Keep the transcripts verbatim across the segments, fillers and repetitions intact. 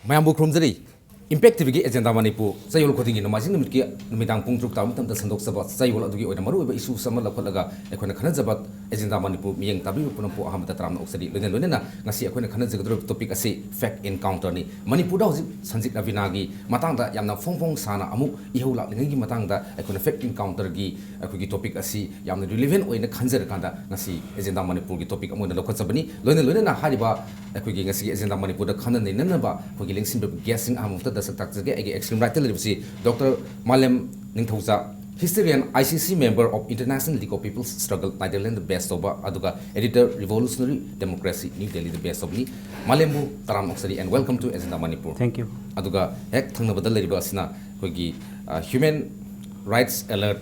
ꯃꯌꯥꯝꯕꯨ ꯈꯨꯔꯨꯝꯖꯔꯤ꯫ Impact ꯇꯤꯚꯤꯒꯤ Agenda Manipur ꯆꯌꯣꯜ ꯈꯨꯗꯤꯡꯒꯤ ꯅꯣꯡꯃꯥꯏꯖꯤꯡ ꯅꯨꯃꯤꯠꯀꯤ ꯅꯨꯃꯤꯗꯥꯡ ꯄꯨꯡ ꯇꯔꯨꯛ ꯇꯥꯕ ꯃꯇꯝꯗ ꯁꯟꯗꯣꯛꯆꯕ ꯆꯌꯣꯜ ꯑꯗꯨꯒꯤ ꯑꯣꯏꯅ ꯃꯔꯨꯑꯣꯏꯕ issues ꯑꯃ ꯂꯧꯈꯠꯂꯒ ꯑꯩꯈꯣꯏꯅ ꯈꯟꯅꯖꯕ Agenda ꯃꯅꯤꯄꯨꯔ ꯃꯤꯠꯌꯦꯡ ꯇꯥꯕꯤꯕ ꯄꯨꯝꯅꯃꯛꯄꯨ ꯑꯍꯥꯟꯕꯗ ꯇꯔꯥꯝꯅ ꯑꯣꯛꯆꯔꯤ꯫ ꯂꯣꯏꯅ ꯂꯣꯏꯅꯅ ꯉꯁꯤ ꯑꯩꯈꯣꯏꯅ ꯈꯟꯅꯖꯒꯗꯧꯔꯤꯕ topic ꯑꯁꯤ fake encounter ꯅꯤ꯫ ꯃꯅꯤꯄꯨꯔꯗ ꯍꯧꯖꯤꯛ ꯁꯟꯖꯤꯠ ꯔꯕꯤꯅꯥꯒꯤ ꯃꯇꯥꯡꯗ ꯌꯥꯝꯅ ꯐꯣꯡ ꯐꯣꯡ ꯁꯥꯅ ꯑꯃꯨꯛ ꯏꯍꯧ ꯂꯥꯛꯂꯤꯉꯩꯒꯤ ꯃꯇꯥꯡꯗ ꯑꯩꯈꯣꯏꯅ fake encounter ꯒꯤ ꯑꯩꯈꯣꯏꯒꯤ topic ꯑꯁꯤ ꯌꯥꯝꯅ relevant ꯑꯣꯏꯅ ꯈꯟꯖꯔꯀꯥꯟꯗ ꯉꯁꯤ Agenda ꯃꯅꯤꯄꯨꯔꯒꯤ topic ꯑꯃ ꯑꯣꯏꯅ ꯂꯧꯈꯠꯆꯕꯅꯤ꯫ ꯂꯣꯏꯅ ꯂꯣꯏꯅꯅ ꯍꯥꯏꯔꯤꯕ ꯑꯩꯈꯣꯏꯒꯤ ꯉꯁꯤꯒꯤ Agenda ꯃꯅꯤꯄꯨꯔꯗ ꯈꯟꯅ ꯅꯩꯅꯅꯕ ꯑꯩꯈꯣꯏꯒꯤ ꯂꯦꯡꯁꯤꯟꯕ guest ꯁꯤꯡ ꯑꯍꯥꯟꯕ ꯃꯛꯇꯗ ꯁꯛ ꯇꯥꯛꯆꯒꯦ꯫ ꯑꯩꯒꯤ extreme right ꯇ ꯂꯩꯔꯤꯕꯁꯤ Doctor ꯃꯥꯂꯦꯝ ꯅꯤꯡꯊꯧꯖꯥ, historian, I C C member of International League of People Struggle, Netherlands the base ꯇꯧꯕ, ꯑꯗꯨꯒ editor, Revolutionary Democracy, New Delhi ꯗ base ꯇꯧꯕꯅꯤ꯫ ꯃꯥꯂꯦꯝꯕꯨ ꯇꯔꯥꯝꯅ ꯑꯣꯛꯆꯔꯤ and welcome to Agenda Manipur. Thank you. ꯑꯗꯨꯒ ꯍꯦꯛ ꯊꯪꯅꯕꯗ ꯂꯩꯔꯤꯕ ꯑꯁꯤꯅ ꯑꯩꯈꯣꯏꯒꯤ, ꯑ, human rights alert,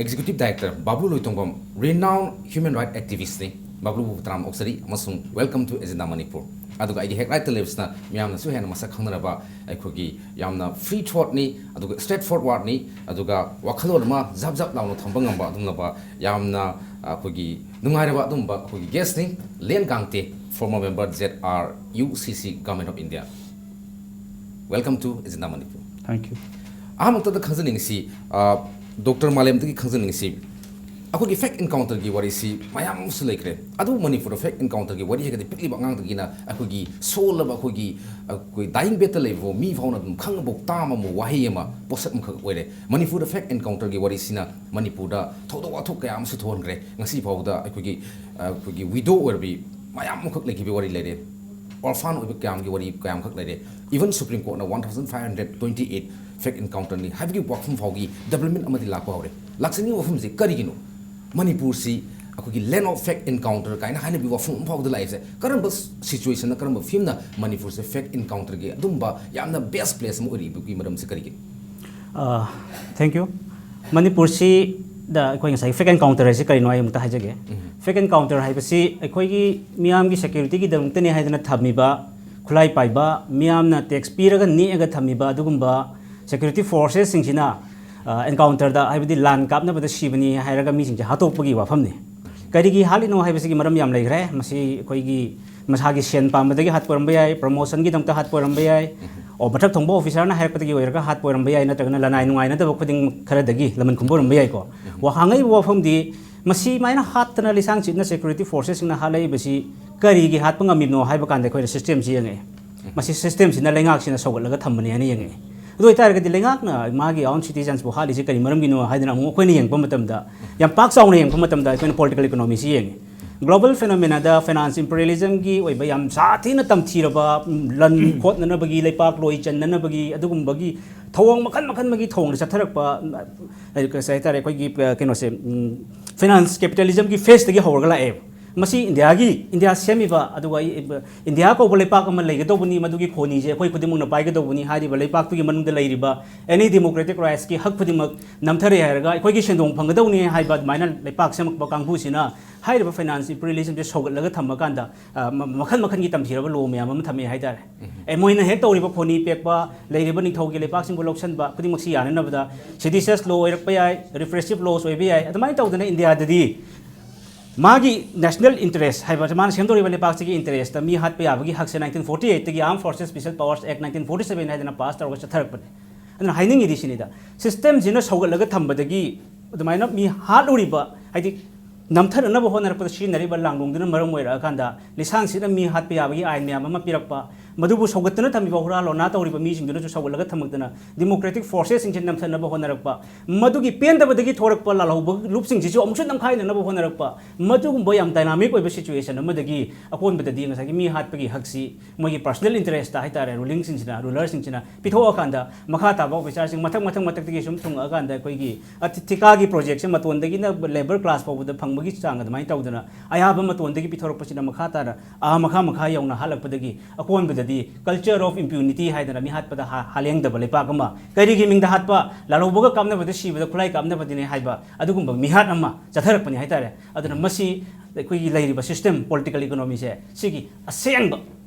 executive director ꯕꯥꯕꯨ ꯂꯣꯏꯇꯣꯡꯕꯝ, renowned human rights activist ꯅꯤ꯫ ꯕꯥꯕꯨꯕꯨ ꯇꯔꯥꯝꯅ ꯑꯣꯛꯆꯔꯤ ꯑꯃꯁꯨꯡ welcome to Agenda ꯃꯅꯤꯄꯨꯔ꯫ ꯑꯗꯨꯒ ꯑꯩꯒꯤ ꯍꯦꯛ right ꯇ ꯂꯩꯕꯁꯤꯅ ꯃꯤꯌꯥꯝꯅꯁꯨ ꯍꯦꯟꯅ ꯃꯁꯛ ꯈꯪꯅꯔꯕ ꯑꯩꯈꯣꯏꯒꯤ ꯌꯥꯝꯅ free thought ꯅꯤ, ꯑꯗꯨꯒ straight forward ꯅꯤ, ꯑꯗꯨꯒ ꯋꯥꯈꯜꯂꯣꯟ ꯑꯃ ꯖꯥꯞ ꯖꯥꯞ ꯂꯥꯎꯅ ꯊꯝꯕ ꯉꯝꯕ ꯑꯗꯨꯒꯨꯝꯂꯕ ꯌꯥꯝꯅ, ꯑ, ꯑꯩꯈꯣꯏꯒꯤ ꯅꯨꯡꯉꯥꯏꯔꯕ ꯑꯗꯨꯒꯨꯝꯕ ꯑꯩꯈꯣꯏꯒꯤ guest ꯅꯤ, ꯂꯦꯟ ꯒꯥꯡꯇꯦ, former member Z R U C C, Government of India꯫ Welcome to Agenda Manipur. Thank you. ꯑꯍꯥꯟꯕꯃꯛꯇꯗ ꯈꯪꯖꯅꯤꯡꯉꯤꯁꯤ, ꯑ, Doctor ꯃꯥꯂꯦꯝꯗꯒꯤ ꯈꯪꯖꯅꯤꯡꯉꯤꯁꯤ, ꯑꯩꯈꯣꯏꯒꯤ fake encounter ꯒꯤ ꯋꯥꯔꯤꯁꯤ ꯃꯌꯥꯝ ꯑꯃꯁꯨ ꯂꯩꯈ꯭ꯔꯦ꯫ ꯑꯗꯨꯕꯨ ꯃꯅꯤꯄꯨꯔꯗ fake encounter ꯒꯤ ꯋꯥꯔꯤ ꯍꯥꯏꯔꯒꯗꯤ ꯄꯤꯛꯂꯤꯕ ꯑꯉꯥꯡꯗꯒꯤꯅ ꯑꯩꯈꯣꯏꯒꯤ ꯁꯣꯜꯂꯕ ꯑꯩꯈꯣꯏꯒꯤ, ꯑꯩꯈꯣꯏ dying bed ꯇ ꯂꯩꯕ ꯐꯥꯎ ꯃꯤ ꯐꯥꯎꯅ ꯑꯗꯨꯝ ꯈꯪꯉꯕ ꯇꯥꯝꯃꯕ ꯋꯥꯍꯩ ꯑꯃ, ꯄꯣꯠꯁꯛ ꯑꯃꯈꯛ ꯑꯣꯏꯔꯦ꯫ ꯃꯅꯤꯄꯨꯔꯗ fake encounter ꯒꯤ ꯋꯥꯔꯤꯁꯤꯅ ꯃꯅꯤꯄꯨꯔꯗ ꯊꯧꯗꯣꯛ ꯋꯥꯊꯣꯛ ꯀꯌꯥ ꯑꯃꯁꯨ ꯊꯣꯛꯍꯟꯈ꯭ꯔꯦ꯫ ꯉꯁꯤ ꯐꯥꯎꯕꯗ ꯑꯩꯈꯣꯏꯒꯤ, ꯑꯩꯈꯣꯏꯒꯤ widow ꯑꯣꯏꯔꯕꯤ ꯃꯌꯥꯝ ꯑꯃꯈꯛ ꯂꯩꯈꯤꯕꯒꯤ ꯋꯥꯔꯤ ꯂꯩꯔꯦ꯫ Orphan ꯑꯣꯏꯕ ꯀꯌꯥꯝꯒꯤ ꯋꯥꯔꯤ ꯀꯌꯥꯝꯈꯛ ꯂꯩꯔꯦ꯫ Even Supreme Court ꯅ one thousand five hundred twenty eight fake encounter ꯅꯤ ꯍꯥꯏꯕꯒꯤ ꯋꯥꯐꯝ ꯐꯥꯎꯒꯤ development ꯑꯃꯗꯤ ꯂꯥꯛꯄ ꯍꯧꯔꯦ꯫ ꯂꯥꯛꯆꯅꯤꯡꯉꯤꯕ ꯋꯥꯐꯝꯁꯤ ꯀꯔꯤꯒꯤꯅꯣ? ꯃꯅꯤꯄꯨꯔꯁꯤ ꯑꯩꯈꯣꯏꯒꯤ land of fake encounter ꯀꯥꯏꯅ ꯍꯥꯏꯅꯕꯒꯤ ꯋꯥꯐꯝ ꯑꯃ ꯐꯥꯎꯕꯗ ꯂꯥꯛꯏꯁꯦ ꯀꯔꯝꯕ situation ꯅ, ꯀꯔꯝꯕ ꯐꯤꯕꯝꯅ ꯃꯅꯤꯄꯨꯔꯁꯦ fake encounter ꯒꯤ ꯑꯗꯨꯝꯕ ꯌꯥꯝꯅ best place ꯑꯃ ꯑꯣꯏꯔꯤꯕꯒꯤ ꯃꯔꯝꯁꯦ ꯀꯔꯤꯒꯤꯅꯣ? ꯑ, thank you. ꯃꯅꯤꯄꯨꯔꯁꯤꯗ ꯑꯩꯈꯣꯏ ꯉꯁꯥꯏ fake encounter ꯍꯥꯏꯁꯤ ꯀꯔꯤꯅꯣ ꯑꯩ ꯑꯃꯨꯛꯇ ꯍꯥꯏꯖꯒꯦ꯫ ꯎꯝ꯫ Fake encounter ꯍꯥꯏꯕꯁꯤ ꯑꯩꯈꯣꯏꯒꯤ ꯃꯤꯌꯥꯝꯒꯤ security ꯒꯤꯗꯃꯛꯇꯅꯤ ꯍꯥꯏꯗꯅ ꯊꯝꯃꯤꯕ, ꯈꯨꯠꯂꯥꯏ ꯄꯥꯏꯕ, ꯃꯤꯌꯥꯝꯅ tax ꯄꯤꯔꯒ ꯅꯦꯛꯑꯒ ꯊꯝꯃꯤꯕ ꯑꯗꯨꯒꯨꯝꯕ security forces ꯁꯤꯡꯁꯤꯅ, ꯑ, encounter ꯗ, ꯍꯥꯏꯕꯗꯤ ꯂꯥꯟ ꯀꯥꯞꯅꯕꯗ ꯁꯤꯕꯅꯤ ꯍꯥꯏꯔꯒ ꯃꯤꯁꯤꯡꯁꯦ ꯍꯥꯠꯇꯣꯛꯄꯒꯤ ꯋꯥꯐꯝꯅꯤ꯫ ꯀꯔꯤꯒꯤ ꯍꯥꯠꯂꯤꯅꯣ ꯍꯥꯏꯕꯁꯤꯒꯤ ꯃꯔꯝ ꯌꯥꯝ ꯂꯩꯈ꯭ꯔꯦ꯫ ꯃꯁꯤ ꯑꯩꯈꯣꯏꯒꯤ ꯃꯁꯥꯒꯤ ꯁꯦꯟ ꯄꯥꯝꯕꯗꯒꯤ ꯍꯥꯠꯄ ꯑꯣꯏꯔꯝꯕ ꯌꯥꯏ, ꯄ꯭ꯔꯃꯣꯁꯟꯒꯤꯗꯃꯛꯇ ꯍꯥꯠꯄ ꯑꯣꯏꯔꯝꯕ ꯌꯥꯏ, ꯑꯣ, ꯃꯊꯛ ꯊꯣꯡꯕ ꯑꯣꯐꯤꯁꯥꯔꯅ ꯍꯥꯏꯔꯛꯄꯗꯒꯤ ꯑꯣꯏꯔꯒ ꯍꯥꯠꯄ ꯑꯣꯏꯔꯝꯕ ꯌꯥꯏ, ꯅꯠꯇ꯭ꯔꯒꯅ ꯂꯅꯥꯏ ꯅꯨꯡꯉꯥꯏꯅꯗꯕ ꯈꯨꯗꯤꯡ ꯈꯔꯗꯒꯤ ꯂꯃꯟ ꯈꯨꯝꯕ ꯑꯣꯏꯔꯝꯕ ꯌꯥꯏꯀꯣ꯫ ꯋꯥ-, ꯍꯪꯉꯛꯏꯕ ꯋꯥꯐꯝꯗꯤ, ꯃꯁꯤ ꯃꯥꯏꯅ ꯍꯥꯠꯇꯅ ꯂꯤꯁꯥꯡ ꯁꯤꯠꯅ ꯁꯦꯀ꯭ꯌꯨꯔꯤꯇꯤ ꯐꯣꯔꯁꯦꯁꯁꯤꯡꯅ ꯍꯥꯠꯂꯛꯏꯕꯁꯤ ꯀꯔꯤꯒꯤ ꯍꯥꯠꯄ ꯉꯝꯃꯤꯕꯅꯣ ꯍꯥꯏꯕ ꯀꯥꯟꯗ ꯑꯩꯈꯣꯏꯅ ꯁꯤꯁꯇꯦꯝꯁꯤ ꯌꯦꯡꯉꯛꯑꯦ꯫ ꯃꯁꯤ ꯁꯤꯁꯇꯦꯝꯁꯤꯅ ꯂꯩꯉꯥꯛꯁꯤꯅ ꯁꯧꯒꯠꯂꯒ ꯊꯝꯕꯅꯦ ꯍꯥꯏꯅ ꯌꯦꯡꯉꯛꯑꯦ꯫ ꯑꯗꯨ ꯑꯣꯏꯇꯥꯔꯒꯗꯤ ꯂꯩꯉꯥꯛꯅ ꯃꯥꯒꯤ own citizensꯕꯨ ꯍꯥꯠꯂꯤꯁꯤ ꯀꯔꯤ ꯃꯔꯝꯒꯤꯅꯣ ꯍꯥꯏꯗꯅ ꯑꯃꯨꯛ ꯑꯩꯈꯣꯏꯅ ꯌꯦꯡꯕ ꯃꯇꯝꯗ, ꯌꯥꯝ ꯄꯥꯛ ꯆꯥꯎꯅ ꯌꯦꯡꯕ ꯃꯇꯝꯗ ꯑꯩꯈꯣꯏꯅ political economyꯁꯤ ꯌꯦꯡꯉꯤ꯫ Global phenomenaꯗ finance imperialismꯒꯤ ꯑꯣꯏꯕ ꯌꯥꯝ ꯁꯥꯊꯤꯅ ꯇꯝꯊꯤꯔꯕ, ꯎꯝ, ꯂꯟ ꯈꯣꯠꯅꯅꯕꯒꯤ, ꯂꯩꯄꯥꯛ ꯂꯣꯏ ꯆꯟꯅꯅꯕꯒꯤ ꯑꯗꯨꯒꯨꯝꯕꯒꯤ ꯊꯧꯑꯣꯡ ꯃꯈꯜ ꯃꯈꯜ ꯑꯃꯒꯤ ꯊꯧꯑꯣꯡꯗ ꯆꯠꯊꯔꯛꯄ, ꯎꯝ, ꯀꯩ ꯍꯥꯏꯇꯥꯔꯦ, ꯑꯩꯈꯣꯏꯒꯤ, ꯑ, ꯀꯩꯅꯣꯁꯦ, ꯎꯝ, finance capitalismꯒꯤ phaseꯇꯒꯤ ꯍꯧꯔꯒ ꯂꯥꯛꯑꯦꯕ꯫ ꯃꯁꯤ ꯏꯟꯗꯤꯌꯥꯒꯤ, ꯏꯟꯗꯤꯌꯥ ꯁꯦꯝꯃꯤꯕ, ꯑꯗꯨꯒ ꯑꯩ, ꯏꯟꯗꯤꯌꯥ ꯀꯧꯕ ꯂꯩꯄꯥꯛ ꯑꯃ ꯂꯩꯒꯗꯧꯕꯅꯤ, ꯃꯗꯨꯒꯤ ꯈꯣꯅꯤꯁꯦ ꯑꯩꯈꯣꯏ ꯈꯨꯗꯤꯡꯃꯛꯅ ꯄꯥꯏꯒꯗꯧꯕꯅꯤ ꯍꯥꯏꯔꯤꯕ ꯂꯩꯄꯥꯛꯇꯨꯒꯤ ꯃꯅꯨꯡꯗ ꯂꯩꯔꯤꯕ any democratic rightsꯀꯤ ꯍꯛ ꯈꯨꯗꯤꯡꯃꯛ ꯅꯝꯊꯔꯦ ꯍꯥꯏꯔꯒ ꯑꯩꯈꯣꯏꯒꯤ ꯁꯦꯟꯗꯣꯡ ꯐꯪꯒꯗꯧꯅꯤ ꯍꯥꯏꯕ ꯑꯗꯨꯃꯥꯏꯅ ꯂꯩꯄꯥꯛ ꯁꯦꯝꯃꯛꯄ ꯀꯥꯡꯕꯨꯁꯤꯅ ꯍꯥꯏꯔꯤꯕ finance imperialismꯁꯦ ꯁꯧꯒꯠꯂꯒ ꯊꯝꯃꯀꯥꯟꯗ, ꯑ, ꯃ-, ꯃꯈꯜ ꯃꯈꯜꯒꯤ ꯇꯝꯊꯤꯔꯕ law ꯃꯌꯥꯝ ꯑꯃ ꯊꯝꯃꯦ ꯍꯥꯏꯇꯥꯔꯦ꯫ ꯑꯦ, ꯃꯣꯏꯅ ꯍꯦꯛ ꯇꯧꯔꯤꯕ ꯈꯣꯅꯤ ꯄꯦꯛꯄ, ꯂꯩꯔꯤꯕ ꯅꯤꯡꯊꯧꯒꯤ ꯂꯩꯄꯥꯛꯁꯤꯡꯕꯨ ꯂꯧꯁꯤꯟꯕ ꯈꯨꯗꯤꯡꯃꯛꯁꯤ ꯌꯥꯅꯅꯕꯗ seditious law ꯑꯣꯏꯔꯛꯄ ꯌꯥꯏ, repressive laws ꯑꯣꯏꯕ ꯌꯥꯏ꯫ ꯑꯗꯨꯃꯥꯏꯅ ꯇꯧꯗꯅ ꯏꯟꯗꯤꯌꯥꯗꯗꯤ ꯃꯥꯒꯤ national interest ꯍꯥꯏꯕ, ꯃꯥꯅ ꯁꯦꯝꯗꯧꯔꯤꯕ ꯂꯩꯄꯥꯛꯁꯤꯒꯤ interestꯇ ꯃꯤ ꯍꯥꯠꯄ ꯌꯥꯕꯒꯤ ꯍꯛꯁꯦ nineteen forty eightꯇꯒꯤ Armed Forces Special Powers Act nineteen forty seven ꯍꯥꯏꯗꯅ pass ꯇꯧꯔꯒ ꯆꯠꯊꯔꯛꯄꯅꯦ꯫ ꯑꯗꯨꯅ ꯍꯥꯏꯅꯤꯡꯉꯤꯗꯤ ꯁꯤꯅꯤꯗ, systemꯁꯤꯅ ꯁꯧꯒꯠꯂꯒ ꯊꯝꯕꯗꯒꯤ ꯑꯗꯨꯃꯥꯏꯅ ꯃꯤ ꯍꯥꯠꯂꯨꯔꯤꯕ, ꯍꯥꯏꯗꯤ ꯅꯝꯊꯅꯅꯕ ꯍꯣꯠꯅꯔꯛꯄꯗ ꯁꯤꯖꯤꯟꯅꯔꯤꯕ ꯂꯥꯡꯂꯣꯡꯗꯨꯅ ꯃꯔꯝ ꯑꯣꯏꯔꯛꯑꯀꯥꯟꯗ ꯂꯤꯁꯥꯡꯁꯤꯠꯅ ꯃꯤ ꯍꯥꯠꯄ ꯌꯥꯕꯒꯤ ꯑꯥꯏꯟ ꯃꯌꯥꯝ ꯑꯃ ꯄꯤꯔꯛꯄ, ꯃꯗꯨꯕꯨ ꯁꯧꯒꯠꯇꯅ ꯊꯝꯃꯤꯕ ꯍꯨꯔꯥꯟ ꯂꯣꯟꯅꯥ ꯇꯧꯔꯤꯕ ꯃꯤꯁꯤꯡꯗꯨꯅꯁꯨ ꯁꯧꯒꯠꯂꯒ ꯊꯝꯃꯛꯇꯅ democratic forcesꯁꯤꯡꯁꯤ ꯅꯝꯊꯅꯕ ꯍꯣꯠꯅꯔꯛꯄ, ꯃꯗꯨꯒꯤ ꯄꯦꯟꯗꯕꯗꯒꯤ ꯊꯣꯔꯛꯄ ꯂꯥꯜꯍꯧꯕ ꯂꯨꯞꯁꯤꯡꯁꯤꯁꯨ ꯑꯃꯨꯛꯁꯨ ꯅꯝꯈꯥꯏꯅꯅꯕ ꯍꯣꯠꯅꯔꯛꯄ, ꯃꯗꯨꯒꯨꯝꯕ ꯌꯥꯝ dynamic ꯑꯣꯏꯕ situation ꯑꯃꯗꯒꯤ ꯑꯀꯣꯟꯕꯗꯗꯤ ꯉꯁꯥꯏꯒꯤ ꯃꯤ ꯍꯥꯠꯄꯒꯤ ꯍꯛꯁꯤ ꯃꯣꯏꯒꯤ personal interestꯇ ꯍꯥꯏꯇꯥꯔꯦ, rulingꯁꯤꯡꯁꯤꯅ, rulerꯁꯤꯡꯁꯤꯅ ꯄꯤꯊꯣꯛꯑꯀꯥꯟꯗ ꯃꯈꯥ ꯇꯥꯕ officerꯁꯤꯡ ꯃꯊꯪ, ꯃꯊꯪ, ꯃꯊꯛꯇꯒꯤ ꯁꯨꯝ ꯊꯨꯡꯉꯛꯑꯀꯥꯟꯗ ꯑꯩꯈꯣꯏꯒꯤ ꯑꯊꯤ-, ꯊꯤꯀꯥꯒꯤ projectꯁꯦ ꯃꯇꯣꯟꯗꯒꯤꯅ labour class ꯐꯥꯎꯕꯗ ꯐꯪꯕꯒꯤ ꯆꯥꯡ ꯑꯗꯨꯃꯥꯏꯅ ꯇꯧꯗꯅ ꯑꯌꯥꯕ ꯃꯇꯣꯟꯗꯒꯤ ꯄꯤꯊꯣꯔꯛꯄꯁꯤꯅ ꯃꯈꯥ ꯇꯥꯅ ꯑꯥ ꯃꯈꯥ ꯃꯈꯥ ꯌꯧꯅ ꯍꯥꯠꯂꯛꯄꯗꯒꯤ ꯑꯀꯣꯟꯕꯗꯗꯤ culture of impunity ꯍꯥꯏꯗꯅ ꯃꯤ ꯍꯥꯠꯄꯗ ꯍꯥ-, ꯍꯥꯂꯦꯡꯗꯕ ꯂꯩꯄꯥꯛ ꯑꯃ, ꯀꯔꯤꯒꯤ ꯃꯤꯡꯗ ꯍꯥꯠꯄ, ꯂꯥꯜꯍꯧꯕꯒ ꯀꯥꯞꯅꯕꯗ ꯁꯤꯕꯗ ꯈꯨꯠꯂꯥꯏ ꯀꯥꯞꯅꯕꯗꯤꯅꯦ ꯍꯥꯏꯕ ꯑꯗꯨꯒꯨꯝꯕ ꯃꯤꯍꯥꯠ ꯑꯃ ꯆꯠꯊꯔꯛꯄꯅꯤ ꯍꯥꯏꯇꯥꯔꯦ꯫ ꯑꯗꯨꯅ ꯃꯁꯤ ꯑꯩꯈꯣꯏꯒꯤ ꯂꯩꯔꯤꯕ system, political economyꯁꯦ ꯁꯤꯒꯤ ꯑꯁꯦꯡꯕ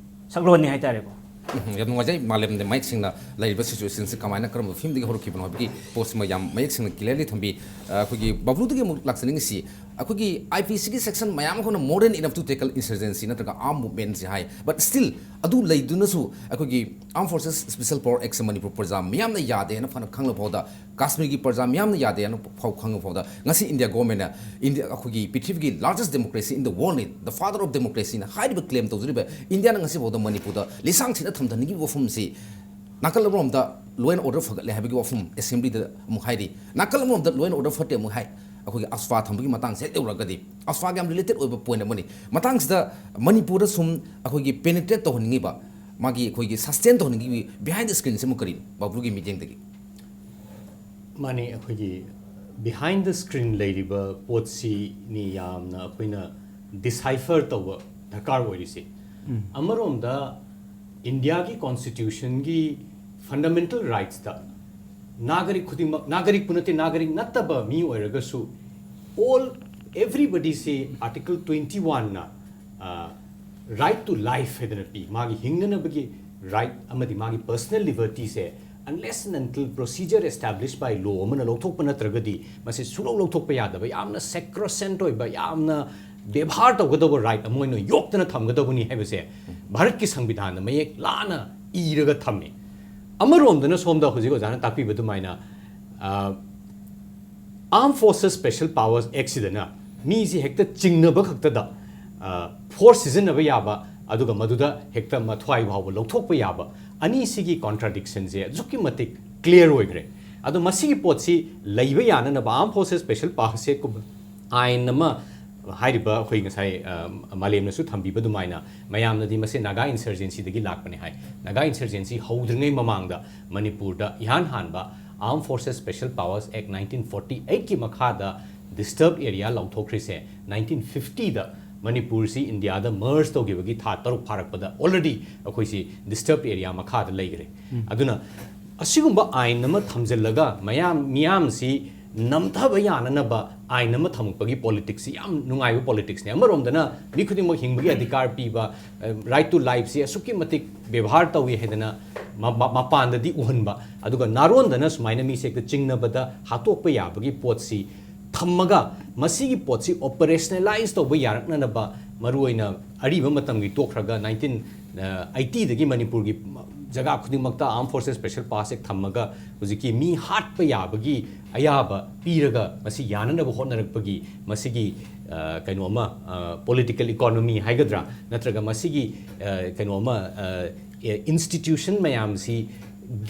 ꯁꯛꯂꯣꯟꯅꯤ ꯍꯥꯏꯇꯥꯔꯦꯀꯣ꯫ ꯎꯝ, ꯌꯥꯝ ꯅꯨꯡꯉꯥꯏꯖꯩ꯫ ꯃꯥꯂꯦꯝꯗ ꯃꯌꯦꯛ ꯁꯦꯡꯅ ꯂꯩꯔꯤꯕ situationꯁꯤ ꯀꯃꯥꯏꯅ, ꯀꯔꯝꯕ ꯐꯤꯕꯝꯗꯒꯤ ꯍꯧꯔꯛꯈꯤꯕꯅꯣ ꯍꯥꯏꯕꯒꯤ ꯄꯣꯠꯁꯤꯃ ꯌꯥꯝ ꯃꯌꯦꯛ ꯁꯦꯡꯅ clearly ꯊꯝꯕꯤ꯫ ꯑ, ꯑꯩꯈꯣꯏꯒꯤ ꯕꯥꯕ꯭ꯂꯨꯗꯒꯤ ꯑꯃꯨꯛ ꯂꯥꯛꯆꯅꯤꯡꯉꯤꯁꯤ, ꯑꯩꯈꯣꯏꯒꯤ I P C ꯒꯤ section ꯃꯌꯥꯝ ꯑꯩꯈꯣꯏꯅ more than enough to tackle insurgency ꯅꯠꯇ꯭ꯔꯒ armed movement ꯁꯤ ꯍꯥꯏ, but still ꯑꯗꯨ ꯂꯩꯗꯨꯅꯁꯨ ꯑꯩꯈꯣꯏꯒꯤ Armed Forces Special Power Act ꯁꯦ ꯃꯅꯤꯄꯨꯔ ꯄ꯭ꯔꯖꯥ ꯃꯤꯌꯥꯝꯅ ꯌꯥꯗꯦ ꯍꯥꯏꯅ ꯐꯅ ꯈꯪꯂꯕ ꯐꯥꯎꯗ, ꯀꯥꯁꯃꯤꯔꯒꯤ ꯄ꯭ꯔꯖꯥ ꯃꯤꯌꯥꯝꯅ ꯌꯥꯗꯦ ꯍꯥꯏꯅ ꯐꯥꯎ ꯈꯪꯂꯕ ꯐꯥꯎꯗ, ꯉꯁꯤ India government ꯅ India, ꯑꯩꯈꯣꯏꯒꯤ ꯄ꯭ꯔꯤꯊꯤꯕꯤꯒꯤ largest democracy in the world ꯅꯤ, the father of democracy ꯅ ꯍꯥꯏꯔꯤꯕ claim ꯇꯧꯖꯔꯤꯕ India ꯅ ꯉꯁꯤ ꯐꯥꯎꯗ ꯃꯅꯤꯄꯨꯔꯗ ꯂꯤꯁꯥꯡ ꯊꯤꯅ ꯊꯝꯊꯅꯤꯡꯉꯤꯕ ꯋꯥꯐꯝꯁꯤ, ꯅꯥꯀꯜ ꯑꯃꯔꯣꯝꯗ law and order ꯐꯒꯠꯂꯦ ꯍꯥꯏꯕꯒꯤ ꯋꯥꯐꯝ assembly ꯗ ꯑꯃꯨꯛ ꯍꯥꯏꯔꯤ, ꯅꯥꯀꯜ ꯑꯃꯔꯣꯝꯗ law and order ꯐꯠꯇꯦ ꯑꯃꯨꯛ ꯍꯥꯏ꯫ ꯑꯩꯈꯣꯏꯒꯤ AFSPA ꯊꯝꯕꯒꯤ ꯃꯇꯥꯡꯁꯦ ꯍꯦꯛ ꯌꯧꯔꯛꯑꯒꯗꯤ, AFSPA ꯒ ꯌꯥꯝ related ꯑꯣꯏꯕ point ꯑꯃꯅꯤ꯫ ꯃꯇꯥꯡꯁꯤꯗ ꯃꯅꯤꯄꯨꯔꯗ ꯁꯨꯝ ꯑꯩꯈꯣꯏꯒꯤ penetrate ꯇꯧꯍꯟꯅꯤꯡꯉꯤꯕ, ꯃꯥꯒꯤ ꯑꯩꯈꯣꯏꯒꯤ sustain ꯇꯧꯍꯟꯅꯤꯡꯉꯤꯕ behind the screen ꯁꯦ ꯑꯃꯨꯛ ꯀꯔꯤꯅꯣ, ꯕꯥꯕꯨꯒꯤ ꯃꯤꯠꯌꯦꯡꯗꯒꯤ? ꯃꯥꯅꯤ, ꯑꯩꯈꯣꯏꯒꯤ behind the screen ꯂꯩꯔꯤꯕ ꯄꯣꯠꯁꯤꯅꯤ ꯌꯥꯝꯅ ꯑꯩꯈꯣꯏꯅ decipher ꯇꯧꯕ ꯗꯔꯀꯥꯔ ꯑꯣꯏꯔꯤꯁꯦ꯫ ꯑꯃꯔꯣꯝꯗ ꯏꯟꯗꯤꯌꯥꯒꯤ constitution ꯒꯤ fundamental rights ꯇ ꯅꯥꯒꯔꯤꯛ ꯈꯨꯗꯤꯡꯃꯛ, ꯅꯥꯒꯔꯤꯛꯄꯨ ꯅꯠꯇꯦ, ꯅꯥꯒꯔꯤꯛ ꯅꯠꯇꯕ ꯃꯤ ꯑꯣꯏꯔꯒꯁꯨ, all, everybody ꯁꯤ Article twenty one ꯅ, ꯑ, right to life ꯍꯥꯏꯗꯅ ꯄꯤ꯫ ꯃꯥꯒꯤ ꯍꯤꯡꯅꯅꯕꯒꯤ right ꯑꯃꯗꯤ ꯃꯥꯒꯤ personal liberty say unless and until procedure established by law ꯑꯃꯅ ꯂꯧꯊꯣꯛꯄ ꯅꯠꯇ꯭ꯔꯒꯗꯤ ꯃꯁꯤ ꯁꯨꯡꯂꯧ ꯂꯧꯊꯣꯛꯄ ꯌꯥꯗꯕ, ꯌꯥꯝꯅ sacrosanct ꯑꯣꯏꯕ, ꯌꯥꯝꯅ ꯕꯦꯕꯥꯔ ꯇꯧꯒꯗꯧꯕ right ꯑꯃ ꯑꯣꯏꯅ ꯌꯣꯛꯇꯅ ꯊꯝꯒꯗꯧꯕꯅꯤ ꯍꯥꯏꯕꯁꯦ ꯚꯥꯔꯠꯀꯤ ꯁꯪꯕꯤꯙꯥꯟꯗ ꯃꯌꯦꯛ ꯂꯥꯅ ꯏꯔꯒ ꯊꯝꯃꯤ꯫ ꯑꯃꯔꯣꯝꯗꯅ ꯁꯣꯝꯗ ꯍꯧꯖꯤꯛ ꯑꯣꯖꯥꯅ ꯇꯥꯛꯄꯤꯕ ꯑꯗꯨꯃꯥꯏꯅ, ꯑ, Armed Forces Special Powers Act ꯁꯤꯗꯅ ꯃꯤꯁꯤ ꯍꯦꯛꯇ ꯆꯤꯡꯅꯕ ꯈꯛꯇꯗ, ꯑ, force ꯁꯤꯖꯤꯟꯅꯕ ꯌꯥꯕ, ꯑꯗꯨꯒ ꯃꯗꯨꯗ ꯍꯦꯛꯇ ꯃꯊ꯭ꯋꯥꯏ ꯐꯥꯎꯕ ꯂꯧꯊꯣꯛꯄ ꯌꯥꯕ, ꯑꯅꯤꯁꯤꯒꯤ contradiction ꯁꯦ ꯑꯁꯨꯛꯀꯤ ꯃꯇꯤꯛ clear ꯑꯣꯏꯈ꯭ꯔꯦ꯫ ꯑꯗꯣ ꯃꯁꯤꯒꯤ ꯄꯣꯠꯁꯤ ꯂꯩꯕ ꯌꯥꯅꯅꯕ Armed Forces Special Powers Act ꯀꯨꯝꯕ ꯑꯥꯏꯟ ꯑꯃ, ꯍꯥꯏꯔꯤꯕ ꯑꯩꯈꯣꯏ ꯉꯁꯥꯏ, ꯑ, ꯃꯥꯂꯦꯝꯅꯁꯨ ꯊꯝꯕꯤꯕ ꯑꯗꯨꯃꯥꯏꯅ, ꯃꯌꯥꯝꯅꯗꯤ ꯃꯁꯤ ꯅꯥꯒꯥ insurgency ꯗꯒꯤ ꯂꯥꯛꯄꯅꯤ ꯍꯥꯏ꯫ ꯅꯥꯒꯥ insurgency ꯍꯧꯗ꯭ꯔꯤꯉꯩ ꯃꯃꯥꯡꯗ ꯃꯅꯤꯄꯨꯔꯗ ꯏꯍꯥꯟ ꯍꯥꯟꯕ Armed Forces Special Powers Act nineteen forty eight ꯀꯤ ꯃꯈꯥꯗ disturbed area ꯂꯥꯎꯊꯣꯛꯈ꯭ꯔꯤꯁꯦ nineteen fifty ꯗ ꯃꯅꯤꯄꯨꯔꯁꯤ ꯏꯟꯗꯤꯌꯥꯗ merge ꯇꯧꯈꯤꯕꯒꯤ ꯊꯥ ꯇꯔꯨꯛ ꯐꯥꯔꯛꯄꯗ already ꯑꯩꯈꯣꯏꯁꯤ disturbed area ꯃꯈꯥꯗ ꯂꯩꯈ꯭ꯔꯦ꯫ ꯑꯗꯨꯅ ꯑꯁꯤꯒꯨꯝꯕ ꯑꯥꯏꯟ ꯑꯃ ꯊꯝꯖꯤꯜꯂꯒ ꯃꯌꯥꯝ, ꯃꯤꯌꯥꯝꯁꯤ ꯅꯝꯊꯕ ꯌꯥꯅꯅꯕ ꯑꯥꯏꯟ ꯑꯃ ꯊꯝꯃꯛꯄꯒꯤ politics ꯁꯤ ꯌꯥꯝ ꯅꯨꯡꯉꯥꯏꯕ politics ꯅꯤ꯫ ꯑꯃꯔꯣꯝꯗꯅ ꯃꯤ ꯈꯨꯗꯤꯡꯃꯛ ꯍꯤꯡꯕꯒꯤ ꯑꯙꯤꯀꯥꯔ ꯄꯤꯕ, ꯑ, right to life ꯁꯤ ꯑꯁꯨꯛꯀꯤ ꯃꯇꯤꯛ ꯕꯦꯕꯥꯔ ꯇꯧꯏ ꯍꯥꯏꯗꯅ ꯃ-, ꯃ-, ꯃꯄꯥꯟꯗꯗꯤ ꯎꯍꯟꯕ, ꯑꯗꯨꯒ ꯅꯥꯔꯣꯟꯗꯅ ꯁꯨꯃꯥꯏꯅ ꯃꯤꯁꯦ ꯍꯦꯛꯇ ꯆꯤꯡꯅꯕꯗ ꯍꯥꯠꯇꯣꯛꯄ ꯌꯥꯕꯒꯤ ꯄꯣꯠꯁꯤ ꯊꯝꯃꯒ ꯃꯁꯤꯒꯤ ꯄꯣꯠꯁꯤ ꯑꯣꯄꯔꯦꯁꯅꯦꯂꯥꯏꯁ ꯇꯧꯕ ꯌꯥꯔꯛꯅꯅꯕ, ꯃꯔꯨꯑꯣꯏꯅ ꯑꯔꯤꯕ ꯃꯇꯝꯒꯤ ꯇꯣꯛꯈ꯭ꯔꯒ ꯅꯥꯏꯟꯇꯤꯟ ꯑꯩꯇꯤꯗꯒꯤ ꯃꯅꯤꯄꯨꯔꯒꯤ ꯖꯒꯥ ꯈꯨꯗꯤꯡꯃꯛꯇ Armed Forces Special Pass Act ꯊꯝꯃꯒ ꯍꯧꯖꯤꯛꯀꯤ ꯃꯤ ꯍꯥꯠꯄ ꯌꯥꯕꯒꯤ ꯑꯌꯥꯕ ꯄꯤꯔꯒ ꯃꯁꯤ ꯌꯥꯅꯅꯕ ꯍꯣꯠꯅꯔꯛꯄꯒꯤ ꯃꯁꯤꯒꯤ, ꯑ, ꯀꯩꯅꯣ ꯑꯃ, ꯄꯣꯂꯤꯇꯤꯀꯦꯜ ꯏꯀꯣꯅꯣꯃꯤ ꯍꯥꯏꯒꯗ꯭ꯔꯥ, ꯅꯠꯇ꯭ꯔꯒ ꯃꯁꯤꯒꯤ, ꯑ, ꯀꯩꯅꯣ ꯑꯃ, ꯑ, ꯏꯟꯁꯇꯤꯇ꯭ꯌꯨꯁꯟ ꯃꯌꯥꯝꯁꯤ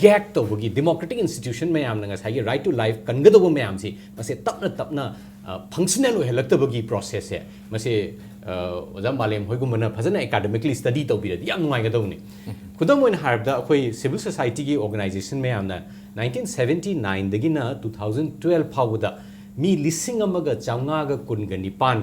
ꯒꯦꯛ ꯇꯧꯕꯒꯤ, ꯗꯦꯃꯣꯀ꯭ꯔꯦꯇꯤꯛ ꯏꯟꯁꯇꯤꯇ꯭ꯌꯨꯁꯟ ꯃꯌꯥꯝꯅ ꯉꯁꯥꯏꯒꯤ right to life ꯀꯟꯒꯗꯧꯕ ꯃꯌꯥꯝꯁꯤ ꯃꯁꯤ ꯇꯞꯅ ꯇꯞꯅ, ꯑ, ꯐꯪꯁꯅꯦꯜ ꯑꯣꯏꯍꯜꯂꯛꯇꯕꯒꯤ ꯄ꯭ꯔꯣꯁꯦꯁꯁꯦ ꯃꯁꯤ, ꯑ, ꯑꯣꯖꯥ ꯃꯥꯂꯦꯝ ꯍꯣꯏꯒꯨꯝꯕꯅ ꯐꯖꯅ ꯑꯦꯀꯥꯗꯃꯤꯛꯂꯤ ꯁ꯭ꯇꯗꯤ ꯇꯧꯕꯤꯔꯗꯤ ꯌꯥꯝ ꯅꯨꯡꯉꯥꯏꯒꯗꯧꯕꯅꯤ꯫ ꯈꯨꯗꯝ ꯑꯣꯏꯅ ꯍꯥꯏꯔꯕꯗ, ꯑꯩꯈꯣꯏ ꯁꯤꯚꯤꯜ ꯁꯣꯁꯥꯏꯇꯤꯒꯤ ꯑꯣꯔꯒꯅꯥꯏꯖꯦꯁꯟ ꯃꯌꯥꯝꯅ ꯅꯥꯏꯟꯇꯤꯟ ꯁꯚꯦꯟꯇꯤ ꯅꯥꯏꯟꯗꯒꯤꯅ ꯇꯨ ꯊꯥꯎꯖꯟ ꯇꯨꯋꯦꯜꯐ ꯐꯥꯎꯕꯗ ꯃꯤ ꯂꯤꯁꯤꯡ ꯑꯃꯒ ꯆꯥꯝꯃꯉꯥꯒ ꯀꯨꯟꯒ ꯅꯤꯄꯥꯟ,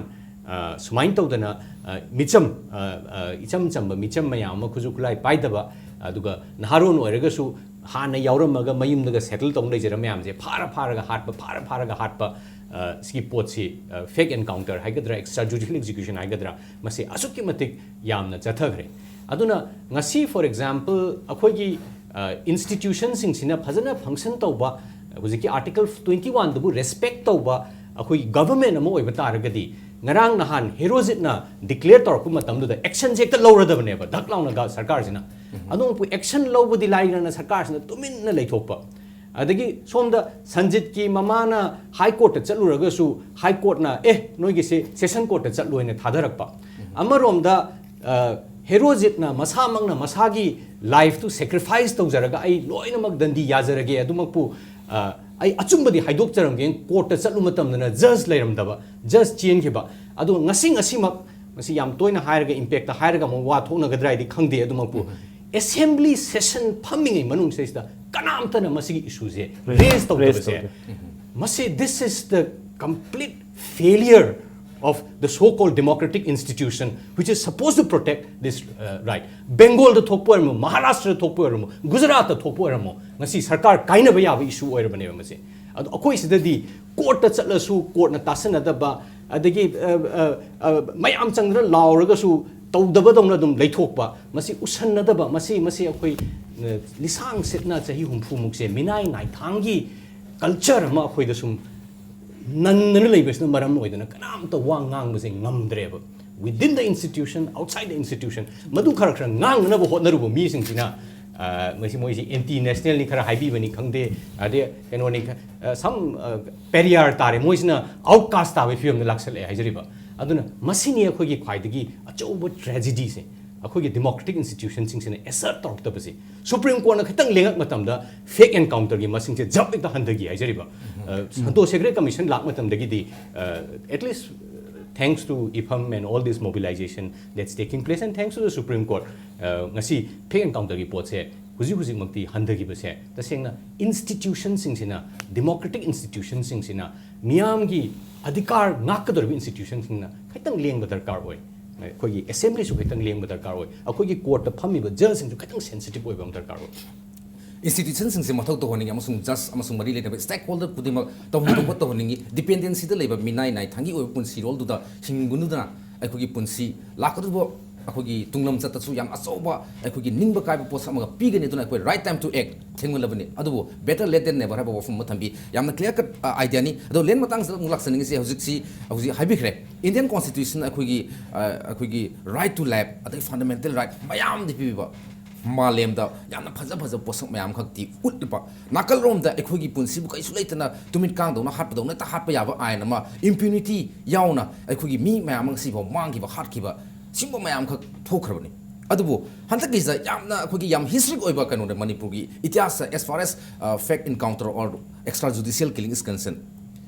ꯑ, ꯁꯨꯃꯥꯏꯅ ꯇꯧꯗꯅ, ꯑ, ꯃꯤꯆꯝ, ꯑ, ꯑ, ꯏꯆꯝ ꯆꯝꯕ ꯃꯤꯆꯝ ꯃꯌꯥꯝ ꯑꯃ, ꯈꯨꯠꯁꯨ ꯈꯨꯠꯂꯥꯏ ꯄꯥꯏꯗꯕ, ꯑꯗꯨꯒ ꯅꯍꯥꯔꯣꯟ ꯑꯣꯏꯔꯒꯁꯨ ꯍꯥꯟꯅ ꯌꯥꯎꯔꯝꯃꯒ ꯃꯌꯨꯝꯗꯒ ꯁꯦꯇꯜ ꯇꯧꯅ ꯂꯩꯖꯔꯝꯕ ꯃꯌꯥꯝꯁꯦ ꯐꯥꯔ ꯐꯥꯔꯒ ꯍꯥꯠꯄ, ꯐꯥꯔ ꯐꯥꯔꯒ ꯍꯥꯠꯄ, ꯑ, ꯁꯤꯒꯤ ꯄꯣꯠꯁꯤ, ꯑ, ꯐꯦꯛ ꯑꯦꯟꯀꯥꯎꯟꯇꯔ ꯍꯥꯏꯒꯗ꯭ꯔꯥ, ꯑꯦꯛꯁꯇ꯭ꯔꯥ ꯖꯨꯗꯤꯁꯤꯌꯦꯜ ꯑꯦꯛꯖꯤꯀ꯭ꯌꯨꯁꯟ ꯍꯥꯏꯒꯗ꯭ꯔꯥ, ꯃꯁꯤ ꯑꯁꯨꯛꯀꯤ ꯃꯇꯤꯛ ꯌꯥꯝꯅ ꯆꯠꯊꯈ꯭ꯔꯦ꯫ ꯑꯗꯨꯅ ꯉꯁꯤ, for example, ꯑꯩꯈꯣꯏꯒꯤ, ꯑ, ꯏꯟꯁꯇꯤꯇ꯭ꯌꯨꯁꯟꯁꯤꯡꯁꯤꯅ ꯐꯖꯅ ꯐꯪꯁꯟ ꯇꯧꯕ, ꯍꯧꯖꯤꯛꯀꯤ ꯑꯥꯔꯇꯤꯀꯜ ꯇ꯭ꯋꯦꯟꯇꯤ ꯋꯥꯟꯗꯨꯕꯨ ꯔꯦꯁꯄꯦꯛ ꯇꯧꯕ ꯑꯩꯈꯣꯏꯒꯤ ꯒꯚꯔꯟꯃꯦꯟ ꯑꯃ ꯑꯣꯏꯕ ꯇꯥꯔꯒꯗꯤ, ꯉꯔꯥꯡ ꯅꯍꯥꯟ ꯍꯦꯔꯣꯖꯤꯠꯅ ꯗꯤꯀ꯭ꯂꯦꯌꯔ ꯇꯧꯔꯛꯄ ꯃꯇꯝꯗꯨꯗ ꯑꯦꯛꯁꯟꯁꯦ ꯍꯦꯛꯇ ꯂꯧꯔꯗꯕꯅꯦꯕ, ꯙꯛ ꯂꯥꯎꯅ ꯒ-, ꯁꯔꯀꯥꯔꯁꯤꯅ꯫ ꯑꯗꯨꯃꯛꯄꯨ ꯑꯦꯛꯁꯟ ꯂꯧꯕꯗꯤ ꯂꯥꯏꯔꯅ ꯁꯔꯀꯥꯔꯁꯤꯅ ꯇꯨꯃꯤꯟꯅ ꯂꯩꯊꯣꯛꯄ꯫ ꯑꯗꯒꯤ ꯁꯣꯝꯗ ꯁꯟꯖꯤꯠꯀꯤ ꯃꯃꯥꯅ ꯍꯥꯏ ꯀꯣꯔꯠꯇ ꯆꯠꯂꯨꯔꯒꯁꯨ ꯍꯥꯏ ꯀꯣꯔꯠꯅ, "ꯑꯦ, ꯅꯣꯏꯒꯤꯁꯦ ꯁꯦꯁꯟ ꯀꯣꯔꯠꯇ ꯆꯠꯂꯣ" ꯍꯥꯏꯅ ꯊꯥꯗꯔꯛꯄ꯫ ꯑꯃꯔꯣꯝꯗ, ꯑ, ꯍꯦꯔꯣꯖꯤꯠꯅ ꯃꯁꯥꯃꯛꯅ ꯃꯁꯥꯒꯤ ꯂꯥꯏꯐꯇꯨ ꯁꯦꯀ꯭ꯔꯤꯐꯥꯏꯁ ꯇꯧꯖꯔꯒ, "ꯑꯩ ꯂꯣꯏꯅꯃꯛ ꯗꯟꯗꯤ ꯌꯥꯖꯔꯒꯦ, ꯑꯗꯨꯃꯛꯄꯨ, ꯑ, ꯑꯩ ꯑꯆꯨꯝꯕꯗꯤ ꯍꯥꯏꯗꯣꯛꯆꯔꯝꯒꯦ" ꯀꯣꯔꯠꯇ ꯆꯠꯂꯨ ꯃꯇꯝꯗꯅ ꯖꯖ ꯂꯩꯔꯝꯗꯕ, ꯖꯖ ꯆꯦꯟꯈꯤꯕ꯫ ꯑꯗꯣ ꯉꯁꯤ, ꯉꯁꯤꯃꯛ, ꯃꯁꯤ ꯌꯥꯝ ꯇꯣꯏꯅ ꯍꯥꯏꯔꯒ, ꯏꯝꯄꯦꯛꯇ ꯍꯥꯏꯔꯒ ꯑꯃꯨꯛ ꯋꯥ ꯊꯣꯛꯅꯒꯗ꯭ꯔꯥ ꯍꯥꯏꯗꯤ ꯈꯪꯗꯦ, ꯑꯗꯨꯃꯛꯄꯨ ꯑꯦꯁꯦꯝꯕ꯭ꯂꯤ ꯁꯦꯁꯟ ꯐꯝꯃꯤꯉꯩ ꯃꯅꯨꯡꯁꯤꯗꯩꯁꯤꯗ ꯀꯅꯥꯝꯇꯅ ꯃꯁꯤꯒꯤ ꯏꯁꯨꯁꯦ ꯔꯦꯖ ꯇꯧꯗꯕꯁꯦ, ꯇꯧꯗꯦ꯫ ꯃꯁꯤ, this is the complete failure of the so-called democratic institution which is supposed to protect this, uh, right. ꯕꯦꯡꯒꯣꯜꯗ ꯊꯣꯛꯄ ꯑꯣꯏꯔꯝꯃꯣ, ꯃꯍꯥꯔꯥꯁꯇ꯭ꯔꯗ ꯊꯣꯛꯄ ꯑꯣꯏꯔꯝꯃꯣ, ꯒꯨꯖꯔꯥꯠꯇ ꯊꯣꯛꯄ ꯑꯣꯏꯔꯝꯃꯣ, ꯉꯁꯤ ꯁꯔꯀꯥꯔ ꯀꯥꯏꯅꯕ ꯌꯥꯕ ꯏꯁꯨ ꯑꯣꯏꯔꯕꯅꯦꯕ ꯃꯁꯤ꯫ ꯑꯗꯣ ꯑꯩꯈꯣꯏ ꯁꯤꯗꯗꯤ ꯀꯣꯔꯠꯇ ꯆꯠꯂꯁꯨ ꯀꯣꯔꯠꯅ ꯇꯥꯁꯟꯅꯗꯕ, ꯑꯗꯒꯤ, ꯑ, ꯑ, ꯑ, ꯃꯌꯥꯝ ꯆꯪꯗꯅ ꯂꯥꯎꯔꯒꯁꯨ ꯇꯧꯗꯕꯗꯧꯅ ꯑꯗꯨꯝ ꯂꯩꯊꯣꯛꯄ, ꯃꯁꯤ ꯎꯁꯟꯅꯗꯕ, ꯃꯁꯤ, ꯃꯁꯤ ꯑꯩꯈꯣꯏ, ꯑ, ꯂꯤꯁꯥꯡ ꯁꯤꯠꯅ ꯆꯍꯤ ꯍꯨꯝꯐꯨꯃꯨꯛꯁꯦ ꯃꯤꯅꯥꯏ ꯅꯥꯏꯊꯥꯡꯒꯤ ꯀꯜꯆꯔ ꯑꯃ ꯑꯩꯈꯣꯏꯗ ꯁꯨꯝ ꯅꯟꯗꯅ ꯂꯩꯕꯁꯤꯅ ꯃꯔꯝ ꯑꯣꯏꯗꯅ ꯀꯅꯥꯝꯇ ꯋꯥ ꯉꯥꯡꯕꯁꯦ ꯉꯝꯗ꯭ꯔꯦꯕ꯫ Within the institution, outside the institution, ꯃꯗꯨ ꯈꯔ ꯈꯔ ꯉꯥꯡꯅꯕ ꯍꯣꯠꯅꯔꯨꯕ ꯃꯤꯁꯤꯡꯁꯤꯅ, ꯑ, ꯃꯁꯤ ꯃꯣꯏꯁꯤ ꯑꯦꯟꯇꯤ ꯅꯦꯁꯅꯦꯜꯅꯤ ꯈꯔ ꯍꯥꯏꯕꯤꯕꯅꯤ ꯈꯪꯗꯦ, ꯑꯗꯩ ꯀꯩꯅꯣꯅꯤ ꯈ-, ꯑ, some, ꯑ, ꯄꯦꯔꯤꯌꯥꯔ ꯇꯥꯔꯦ, ꯃꯣꯏꯁꯤꯅ ꯑꯥꯎꯠꯀꯥꯁ ꯇꯥꯕꯒꯤ ꯐꯤꯕꯝꯗ ꯂꯥꯛꯁꯜꯂꯛꯑꯦ ꯍꯥꯏꯖꯔꯤꯕ꯫ ꯑꯗꯨꯅ ꯃꯁꯤꯅꯤ ꯑꯩꯈꯣꯏꯒꯤ ꯈ꯭ꯋꯥꯏꯗꯒꯤ ꯑꯆꯧꯕ ꯇ꯭ꯔꯦꯖꯤꯗꯤꯁꯦ꯫ ꯑꯩꯈꯣꯏꯒꯤ ꯗꯦꯃꯣꯀ꯭ꯔꯦꯇꯤꯛ ꯏꯟꯁꯇꯤꯇ꯭ꯌꯨꯁꯟꯁꯤꯡꯁꯤꯅ ꯑꯦꯁꯔꯠ ꯇꯧꯔꯛꯇꯕꯁꯤ꯫ ꯁꯨꯄ꯭ꯔꯤꯝ ꯀꯣꯔꯠꯅ ꯈꯤꯇꯪ ꯂꯦꯡꯉꯛ ꯃꯇꯝꯗ ꯐꯦꯛ ꯑꯦꯟꯀꯥꯎꯟꯇꯔꯒꯤ ꯃꯁꯤꯡꯁꯦ ꯖꯞ ꯍꯦꯛꯇ ꯍꯟꯊꯈꯤ ꯍꯥꯏꯖꯔꯤꯕ꯫ ꯑ, ꯁꯟꯇꯣꯁ ꯍꯦꯒ꯭ꯔꯦ ꯀꯃꯤꯁꯟ ꯂꯥꯛ ꯃꯇꯝꯗꯒꯤꯗꯤ, ꯑ, at least, uh, thanks to IFFAM and all this mobilization that's taking place and thanks to the Supreme Court, ꯑ, ꯉꯁꯤ ꯐꯦꯛ ꯑꯦꯟꯀꯥꯎꯟꯇꯔꯒꯤ ꯄꯣꯠꯁꯦ ꯍꯧꯖꯤꯛ ꯍꯧꯖꯤꯛꯃꯛꯇꯤ ꯍꯟꯊꯈꯤꯕꯁꯦ ꯇꯁꯦꯡꯅ ꯏꯟꯁꯇꯤꯇ꯭ꯌꯨꯁꯟꯁꯤꯡꯁꯤꯅ, ꯗꯦꯃꯣꯀ꯭ꯔꯦꯇꯤꯛ ꯏꯟꯁꯇꯤꯇ꯭ꯌꯨꯁꯟꯁꯤꯡꯁꯤꯅ, ꯃꯤꯌꯥꯝꯒꯤ ꯑꯙꯤꯀꯥꯔ ꯉꯥꯛꯀꯗꯧꯔꯤꯕ ꯏꯟꯁꯇꯤꯇ꯭ꯌꯨꯁꯟꯁꯤꯡꯅ ꯈꯤꯇꯪ ꯂꯦꯡꯕ ꯗꯔꯀꯥꯔ ꯑꯣꯏ꯫ ꯑꯩꯈꯣꯏꯒꯤ ꯑꯦꯁꯦꯝꯕ꯭ꯂꯤꯁꯨ ꯈꯤꯇꯪ ꯂꯦꯡꯕ ꯗꯔꯀꯥꯔ ꯑꯣꯏ꯫ ꯑꯩꯈꯣꯏꯒꯤ ꯀꯣꯔꯠꯇ ꯐꯝꯃꯤꯕ ꯖꯖꯁꯤꯡꯁꯨ ꯈꯤꯇꯪ ꯁꯦꯟꯁꯤꯇꯤꯞ ꯑꯣꯏꯕ ꯑꯃ ꯗꯔꯀꯥꯔ ꯑꯣꯏ꯫ ꯏꯟꯁꯇꯤꯇ꯭ꯌꯨꯁꯟꯁꯤꯡꯁꯦ ꯃꯊꯧ ꯇꯧꯍꯟꯅꯤꯡꯉꯤ ꯑꯃꯁꯨꯡ ꯖꯁ ꯑꯃꯁꯨꯡ ꯃꯔꯤ ꯂꯩꯅꯕ ꯁ꯭ꯇꯦꯛ ꯍꯣꯜꯗꯔ ꯈꯨꯗꯤꯡꯃꯛ ꯇꯧꯐꯝ ꯊꯣꯛꯄ ꯇꯧꯍꯟꯅꯤꯡꯉꯤ꯫ ꯗꯤꯄꯦꯟꯗꯦꯟꯁꯤꯗ ꯂꯩꯕ ꯃꯤꯅꯥꯏ ꯅꯥꯏꯊꯪꯒꯤ ꯑꯣꯏꯕ ꯄꯨꯟꯁꯤꯔꯣꯜꯗꯨꯗ ꯍꯤꯡꯒꯅꯨꯗꯅ ꯑꯩꯈꯣꯏꯒꯤ ꯄꯨꯟꯁꯤ ꯂꯥꯛꯀꯗꯧꯔꯤꯕ ꯑꯩꯈꯣꯏꯒꯤ ꯇꯨꯡꯂꯝꯆꯠꯇꯁꯨ ꯌꯥꯝ ꯑꯆꯧꯕ ꯑꯩꯈꯣꯏꯒꯤ ꯅꯤꯡꯕ ꯀꯥꯏꯕ ꯄꯣꯠꯁꯛ ꯑꯃꯒ ꯄꯤꯒꯅꯤ꯫ ꯑꯗꯨꯅ ꯑꯩꯈꯣꯏ right time to act ꯊꯦꯡꯃꯜꯂꯕꯅꯤ, ꯑꯗꯨꯕꯨ better late than never ꯍꯥꯏꯕ ꯋꯥꯐꯝ ꯑꯃ ꯊꯝꯕꯤ꯫ ꯌꯥꯝꯅ ꯀ꯭ꯂꯤꯌꯥꯔ ꯀꯠ ꯑꯥꯏꯗꯤꯌꯥꯅꯤ꯫ ꯑꯗꯣ ꯂꯦꯟ ꯃꯇꯥꯡꯁꯤꯗ ꯑꯃꯨꯛ ꯂꯥꯛꯆꯅꯤꯡꯉꯤꯁꯦ, ꯍꯧꯖꯤꯛꯁꯤ ꯍꯧꯖꯤꯛ ꯍꯥꯏꯕꯤꯈ꯭ꯔꯦ, ꯏꯟꯗꯤꯌꯟ ꯀꯣꯟꯁꯇꯤꯇ꯭ꯌꯨꯁꯟ ꯑꯩꯈꯣꯏꯒꯤ, ꯑ, ꯑꯩꯈꯣꯏꯒꯤ right to life ꯑꯗꯒꯤ ꯐꯟꯗꯥꯃꯦꯟꯇꯦꯜ ꯔꯥꯏꯠ ꯃꯌꯥꯝꯗꯤ ꯄꯤꯕꯤꯕ, ꯃꯥꯂꯦꯝꯗ ꯌꯥꯝꯅ ꯐꯖ ꯐꯖꯕ ꯄꯣꯠꯁꯛ ꯃꯌꯥꯝ ꯈꯛꯇꯤ ꯎꯠꯂꯤꯕ, ꯅꯥꯀꯜꯔꯣꯝꯗ ꯑꯩꯈꯣꯏꯒꯤ ꯄꯨꯟꯁꯤꯕꯨ ꯀꯩꯁꯨ ꯂꯩꯇꯅ ꯇꯨꯃꯤꯠ ꯀꯥꯡꯗꯧꯅ ꯍꯥꯠꯄꯗꯧꯅ ꯍꯦꯛꯇ ꯍꯥꯠꯄ ꯌꯥꯕ ꯑꯥꯏꯟ ꯑꯃ, ꯏꯝꯄ꯭ꯌꯨꯅꯤꯇꯤ ꯌꯥꯎꯅ ꯑꯩꯈꯣꯏꯒꯤ ꯃꯤ ꯃꯌꯥꯝ ꯑꯃ ꯉꯁꯤꯐꯥꯎ ꯃꯥꯡꯈꯤꯕ, ꯍꯥꯠꯈꯤꯕ, ꯁꯤꯒꯨꯝꯕ ꯃꯌꯥꯝ ꯈꯛ ꯊꯣꯛꯈ꯭ꯔꯕꯅꯤ꯫ ꯑꯗꯨꯕꯨ ꯍꯟꯗꯛꯀꯤꯁꯤꯗ ꯌꯥꯝꯅ ꯑꯩꯈꯣꯏꯒꯤ ꯌꯥꯝ ꯍꯤꯁꯇ꯭ꯔꯤꯛ ꯑꯣꯏꯕ ꯀꯩꯅꯣꯅꯦ, ꯃꯅꯤꯄꯨꯔꯒꯤ ꯏꯇꯤꯍꯥꯁꯇ, as far as, uh, fake encounter or extrajudicial killing is concerned,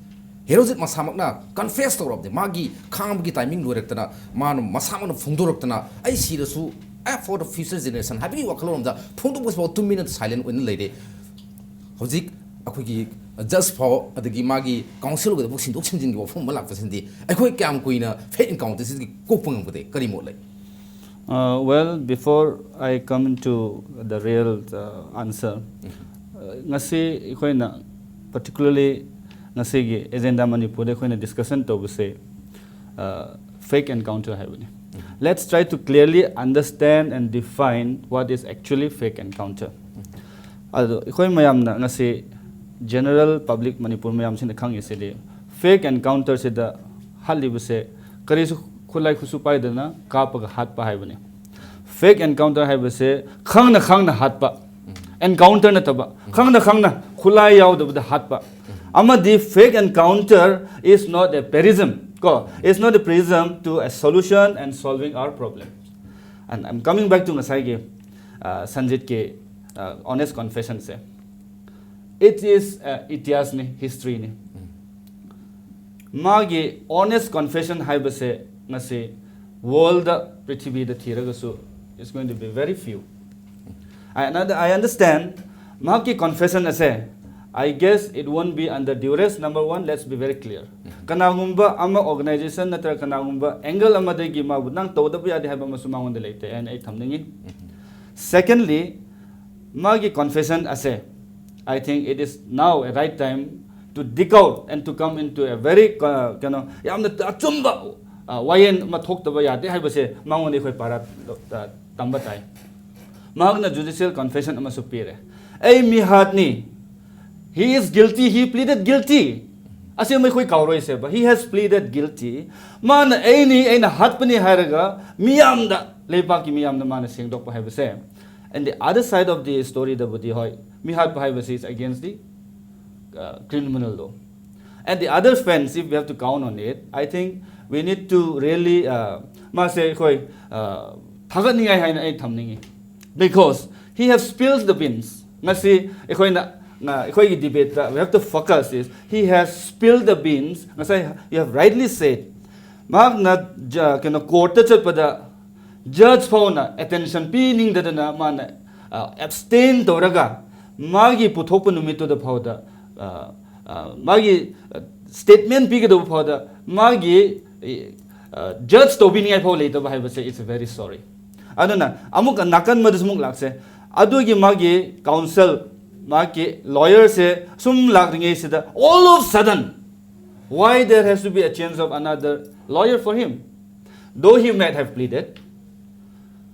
Herojit ꯃꯁꯥꯃꯛꯅ ꯀꯟꯐꯦꯁ ꯇꯧꯔꯕꯗꯤ, ꯃꯥꯒꯤ ꯈꯥꯡꯕꯒꯤ ꯇꯥꯏꯃꯤꯡ ꯂꯣꯏꯔꯛꯇꯅ ꯃꯥꯅ ꯃꯁꯥꯃꯛꯅ ꯐꯣꯡꯗꯣꯔꯛꯇꯅ, "ꯑꯩ ꯁꯤꯔꯁꯨ, I for the future generation" ꯍꯥꯏꯕꯒꯤ ꯋꯥꯈꯜꯂꯣꯟꯗ ꯐꯣꯡꯗꯣꯛꯄꯁꯤꯐꯥꯎ ꯇꯨꯃꯤꯟꯅ ꯁꯥꯏꯂꯦꯟ ꯑꯣꯏꯅ ꯂꯩꯔꯦ꯫ ꯍꯧꯖꯤꯛ ꯑꯩꯈꯣꯏꯒꯤ ꯖꯁ ꯐꯥꯎ, ꯑꯗꯒꯤ ꯃꯥꯒꯤ ꯀꯥꯎꯟꯁꯤꯜ ꯑꯣꯏꯒꯗꯕ ꯁꯤꯟꯗꯣꯛ ꯁꯤꯟꯖꯤꯟꯒꯤ ꯋꯥꯐꯝ ꯑꯃ ꯂꯥꯛꯄꯁꯤꯅꯗꯤ ꯑꯩꯈꯣꯏ ꯀꯌꯥꯝ ꯀꯨꯏꯅ ꯐꯦꯛ ꯏꯟꯀꯥꯎꯟꯇꯔꯁꯤꯗꯒꯤ ꯀꯣꯛꯄ ꯉꯝꯒꯗꯦ? ꯀꯔꯤ ꯃꯣꯠ ꯂꯩ? Uh, well, before I come into the real, uh, answer, uh, ꯉꯁꯤ ꯑꯩꯈꯣꯏꯅ particularly ꯉꯁꯤꯒꯤ ꯑꯦꯖꯦꯟꯗꯥ ꯃꯅꯤꯄꯨꯔꯗ ꯑꯩꯈꯣꯏꯅ ꯗꯤꯁꯀꯁꯟ ꯇꯧꯕꯁꯦ, uh, fake encounter ꯍꯥꯏꯕꯅꯤ꯫ Let's try to clearly understand and define what is actually fake encounter. ꯑꯗꯣ ꯑꯩꯈꯣꯏ ꯃꯌꯥꯝꯅ ꯉꯁꯤ general public ꯃꯅꯤꯄꯨꯔ ꯃꯌꯥꯝꯁꯤꯅ ꯈꯪꯉꯤꯁꯤꯗꯤ Fake encounter ꯁꯤꯗ ꯍꯥꯠꯂꯤꯕꯁꯦ ꯀꯔꯤꯁꯨ ꯈꯨꯠꯂꯥꯏ ꯈꯨꯠꯁꯨ ꯄꯥꯏꯗꯅ ꯀꯥꯞꯄꯒ ꯍꯥꯠꯄ ꯍꯥꯏꯕꯅꯤ꯫ Fake encounter ꯍꯥꯏꯕꯁꯦ ꯈꯪꯅ ꯈꯪꯅ ꯍꯥꯠꯄ, encounter ꯅꯠꯇꯕ, ꯈꯪꯅ ꯈꯪꯅ ꯈꯨꯠꯂꯥꯏ ꯌꯥꯎꯗꯕꯗ ꯍꯥꯠꯄ꯫ ꯑꯃꯗꯤ fake encounter is not a prism, ꯀꯣ, is not a prism to a solution and solving our problem. And I'm coming back to ꯉꯁꯥꯏꯒꯤ, ꯑ, ꯁꯟꯖꯤꯠꯀꯤ, ꯑ, honest confession say. It is, ꯑ, ꯏꯇꯤꯍꯥꯁꯅꯤ, history ꯅꯤ꯫ ꯃꯥꯒꯤ honest confession ꯍꯥꯏꯕꯁꯦ ꯉꯁꯤ world ꯗ, ꯄ꯭ꯔꯤꯊꯤꯕꯤꯗ ꯊꯤꯔꯒꯁꯨ, it's going to be very few꯫ I, another, I understand ꯃꯍꯥꯛꯀꯤ confession ꯑꯁꯦ, I guess it won't be under duress, number one, let's be very clear꯫ ꯀꯅꯥꯒꯨꯝꯕ ꯑꯃ organization ꯅꯠꯇ꯭ꯔꯒ ꯀꯅꯥꯒꯨꯝꯕ angle ꯑꯃꯗꯒꯤ ꯃꯥꯕꯨ ꯅꯪ ꯇꯧꯗꯕ ꯌꯥꯗꯦ ꯍꯥꯏꯕ ꯑꯃꯁꯨ ꯃꯉꯣꯟꯗ ꯂꯩꯇꯦ ꯍꯥꯏꯅ ꯑꯩ ꯊꯝꯅꯤꯡꯉꯤ꯫ Secondly, ꯃꯥꯒꯤ confession ꯑꯁꯦ, I think it is now a right time to dig out and to come into a very, uh, ꯀꯩꯅꯣ, ꯌꯥꯝꯅ ꯑꯆꯨꯝꯕ, uh, ꯋꯥꯌꯦꯜ ꯑꯃ ꯊꯣꯛꯇꯕ ꯌꯥꯗꯦ ꯍꯥꯏꯕꯁꯦ ꯃꯉꯣꯟꯗ ꯑꯩꯈꯣꯏ ꯄꯥꯔꯥ, uh, ꯇꯝꯕ ꯇꯥꯏ꯫ ꯃꯍꯥꯛꯅ judicial confession ꯑꯃꯁꯨ ꯄꯤꯔꯦ꯫ ꯑꯩ ꯃꯤꯍꯥꯠꯅꯤ꯫ He is guilty, he pleaded guilty꯫ ꯑꯁꯤ ꯑꯃ ꯑꯩꯈꯣꯏ ꯀꯥꯎꯔꯣꯏꯁꯦꯕ꯫ He has pleaded guilty꯫ ꯃꯥꯅ ꯑꯩꯅꯤ, ꯑꯩꯅ ꯍꯥꯠꯄꯅꯤ ꯍꯥꯏꯔꯒ ꯃꯤꯌꯥꯝꯗ, ꯂꯩꯕꯥꯛꯀꯤ ꯃꯤꯌꯥꯝꯗ ꯃꯥꯅ ꯁꯦꯡꯗꯣꯛꯄ ꯍꯥꯏꯕꯁꯦ꯫ And the other side of the story ꯗꯕꯨꯗꯤ, ꯍꯣꯏ, ꯃꯤꯍꯥꯠꯄ ꯍꯥꯏꯕꯁꯤ is against the, uh, criminal law꯫ And the other fence, if we have to count on it, I think we need to really, uh, ꯃꯥꯁꯦ ꯑꯩꯈꯣꯏ, uh, ꯊꯥꯒꯠꯅꯤꯡꯉꯥꯏ ꯍꯥꯏꯅ ꯑꯩ ꯊꯝꯅꯤꯡꯉꯤ꯫ Because he has spilled the beans꯫ ꯉꯁꯤ ꯑꯩꯈꯣꯏꯅ, ꯑ, ꯑꯩꯈꯣꯏꯒꯤ debate ꯇ we have to focus is, he has spilled the beans꯫ ꯉꯁꯥꯏ you have rightly said, ꯃꯍꯥꯛꯅ ꯖ-, ꯀꯩꯅꯣ, court ꯇ ꯆꯠꯄꯗ judge ꯐꯥꯎꯅ attention ꯄꯤꯅꯤꯡꯗꯗꯅ ꯃꯥꯅ, ꯑ, abstain ꯇꯧꯔꯒ ꯃꯥꯒꯤ ꯄꯨꯊꯣꯛꯄ ꯅꯨꯃꯤꯠꯇꯨꯗ ꯐꯥꯎꯗ, ꯑ, ꯑ, ꯃꯥꯒꯤ, ꯑ, statement ꯄꯤꯒꯗꯧꯕ ꯐꯥꯎꯗ ꯃꯥꯒꯤ, ꯑ, judge ꯇꯧꯕꯤꯅꯤꯡꯉꯥꯏ ꯐꯥꯎ ꯂꯩꯇꯕ ꯍꯥꯏꯕꯁꯦ, it's very sorry꯫ ꯑꯗꯨꯅ ꯑꯃꯨꯛꯀ ꯅꯥꯀꯟ ꯑꯃꯗꯁꯨ ꯑꯃꯨꯛ ꯂꯥꯛꯁꯦ꯫ ꯑꯗꯨꯒꯤ ꯃꯥꯒꯤ counsel, ꯃꯥꯒꯤ lawyer ꯁꯦ ꯁꯨꯝ ꯂꯥꯛꯂꯤꯉꯩꯁꯤꯗ, all of sudden, why there has to be a change of another lawyer for him? Though he might have pleaded,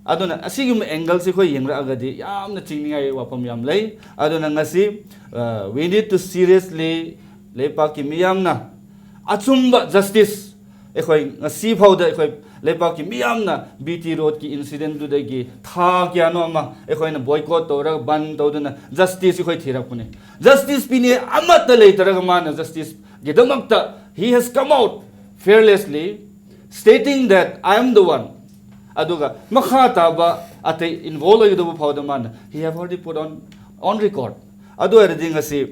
ꯑꯗꯨꯅ ꯑꯁꯤꯒꯨꯝꯕ angle ꯁꯤ ꯑꯩꯈꯣꯏ ꯌꯦꯡꯂꯛꯑꯒꯗꯤ ꯌꯥꯝꯅ ꯆꯤꯡꯅꯤꯡꯉꯥꯏ ꯋꯥꯐꯝ ꯌꯥꯝ ꯂꯩ꯫ ꯑꯗꯨꯅ ꯉꯁꯤ, ꯑ, we need to seriously, ꯂꯩꯄꯥꯛꯀꯤ ꯃꯤꯌꯥꯝꯅ ꯑꯆꯨꯝꯕ ꯖꯁꯇꯤꯁ ꯑꯩꯈꯣꯏ ꯉꯁꯤ ꯐꯥꯎꯗ ꯑꯩꯈꯣꯏ ꯂꯩꯕꯥꯛꯀꯤ ꯃꯤꯌꯥꯝꯅ ꯕꯤ ꯇꯤ ꯔꯣꯗꯀꯤ ꯏꯟꯁꯤꯗꯦꯟꯗꯨꯗꯒꯤ ꯊꯥ ꯀꯌꯥꯅꯣ ꯑꯃ ꯑꯩꯈꯣꯏꯅ ꯕꯣꯏꯀꯣꯠ ꯇꯧꯔꯒ ꯕꯟ ꯇꯧꯗꯨꯅ ꯖꯁꯇꯤꯁ ꯑꯩꯈꯣꯏ ꯊꯤꯔꯛꯄꯅꯤ꯫ ꯖꯁꯇꯤꯁ ꯄꯤꯅꯤ ꯑꯃꯠꯇ ꯂꯩꯇ꯭ꯔꯒ ꯃꯥꯅ ꯖꯁꯇꯤꯁꯒꯤꯗꯃꯛꯇ he has come out fearlessly stating that I am the one꯫ ꯑꯗꯨꯒ ꯃꯈꯥ ꯇꯥꯕ ꯑꯇꯩ ꯏꯟꯚꯣꯜꯕ ꯑꯣꯏꯒꯗꯧꯕ ꯐꯥꯎꯗ ꯃꯥꯅ he have already put on on record꯫ ꯑꯗꯨ ꯑꯣꯏꯔꯗꯤ ꯉꯁꯤ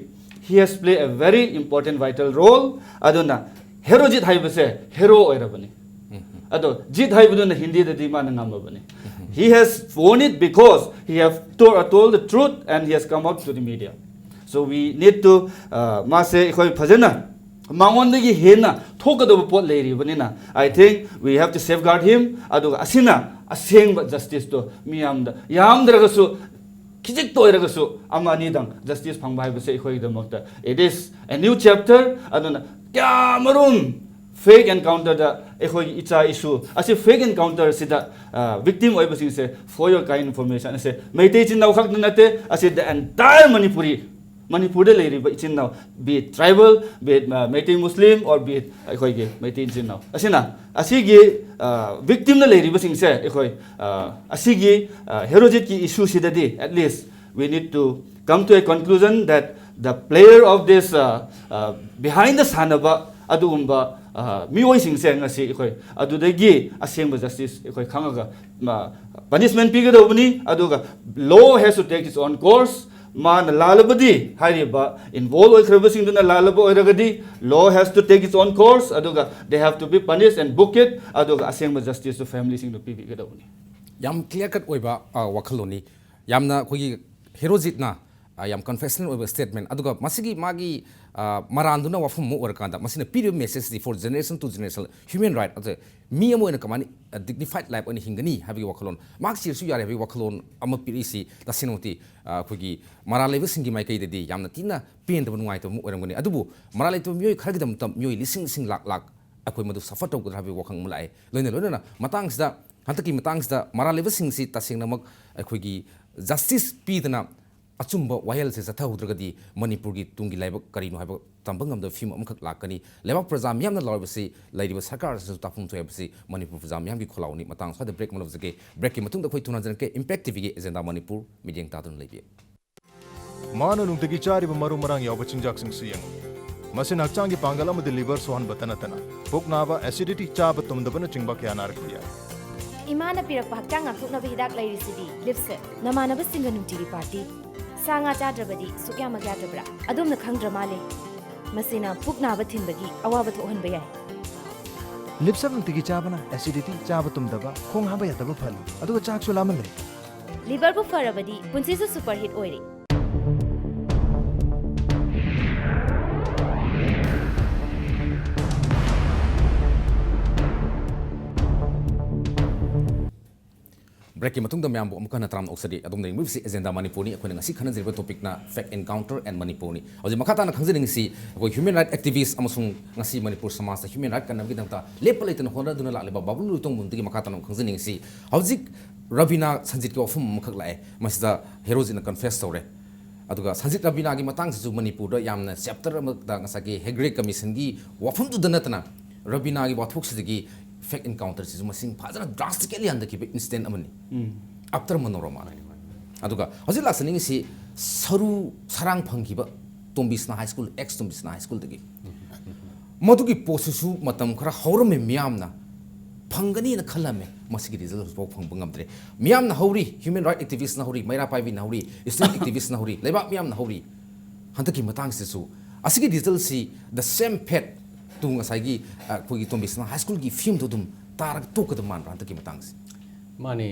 he has play a very important vital role꯫ ꯑꯗꯨꯅ ꯍꯦꯔꯣꯖꯤꯠ ꯍꯥꯏꯕꯁꯦ ꯍꯦꯔꯣ ꯑꯣꯏꯔꯕꯅꯤ꯫ ꯑꯗꯣ ꯖꯤꯠ ꯍꯥꯏꯕꯗꯨꯅ ꯍꯤꯟꯗꯤꯗꯗꯤ ꯃꯥꯅ ꯉꯝꯃꯕꯅꯤ꯫ He has won it because he have to, told the truth and he has come out to the media꯫ So we need to, uh, ꯃꯥꯁꯦ ꯑꯩꯈꯣꯏ ꯐꯖꯅ ꯃꯉꯣꯟꯗꯒꯤ ꯍꯦꯟꯅ ꯊꯣꯛꯀꯗꯕ ꯄꯣꯠ ꯂꯩꯔꯤꯕꯅꯤꯅ I think we have to safeguard him꯫ ꯑꯗꯨꯒ ꯑꯁꯤꯅ ꯑꯁꯦꯡꯕ ꯖꯁꯇꯤꯁꯇꯣ ꯃꯤꯌꯥꯝꯗ ꯌꯥꯝꯗ꯭ꯔꯒꯁꯨ ꯈꯤꯖꯤꯛꯇ ꯑꯣꯏꯔꯒꯁꯨ ꯑꯃ ꯑꯅꯤꯗꯪ ꯖꯁꯇꯤꯁ ꯐꯪꯕ ꯍꯥꯏꯕꯁꯦ ꯑꯩꯈꯣꯏꯒꯤꯗꯃꯛꯇ it is a new chapter꯫ ꯑꯗꯨꯅ ꯀꯌꯥꯃꯔꯨꯝ ꯐꯦꯛ ꯑꯦꯟꯀꯥꯎꯟꯇꯔꯗ ꯑꯩꯈꯣꯏꯒꯤ ꯏꯆꯥ ꯏꯁꯨ ꯑꯁꯤ ꯐꯦꯛ ꯑꯦꯟꯀꯥꯎꯟꯇꯔꯁꯤꯗ victim ꯑꯣꯏꯕꯁꯤꯡꯁꯦ for your kind information ꯑꯁꯦ ꯃꯩꯇꯩ ꯏꯆꯤꯟ ꯏꯅꯥꯎ ꯈꯛꯇ ꯅꯠꯇꯦ, ꯑꯁꯤ the entire Manipuri, ꯃꯅꯤꯄꯨꯔꯗ ꯂꯩꯔꯤꯕ ꯏꯆꯤꯟ ꯏꯅꯥꯎ, be it tribal, be it, uh, Meitei Muslim, or be it ꯑꯩꯈꯣꯏꯒꯤ ꯃꯩꯇꯩ ꯏꯆꯤꯟ ꯏꯅꯥꯎ ꯑꯁꯤꯅ ꯑꯁꯤꯒꯤ ꯚꯤꯛꯇꯤꯝꯗ ꯂꯩꯔꯤꯕꯁꯤꯡꯁꯦ ꯑꯩꯈꯣꯏ ꯑ, ꯑꯁꯤꯒꯤ ꯍꯦꯔꯣꯖꯤꯠꯀꯤ ꯏꯁꯨꯁꯤꯗꯗꯤ at least we need to come to a conclusion that the player of this, uh, uh, behind the ꯁꯥꯟꯅꯕ ꯑꯗꯨꯒꯨꯝꯕ ꯑ, ꯃꯤꯑꯣꯏꯁꯤꯡꯁꯦ ꯉꯁꯤ ꯑꯩꯈꯣꯏ ꯑꯗꯨꯗꯒꯤ ꯑꯁꯦꯡꯕ ꯖꯁꯇꯤꯁ ꯑꯩꯈꯣꯏ ꯈꯪꯉꯒ ꯄꯅꯤꯁꯃꯦꯟ ꯄꯤꯒꯗꯧꯕꯅꯤ꯫ ꯑꯗꯨꯒ law has to take its own course꯫ ꯃꯥꯅ ꯂꯥꯜꯂꯕꯗꯤ ꯍꯥꯏꯔꯤꯕ ꯏꯟꯚꯣꯜꯕ ꯑꯣꯏꯈ꯭ꯔꯕꯁꯤꯡꯗꯨꯅ ꯂꯥꯜꯂꯕ ꯑꯣꯏꯔꯒꯗꯤ law has to take its own course꯫ ꯑꯗꯨꯒ they have to be punished and book it꯫ ꯑꯗꯨꯒ ꯑꯁꯦꯡꯕ ꯖꯁꯇꯤꯁꯇꯨ ꯐꯦꯃꯤꯂꯤꯁꯤꯡꯗꯨ ꯄꯤꯕꯤꯒꯗꯧꯕꯅꯤ꯫ ꯌꯥꯝ ꯀ꯭ꯂꯤꯌꯥꯔ ꯀꯠ ꯑꯣꯏꯕ ꯑ, ꯋꯥꯈꯜꯂꯣꯟꯅꯤ꯫ ꯌꯥꯝꯅ ꯑꯩꯈꯣꯏꯒꯤ ꯍꯦꯔꯣꯖꯤꯠꯅ ꯑ, ꯌꯥꯝ ꯀꯟꯐꯦꯁꯅꯦꯜ ꯑꯣꯏꯕ ꯁ꯭ꯇꯦꯠꯃꯦꯟ, ꯑꯗꯨꯒ ꯃꯁꯤꯒꯤ ꯃꯥꯒꯤ ꯑ, ꯃꯔꯥꯟꯗꯨꯅ ꯋꯥꯐꯝ ꯑꯃ ꯑꯣꯏꯔꯀꯥꯟꯗ ꯃꯁꯤꯅ ꯄꯤꯔꯤꯕ ꯃꯦꯁꯦꯖꯇꯤ for generation to generation human right, ꯑꯗꯨ ꯃꯤ ꯑꯃ ꯑꯣꯏꯅ ꯀꯃꯥꯏꯅ ꯗꯤꯒꯅꯤꯐꯥꯏꯠ ꯂꯥꯏꯐ ꯑꯣꯏꯅ ꯍꯤꯡꯒꯅꯤ ꯍꯥꯏꯕꯒꯤ ꯋꯥꯈꯜꯂꯣꯟ, ꯃꯍꯥꯛ ꯁꯤꯔꯁꯨ ꯌꯥꯔꯦ ꯍꯥꯏꯕꯒꯤ ꯋꯥꯈꯜꯂꯣꯟ ꯑꯃ ꯄꯤꯔꯛꯏꯁꯤ ꯇꯁꯦꯡꯅꯃꯛꯇꯤ ꯑ, ꯑꯩꯈꯣꯏꯒꯤ ꯃꯔꯥꯜ ꯂꯩꯕꯁꯤꯡꯒꯤ ꯃꯥꯏꯀꯩꯗꯗꯤ ꯌꯥꯝꯅ ꯊꯤꯅ ꯄꯦꯟꯗꯕ, ꯅꯨꯡꯉꯥꯏꯇꯕ ꯑꯃ ꯑꯣꯏꯔꯝꯒꯅꯤ꯫ ꯑꯗꯨꯕꯨ ꯃꯔꯥꯜ ꯂꯩꯇꯕ ꯃꯤꯑꯣꯏ ꯈꯔꯒꯤꯗꯃꯛꯇ ꯃꯤꯑꯣꯏ ꯂꯤꯁꯤꯡ ꯂꯤꯁꯤꯡ ꯂꯥꯛ ꯂꯥꯛ ꯑꯩꯈꯣꯏ ꯃꯗꯨ ꯁꯐꯔ ꯇꯧꯒꯗ꯭ꯔꯥ ꯍꯥꯏꯕꯒꯤ ꯋꯥꯈꯜ ꯑꯃ ꯂꯥꯛꯑꯦ꯫ ꯂꯣꯏꯅ ꯂꯣꯏꯅꯅ ꯃꯇꯥꯡꯁꯤꯗ, ꯍꯟꯗꯛꯀꯤ ꯃꯇꯥꯡꯁꯤꯗ ꯃꯔꯥꯜ ꯂꯩꯕꯁꯤꯡꯁꯤ ꯇꯁꯦꯡꯅꯃꯛ ꯑꯩꯈꯣꯏꯒꯤ ꯖꯁꯇꯤꯁ ꯄꯤꯗꯅ ꯑꯆꯨꯝꯕ ꯋꯥꯌꯦꯜꯁꯦ ꯆꯠꯊꯍꯧꯗ꯭ꯔꯒꯗꯤ ꯃꯅꯤꯄꯨꯔꯒꯤ ꯇꯨꯡꯒꯤ ꯂꯥꯏꯕꯛ ꯀꯔꯤꯅꯣ ꯍꯥꯏꯕ ꯇꯝꯕ ꯉꯝꯗꯕ ꯐꯤꯕꯝ ꯑꯃꯈꯛ ꯂꯥꯛꯀꯅꯤ꯫ ꯂꯩꯕꯥꯛ ꯄ꯭ꯔꯖꯥ ꯃꯤꯌꯥꯝꯅ ꯂꯥꯎꯔꯤꯕꯁꯤ ꯂꯩꯔꯤꯕ ꯁꯔꯀꯥꯔ ꯑꯁꯤꯁꯨ ꯇꯥꯐꯝ ꯊꯣꯛꯑꯦ ꯍꯥꯏꯕꯁꯤ ꯃꯅꯤꯄꯨꯔ ꯄ꯭ꯔꯖꯥ ꯃꯤꯌꯥꯝꯒꯤ ꯈꯣꯜꯂꯥꯎꯅꯤ꯫ ꯃꯇꯥꯡ ꯁ꯭ꯋꯥꯏꯗ ꯕ꯭ꯔꯦꯛ ꯑꯃ ꯂꯧꯖꯒꯦ꯫ ꯕ꯭ꯔꯦꯛꯀꯤ ꯃꯇꯨꯡꯗ ꯑꯩꯈꯣꯏ ꯊꯨꯅ ꯍꯟꯖꯔꯛꯀꯦ꯫ ꯏꯝꯄꯦꯛ ꯇꯤꯚꯤꯒꯤ ꯑꯦꯖꯦꯟꯗꯥ ꯃꯅꯤꯄꯨꯔ, ꯃꯤꯠꯌꯦꯡ ꯇꯥꯗꯨꯅ ꯂꯩꯕꯤꯌꯨ꯫ ꯃꯥꯅ ꯅꯨꯡꯇꯤꯒꯤ ꯆꯥꯔꯤꯕ ꯃꯔꯨ ꯃꯔꯥꯡ ꯌꯥꯎꯕ ꯆꯤꯟꯖꯥꯛꯁꯤꯡꯁꯤ ꯌꯦꯡꯉꯨ꯫ ꯃꯁꯤꯅ ꯍꯛꯆꯥꯡꯒꯤ ꯄꯥꯡꯒꯜ ꯑꯃꯗꯤ ꯂꯤꯚꯔ ꯁꯣꯛꯍꯟꯕꯇ ꯅꯠꯇꯅ ꯄꯨꯛ ꯅꯥꯕ, ꯑꯦꯁꯤꯗꯤꯇꯤ, ꯆꯥꯕ ꯇꯨꯝꯗꯕꯅꯆꯤꯡꯕ ꯀꯌꯥ ꯅꯥꯔꯛꯄ ꯌꯥꯏ꯫ ꯏꯃꯥꯅ ꯄꯤꯔꯛꯄ ꯍꯛꯆꯥꯡ ꯉꯥꯛꯊꯣꯛꯅꯕ ꯍꯤꯗꯥꯛ ꯂꯩꯔꯤꯁꯤꯗꯤ, ꯂꯤꯞꯁꯦ꯫ ꯅꯃꯥꯟꯅꯕꯁꯤꯡꯒ ꯅꯨꯡꯇꯤꯒꯤ ꯄꯥꯔꯇꯤ, ꯁꯥ ꯉꯥ ꯆꯥꯗ꯭ꯔꯕꯗꯤ ꯁꯨꯛꯌꯥꯃꯛ ꯌꯥꯗ꯭ꯔꯕ꯭ꯔꯥ? ꯑꯗꯣꯝꯅ ꯈꯪꯗ꯭ꯔ ꯃꯥꯜꯂꯦ꯫ ꯃꯁꯤꯅ ꯄꯨꯛ ꯅꯥꯕ ꯊꯤꯟꯕꯒꯤ ꯑꯋꯥꯕ ꯊꯣꯛꯍꯟꯕ ꯌꯥꯏ꯫ ꯂꯤꯞꯁꯦꯞ ꯅꯨꯡꯇꯤꯒꯤ ꯆꯥꯕꯅ ꯑꯦꯁꯤꯗꯤꯇꯤ, ꯆꯥꯕ ꯇꯨꯝꯗꯕ, ꯈꯣꯡ ꯍꯥꯝꯕ ꯌꯥꯗꯕ ꯐꯍꯜꯂꯤ, ꯑꯗꯨꯒ ꯆꯥꯛꯁꯨ ꯂꯥꯝꯍꯜꯂꯦ꯫ ꯂꯤꯚꯔꯕꯨ ꯐꯔꯕꯗꯤ ꯄꯨꯟꯁꯤꯁꯨ ꯁꯨꯄꯔ ꯍꯤꯠ ꯑꯣꯏꯔꯦ꯫ ꯕ꯭ꯔꯦꯛꯀꯤ ꯃꯇꯨꯡꯗ ꯃꯌꯥꯝꯕꯨ ꯑꯃꯨꯛ ꯍꯟꯅ ꯇꯔꯥꯝꯅ ꯑꯣꯛꯆꯔꯤ꯫ ꯑꯗꯣꯝꯅ ꯌꯦꯡꯕꯤꯕꯁꯤ ꯑꯦꯖꯦꯟꯗꯥ ꯃꯅꯤꯄꯨꯔꯅꯤ꯫ ꯑꯩꯈꯣꯏꯅ ꯉꯁꯤ ꯈꯟꯅꯖꯔꯤꯕ ꯇꯣꯄꯤꯛꯅ Fake Encounter and ꯃꯅꯤꯄꯨꯔꯅꯤ꯫ ꯍꯧꯖꯤꯛ ꯃꯈꯥ ꯇꯥꯅ ꯈꯪꯖꯅꯤꯡꯉꯤꯁꯤ ꯑꯩꯈꯣꯏ ꯍ꯭ꯌꯨꯃꯦꯟ ꯔꯥꯏꯠ ꯑꯦꯛꯇꯤꯚꯤꯁ꯭ꯠ ꯑꯃꯁꯨꯡ ꯉꯁꯤ ꯃꯅꯤꯄꯨꯔ ꯁꯃꯥꯖꯇ ꯍ꯭ꯌꯨꯃꯦꯟ ꯔꯥꯏꯠ ꯀꯟꯅꯕꯒꯤꯗꯃꯛꯇ ꯂꯦꯞꯄ ꯂꯩꯇꯅ ꯍꯣꯠꯅꯗꯨꯅ ꯂꯥꯛꯂꯤꯕ ꯕꯥꯕꯨꯂꯣꯟ ꯂꯣꯏꯇꯣꯡꯕꯝꯗꯒꯤ ꯃꯈꯥ ꯇꯥꯅ ꯑꯃꯨꯛ ꯈꯪꯖꯅꯤꯡꯉꯤꯁꯤ, ꯍꯧꯖꯤꯛ ꯔꯕꯤꯅꯥ ꯁꯟꯖꯤꯠꯀꯤ ꯋꯥꯐꯝ ꯑꯃꯈꯛ ꯂꯥꯛꯑꯦ꯫ ꯃꯁꯤꯗ ꯍꯦꯔꯣꯖꯤꯠꯅ ꯀꯟꯐꯦꯁ ꯇꯧꯔꯦ꯫ ꯑꯗꯨꯒ ꯁꯟꯖꯤꯠ ꯔꯕꯤꯅꯥꯒꯤ ꯃꯇꯥꯡꯁꯤꯁꯨ ꯃꯅꯤꯄꯨꯔꯗ ꯌꯥꯝꯅ ꯆꯦꯞꯇꯔ ꯑꯃꯗ ꯉꯁꯥꯏꯒꯤ ꯍꯦꯒ꯭ꯔꯦ ꯀꯃꯤꯁꯟꯒꯤ ꯋꯥꯐꯝꯗꯨꯗ ꯅꯠꯇꯅ ꯔꯕꯤꯅꯥꯒꯤ ꯋꯥꯊꯣꯛꯁꯤꯗꯒꯤ ꯐꯦꯛ ꯑꯦꯟꯀꯥꯎꯟꯇꯔꯁꯤꯁꯨ ꯃꯁꯤꯡ ꯐꯖꯅ ꯗ꯭ꯔꯥꯁꯇꯤꯀꯦꯂꯤ ꯍꯟꯊꯈꯤꯕ ꯏꯟꯁꯤꯗꯦꯟ ꯑꯃꯅꯤ꯫ ꯑꯞꯇꯔ ꯃꯅꯣꯔꯃꯥ꯫ ꯑꯗꯨꯒ ꯍꯧꯖꯤꯛ ꯂꯥꯛꯆꯅꯤꯡꯉꯤꯁꯤ ꯁꯔꯨ ꯁꯔꯥꯡ ꯐꯪꯈꯤꯕ ꯇꯣꯝꯕꯤꯁꯅꯥ ꯍꯥꯏ ꯁ꯭ꯀꯨꯜ, ꯑꯦꯛꯁ ꯇꯣꯝꯕꯤꯁꯅꯥ ꯍꯥꯏ ꯁ꯭ꯀꯨꯜꯗꯒꯤ꯫ ꯃꯗꯨꯒꯤ ꯄꯣꯠꯁꯤꯁꯨ ꯃꯇꯝ ꯈꯔ ꯍꯧꯔꯝꯃꯦ, ꯃꯤꯌꯥꯝꯅ ꯐꯪꯒꯅꯤꯅ ꯈꯜꯂꯝꯃꯦ꯫ ꯃꯁꯤꯒꯤ ꯔꯤꯖꯜ ꯍꯧꯖꯤꯛꯐꯥꯎ ꯐꯪꯕ ꯉꯝꯗ꯭ꯔꯦ꯫ ꯃꯤꯌꯥꯝꯅ ꯍꯧꯔꯤ, ꯍ꯭ꯌꯨꯃꯦꯟ ꯔꯥꯏꯠ ꯑꯦꯛꯇꯤꯚꯤꯁ꯭ꯠꯅ ꯍꯧꯔꯤ, ꯃꯩꯔꯥ ꯄꯥꯏꯕꯤꯅ ꯍꯧꯔꯤ, ꯏꯁꯇꯨꯗꯦꯟꯠ ꯑꯦꯛꯇꯤꯚꯤꯁ꯭ꯠꯅ ꯍꯧꯔꯤ, ꯂꯩꯕꯥꯛ ꯃꯤꯌꯥꯝꯅ ꯍꯧꯔꯤ꯫ ꯍꯟꯗꯛꯀꯤ ꯃꯇꯥꯡꯁꯤꯗꯁꯨ ꯑꯁꯤꯒꯤ ꯔꯤꯖꯜꯁꯤ the same fate to ꯉꯁꯥꯏꯒꯤ, ꯑ, ꯑꯩꯈꯣꯏꯒꯤ ꯇꯣꯝꯕꯤꯁꯅꯥ ꯍꯥꯏ ꯁ꯭ꯀꯨꯜꯒꯤ ꯐꯤꯕꯝꯗꯣ ꯑꯗꯨꯝ ꯇꯥꯔꯒ ꯇꯣꯛꯀꯗꯕ ꯃꯥꯟꯕ꯭ꯔꯥ ꯍꯟꯗꯛꯀꯤ ꯃꯇꯥꯡꯁꯤ? ꯃꯥꯅꯦ,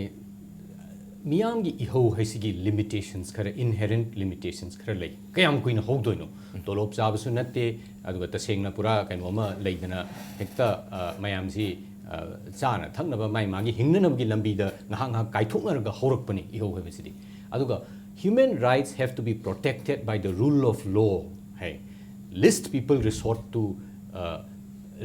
ꯃꯤꯌꯥꯝꯒꯤ ꯏꯍꯧ ꯍꯥꯏꯁꯤꯒꯤ ꯂꯤꯃꯤꯇꯦꯁꯟꯁ ꯈꯔ, ꯏꯟꯍꯦꯔꯦꯟꯠ ꯂꯤꯃꯤꯇꯦꯁꯟꯁ ꯈꯔ ꯂꯩ꯫ ꯀꯌꯥꯝ ꯀꯨꯏꯅ ꯍꯧꯗꯣꯏꯅꯣ? ꯇꯣꯂꯣꯞ ꯆꯥꯕꯁꯨ ꯅꯠꯇꯦ, ꯑꯗꯨꯒ ꯇꯁꯦꯡꯅ ꯄꯨꯔꯥ ꯀꯩꯅꯣ ꯑꯃ ꯂꯩꯗꯅ ꯍꯦꯛꯇ, ꯑ, ꯃꯌꯥꯝꯁꯤ, ꯑ, ꯆꯥꯅ ꯊꯛꯅꯕ, ꯃꯥꯏ ꯃꯥꯒꯤ ꯍꯤꯡꯅꯅꯕꯒꯤ ꯂꯝꯕꯤꯗ ꯉꯥꯏꯍꯥꯛ ꯉꯥꯏꯍꯥꯛ ꯀꯥꯏꯊꯣꯛꯅꯔꯒ ꯍꯧꯔꯛꯄꯅꯤ ꯏꯍꯧ ꯍꯥꯏꯕꯁꯤꯗꯤ꯫ ꯑꯗꯨꯒ human rights have to be protected by the rule of law high. Least people resort to, uh,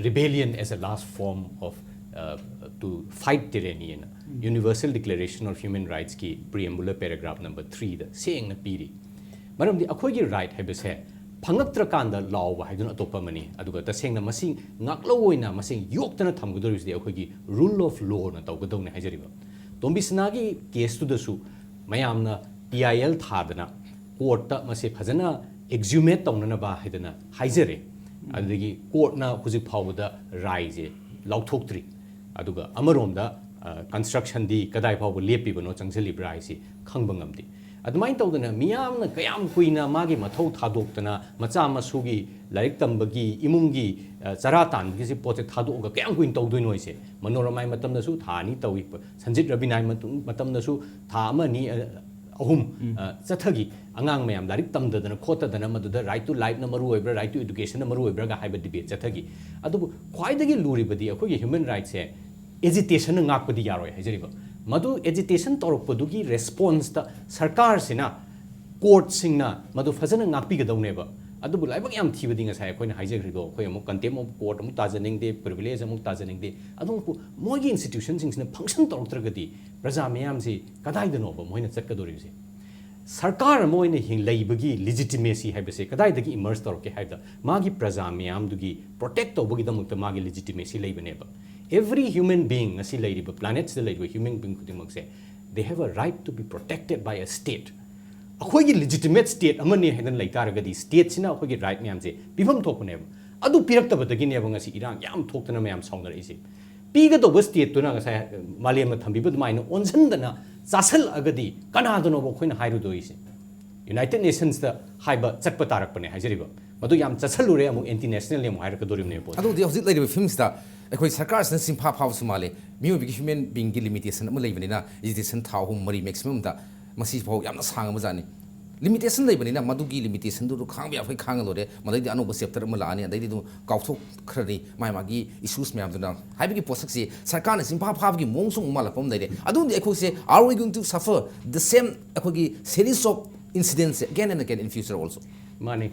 rebellion as a last form of, uh, to fight tyranny ꯅ Universal Declaration of Human Rights ꯀꯤ preamble paragraph number three ꯗ ꯁꯦꯡꯅ ꯄꯤꯔꯤ꯫ ꯃꯔꯝꯗꯤ ꯑꯩꯈꯣꯏꯒꯤ right ꯍꯥꯏꯕꯁꯦ ꯐꯪꯉꯛꯇ꯭ꯔꯀꯥꯟꯗ ꯂꯥꯎꯕ ꯍꯥꯏꯗꯨꯅ ꯑꯇꯣꯞꯄ ꯑꯃꯅꯤ꯫ ꯑꯗꯨꯒ ꯇꯁꯦꯡꯅ ꯃꯁꯤ ꯉꯥꯛꯂꯧ ꯑꯣꯏꯅ ꯃꯁꯤ ꯌꯣꯛꯇꯅ ꯊꯝꯒꯗꯧꯔꯤꯕꯁꯤꯗꯤ ꯑꯩꯈꯣꯏꯒꯤ rule of law ꯅ ꯇꯧꯒꯗꯧꯅꯤ ꯍꯥꯏꯖꯔꯤꯕ꯫ ꯇꯣꯝꯕꯤꯁꯅꯥꯒꯤ case ꯇꯨꯗꯁꯨ ꯃꯌꯥꯝꯅ T I L ꯊꯥꯗꯅ court ꯇ ꯃꯁꯤ ꯐꯖꯅ exhumate ꯇꯧꯅꯅꯕ ꯍꯥꯏꯗꯅ ꯍꯥꯏꯖꯔꯦ꯫ ꯑꯗꯨꯗꯒꯤ court ꯅ ꯍꯧꯖꯤꯛ ꯐꯥꯎꯕꯗ ꯔꯥꯏꯁꯦ ꯂꯥꯎꯊꯣꯛꯇ꯭ꯔꯤ꯫ ꯑꯗꯨꯒ ꯑꯃꯔꯣꯝꯗ, ꯑ, construction ꯗꯤ ꯀꯗꯥꯏ ꯐꯥꯎꯕ ꯂꯦꯞꯄꯤꯕꯅꯣ, ꯆꯪꯁꯤꯜꯂꯤꯕ꯭ꯔꯥ ꯍꯥꯏꯁꯤ ꯈꯪꯕ ꯉꯝꯗꯦ꯫ ꯑꯗꯨꯃꯥꯏꯅ ꯇꯧꯗꯅ ꯃꯤꯌꯥꯝꯅ ꯀꯌꯥꯝ ꯀꯨꯏꯅ ꯃꯥꯒꯤ ꯃꯊꯧ ꯊꯥꯗꯣꯛꯇꯅ, ꯃꯆꯥ ꯃꯁꯨꯒꯤ ꯂꯥꯏꯔꯤꯛ ꯇꯝꯕꯒꯤ, ꯏꯃꯨꯡꯒꯤ, ꯑ, ꯆꯔꯥ ꯇꯥꯟꯕꯒꯤꯁꯤ ꯄꯣꯠꯁꯦ ꯊꯥꯗꯣꯛꯑꯒ ꯀꯌꯥꯝ ꯀꯨꯏꯅ ꯇꯧꯗꯣꯏꯅꯣ ꯍꯥꯏꯁꯦ? ꯃꯅꯣꯔꯃꯥꯒꯤ ꯃꯇꯝꯗꯁꯨ ꯊꯥ ꯑꯅꯤ ꯇꯧꯏ, ꯁꯟꯖꯤꯠ ꯔꯕꯤꯅꯥꯒꯤ ꯃꯇꯝ-, ꯃꯇꯝꯗꯁꯨ ꯊꯥ ꯑꯃ ꯑꯅꯤ, ꯑ, ꯑꯍꯨꯝ, ꯎꯝ꯫ ꯑ, ꯆꯠꯊꯈꯤ꯫ ꯑꯉꯥꯡ ꯃꯌꯥꯝ ꯂꯥꯏꯔꯤꯛ ꯇꯝꯗꯗꯅ ꯈꯣꯠꯇꯗꯅ ꯃꯗꯨꯗ right to life ꯅ ꯃꯔꯨ ꯑꯣꯏꯕ꯭ꯔꯥ, right to education ꯅ ꯃꯔꯨ ꯑꯣꯏꯕ꯭ꯔꯥꯒ ꯍꯥꯏꯕ debate ꯆꯠꯊꯈꯤ꯫ ꯑꯗꯨꯕꯨ ꯈ꯭ꯋꯥꯏꯗꯒꯤ ꯂꯨꯔꯤꯕꯗꯤ ꯑꯩꯈꯣꯏꯒꯤ human right ꯁꯦ agitation ꯅ ꯉꯥꯛꯄꯗꯤ ꯌꯥꯔꯣꯏ ꯍꯥꯏꯖꯔꯤꯕ꯫ ꯃꯗꯨ agitation ꯇꯧꯔꯛꯄꯗꯨꯒꯤ response ꯇ ꯁꯔꯀꯥꯔꯁꯤꯅ, court ꯁꯤꯡꯅ ꯃꯗꯨ ꯐꯖꯅ ꯉꯥꯛꯄꯤꯒꯗꯧꯅꯦꯕ꯫ ꯑꯗꯨꯕꯨ ꯂꯥꯏꯕꯛ ꯌꯥꯝ ꯊꯤꯕꯗꯤ ꯉꯁꯥꯏ ꯑꯩꯈꯣꯏꯅ ꯍꯥꯏꯖꯈ꯭ꯔꯤꯗꯣ, ꯑꯩꯈꯣꯏ ꯑꯃꯨꯛ contempt of court ꯑꯃꯨꯛ ꯇꯥꯖꯅꯤꯡꯗꯦ, privilege ꯑꯃꯨꯛ ꯇꯥꯖꯅꯤꯡꯗꯦ꯫ ꯑꯗꯨꯕꯨ ꯃꯣꯏꯒꯤ institution ꯁꯤꯡꯁꯤꯅ function ꯇꯧꯔꯛꯇ꯭ꯔꯒꯗꯤ ꯄ꯭ꯔꯖꯥ ꯃꯤꯌꯥꯝꯁꯤ ꯀꯗꯥꯏꯗꯅꯣꯕ ꯃꯣꯏꯅ ꯆꯠꯀꯗꯧꯔꯤꯕꯁꯦ? ꯁꯔꯀꯥꯔ ꯑꯃ ꯑꯣꯏꯅ ꯍꯤꯡ-, ꯂꯩꯕꯒꯤ legitimacy ꯍꯥꯏꯕꯁꯦ ꯀꯗꯥꯏꯗꯒꯤ emerge ꯇꯧꯔꯛꯀꯦ ꯍꯥꯏꯕꯗ, ꯃꯥꯒꯤ ꯄ꯭ꯔꯖꯥ ꯃꯤꯌꯥꯝꯗꯨꯒꯤ protect ꯇꯧꯕꯒꯤꯗꯃꯛꯇ ꯃꯥꯒꯤ legitimacy ꯂꯩꯕꯅꯦꯕ꯫ Every human being, ꯉꯁꯤ ꯂꯩꯔꯤꯕ planet ꯁꯤꯗ ꯂꯩꯔꯤꯕ human being ꯈꯨꯗꯤꯡꯃꯛꯁꯦ, they have a right to be protected by a state꯫ ꯑꯩꯈꯣꯏꯒꯤ legitimate state ꯑꯃꯅꯤ ꯍꯥꯏꯗꯅ ꯂꯩ ꯇꯥꯔꯒꯗꯤ, state ꯁꯤꯅ ꯑꯩꯈꯣꯏꯒꯤ right ꯃꯌꯥꯝꯁꯦ ꯄꯤꯐꯝ ꯊꯣꯛꯄꯅꯦꯕ꯫ ꯑꯗꯨ ꯄꯤꯔꯛꯇꯕꯗꯒꯤꯅꯦꯕ ꯉꯁꯤ ꯏꯔꯥꯡ ꯌꯥꯝ ꯊꯣꯛꯇꯅ ꯃꯌꯥꯝ ꯁꯥꯎꯅꯔꯛꯏꯁꯦ꯫ ꯄꯤꯒꯗꯧꯕ state ꯇꯨꯅ ꯉꯁꯥꯏ ꯃꯥꯂꯦꯝꯅ ꯊꯝꯕꯤꯕ ꯑꯗꯨꯃꯥꯏꯅ ꯑꯣꯟꯁꯤꯟꯗꯅ ꯆꯥꯁꯜꯂꯛꯑꯒꯗꯤ ꯀꯅꯥꯗꯅꯣꯕ ꯑꯩꯈꯣꯏꯅ ꯍꯥꯏꯔꯨꯗꯣꯏꯁꯦ? United Nations ꯇ ꯍꯥꯏꯕ ꯆꯠꯄ ꯇꯥꯔꯛꯄꯅꯦ ꯍꯥꯏꯖꯔꯤꯕ꯫ ꯃꯗꯨ ꯌꯥꯝ ꯆꯠꯁꯜꯂꯨꯔꯦ, ꯑꯃꯨꯛ anti national ꯅꯦ ꯑꯃꯨꯛ ꯍꯥꯏꯔꯛꯀꯗꯧꯔꯤꯕꯅꯦ ꯄꯣꯠꯁꯦ꯫ ꯑꯗꯨꯕꯨꯗꯤ ꯍꯧꯖꯤꯛ ꯂꯩꯔꯤꯕ ꯐꯤꯕꯝꯁꯤꯗ ꯑꯩꯈꯣꯏ ꯁꯔꯀꯥꯔꯁꯤꯅ ꯆꯤꯟꯐꯥ ꯐꯥꯕꯁꯨ ꯃꯥꯜꯂꯦ꯫ ꯃꯤꯑꯣꯏꯕꯒꯤ human being ꯒꯤ limitation ꯑꯃ ꯂꯩꯕꯅꯤꯅ, agitation ꯊꯥ ꯑꯍꯨꯝ, ꯃꯔꯤ maximum ꯗ, ꯃꯁꯤ ꯐꯥꯎ ꯌꯥꯝꯅ ꯁꯥꯡꯉꯕꯖꯥꯠꯅꯤ꯫ Limitation ꯂꯩꯕꯅꯤꯅ ꯃꯗꯨꯒꯤ limitation ꯗꯨ ꯈꯥꯡꯕ ꯌꯥꯕ ꯑꯩꯈꯣꯏ ꯈꯥꯡꯉ ꯂꯣꯏꯔꯦ꯫ ꯃꯗꯩꯗꯤ ꯑꯅꯧꯕ chapter ꯑꯃ ꯂꯥꯛꯑꯅꯤ, ꯑꯗꯩꯗꯤ ꯑꯗꯨꯝ ꯀꯥꯎꯊꯣꯛꯈ꯭ꯔꯅꯤ ꯃꯥꯏ ꯃꯥꯒꯤ issues ꯃꯌꯥꯝꯗꯨꯅ ꯍꯥꯏꯕꯒꯤ ꯄꯣꯠꯁꯛꯁꯦ ꯁꯔꯀꯥꯔꯅ ꯆꯤꯟꯐꯥ ꯐꯥꯕꯒꯤ ꯃꯑꯣꯡꯁꯨ ꯑꯃꯨꯛ ꯃꯥꯜꯂꯛꯄ ꯑꯃ ꯂꯩꯔꯦ꯫ ꯑꯗꯨꯝꯗꯤ ꯑꯩꯈꯣꯏꯁꯦ, are we going to suffer the same, ꯑꯩꯈꯣꯏꯒꯤ series of incidents again and again in future also? ꯃꯥꯅꯤ,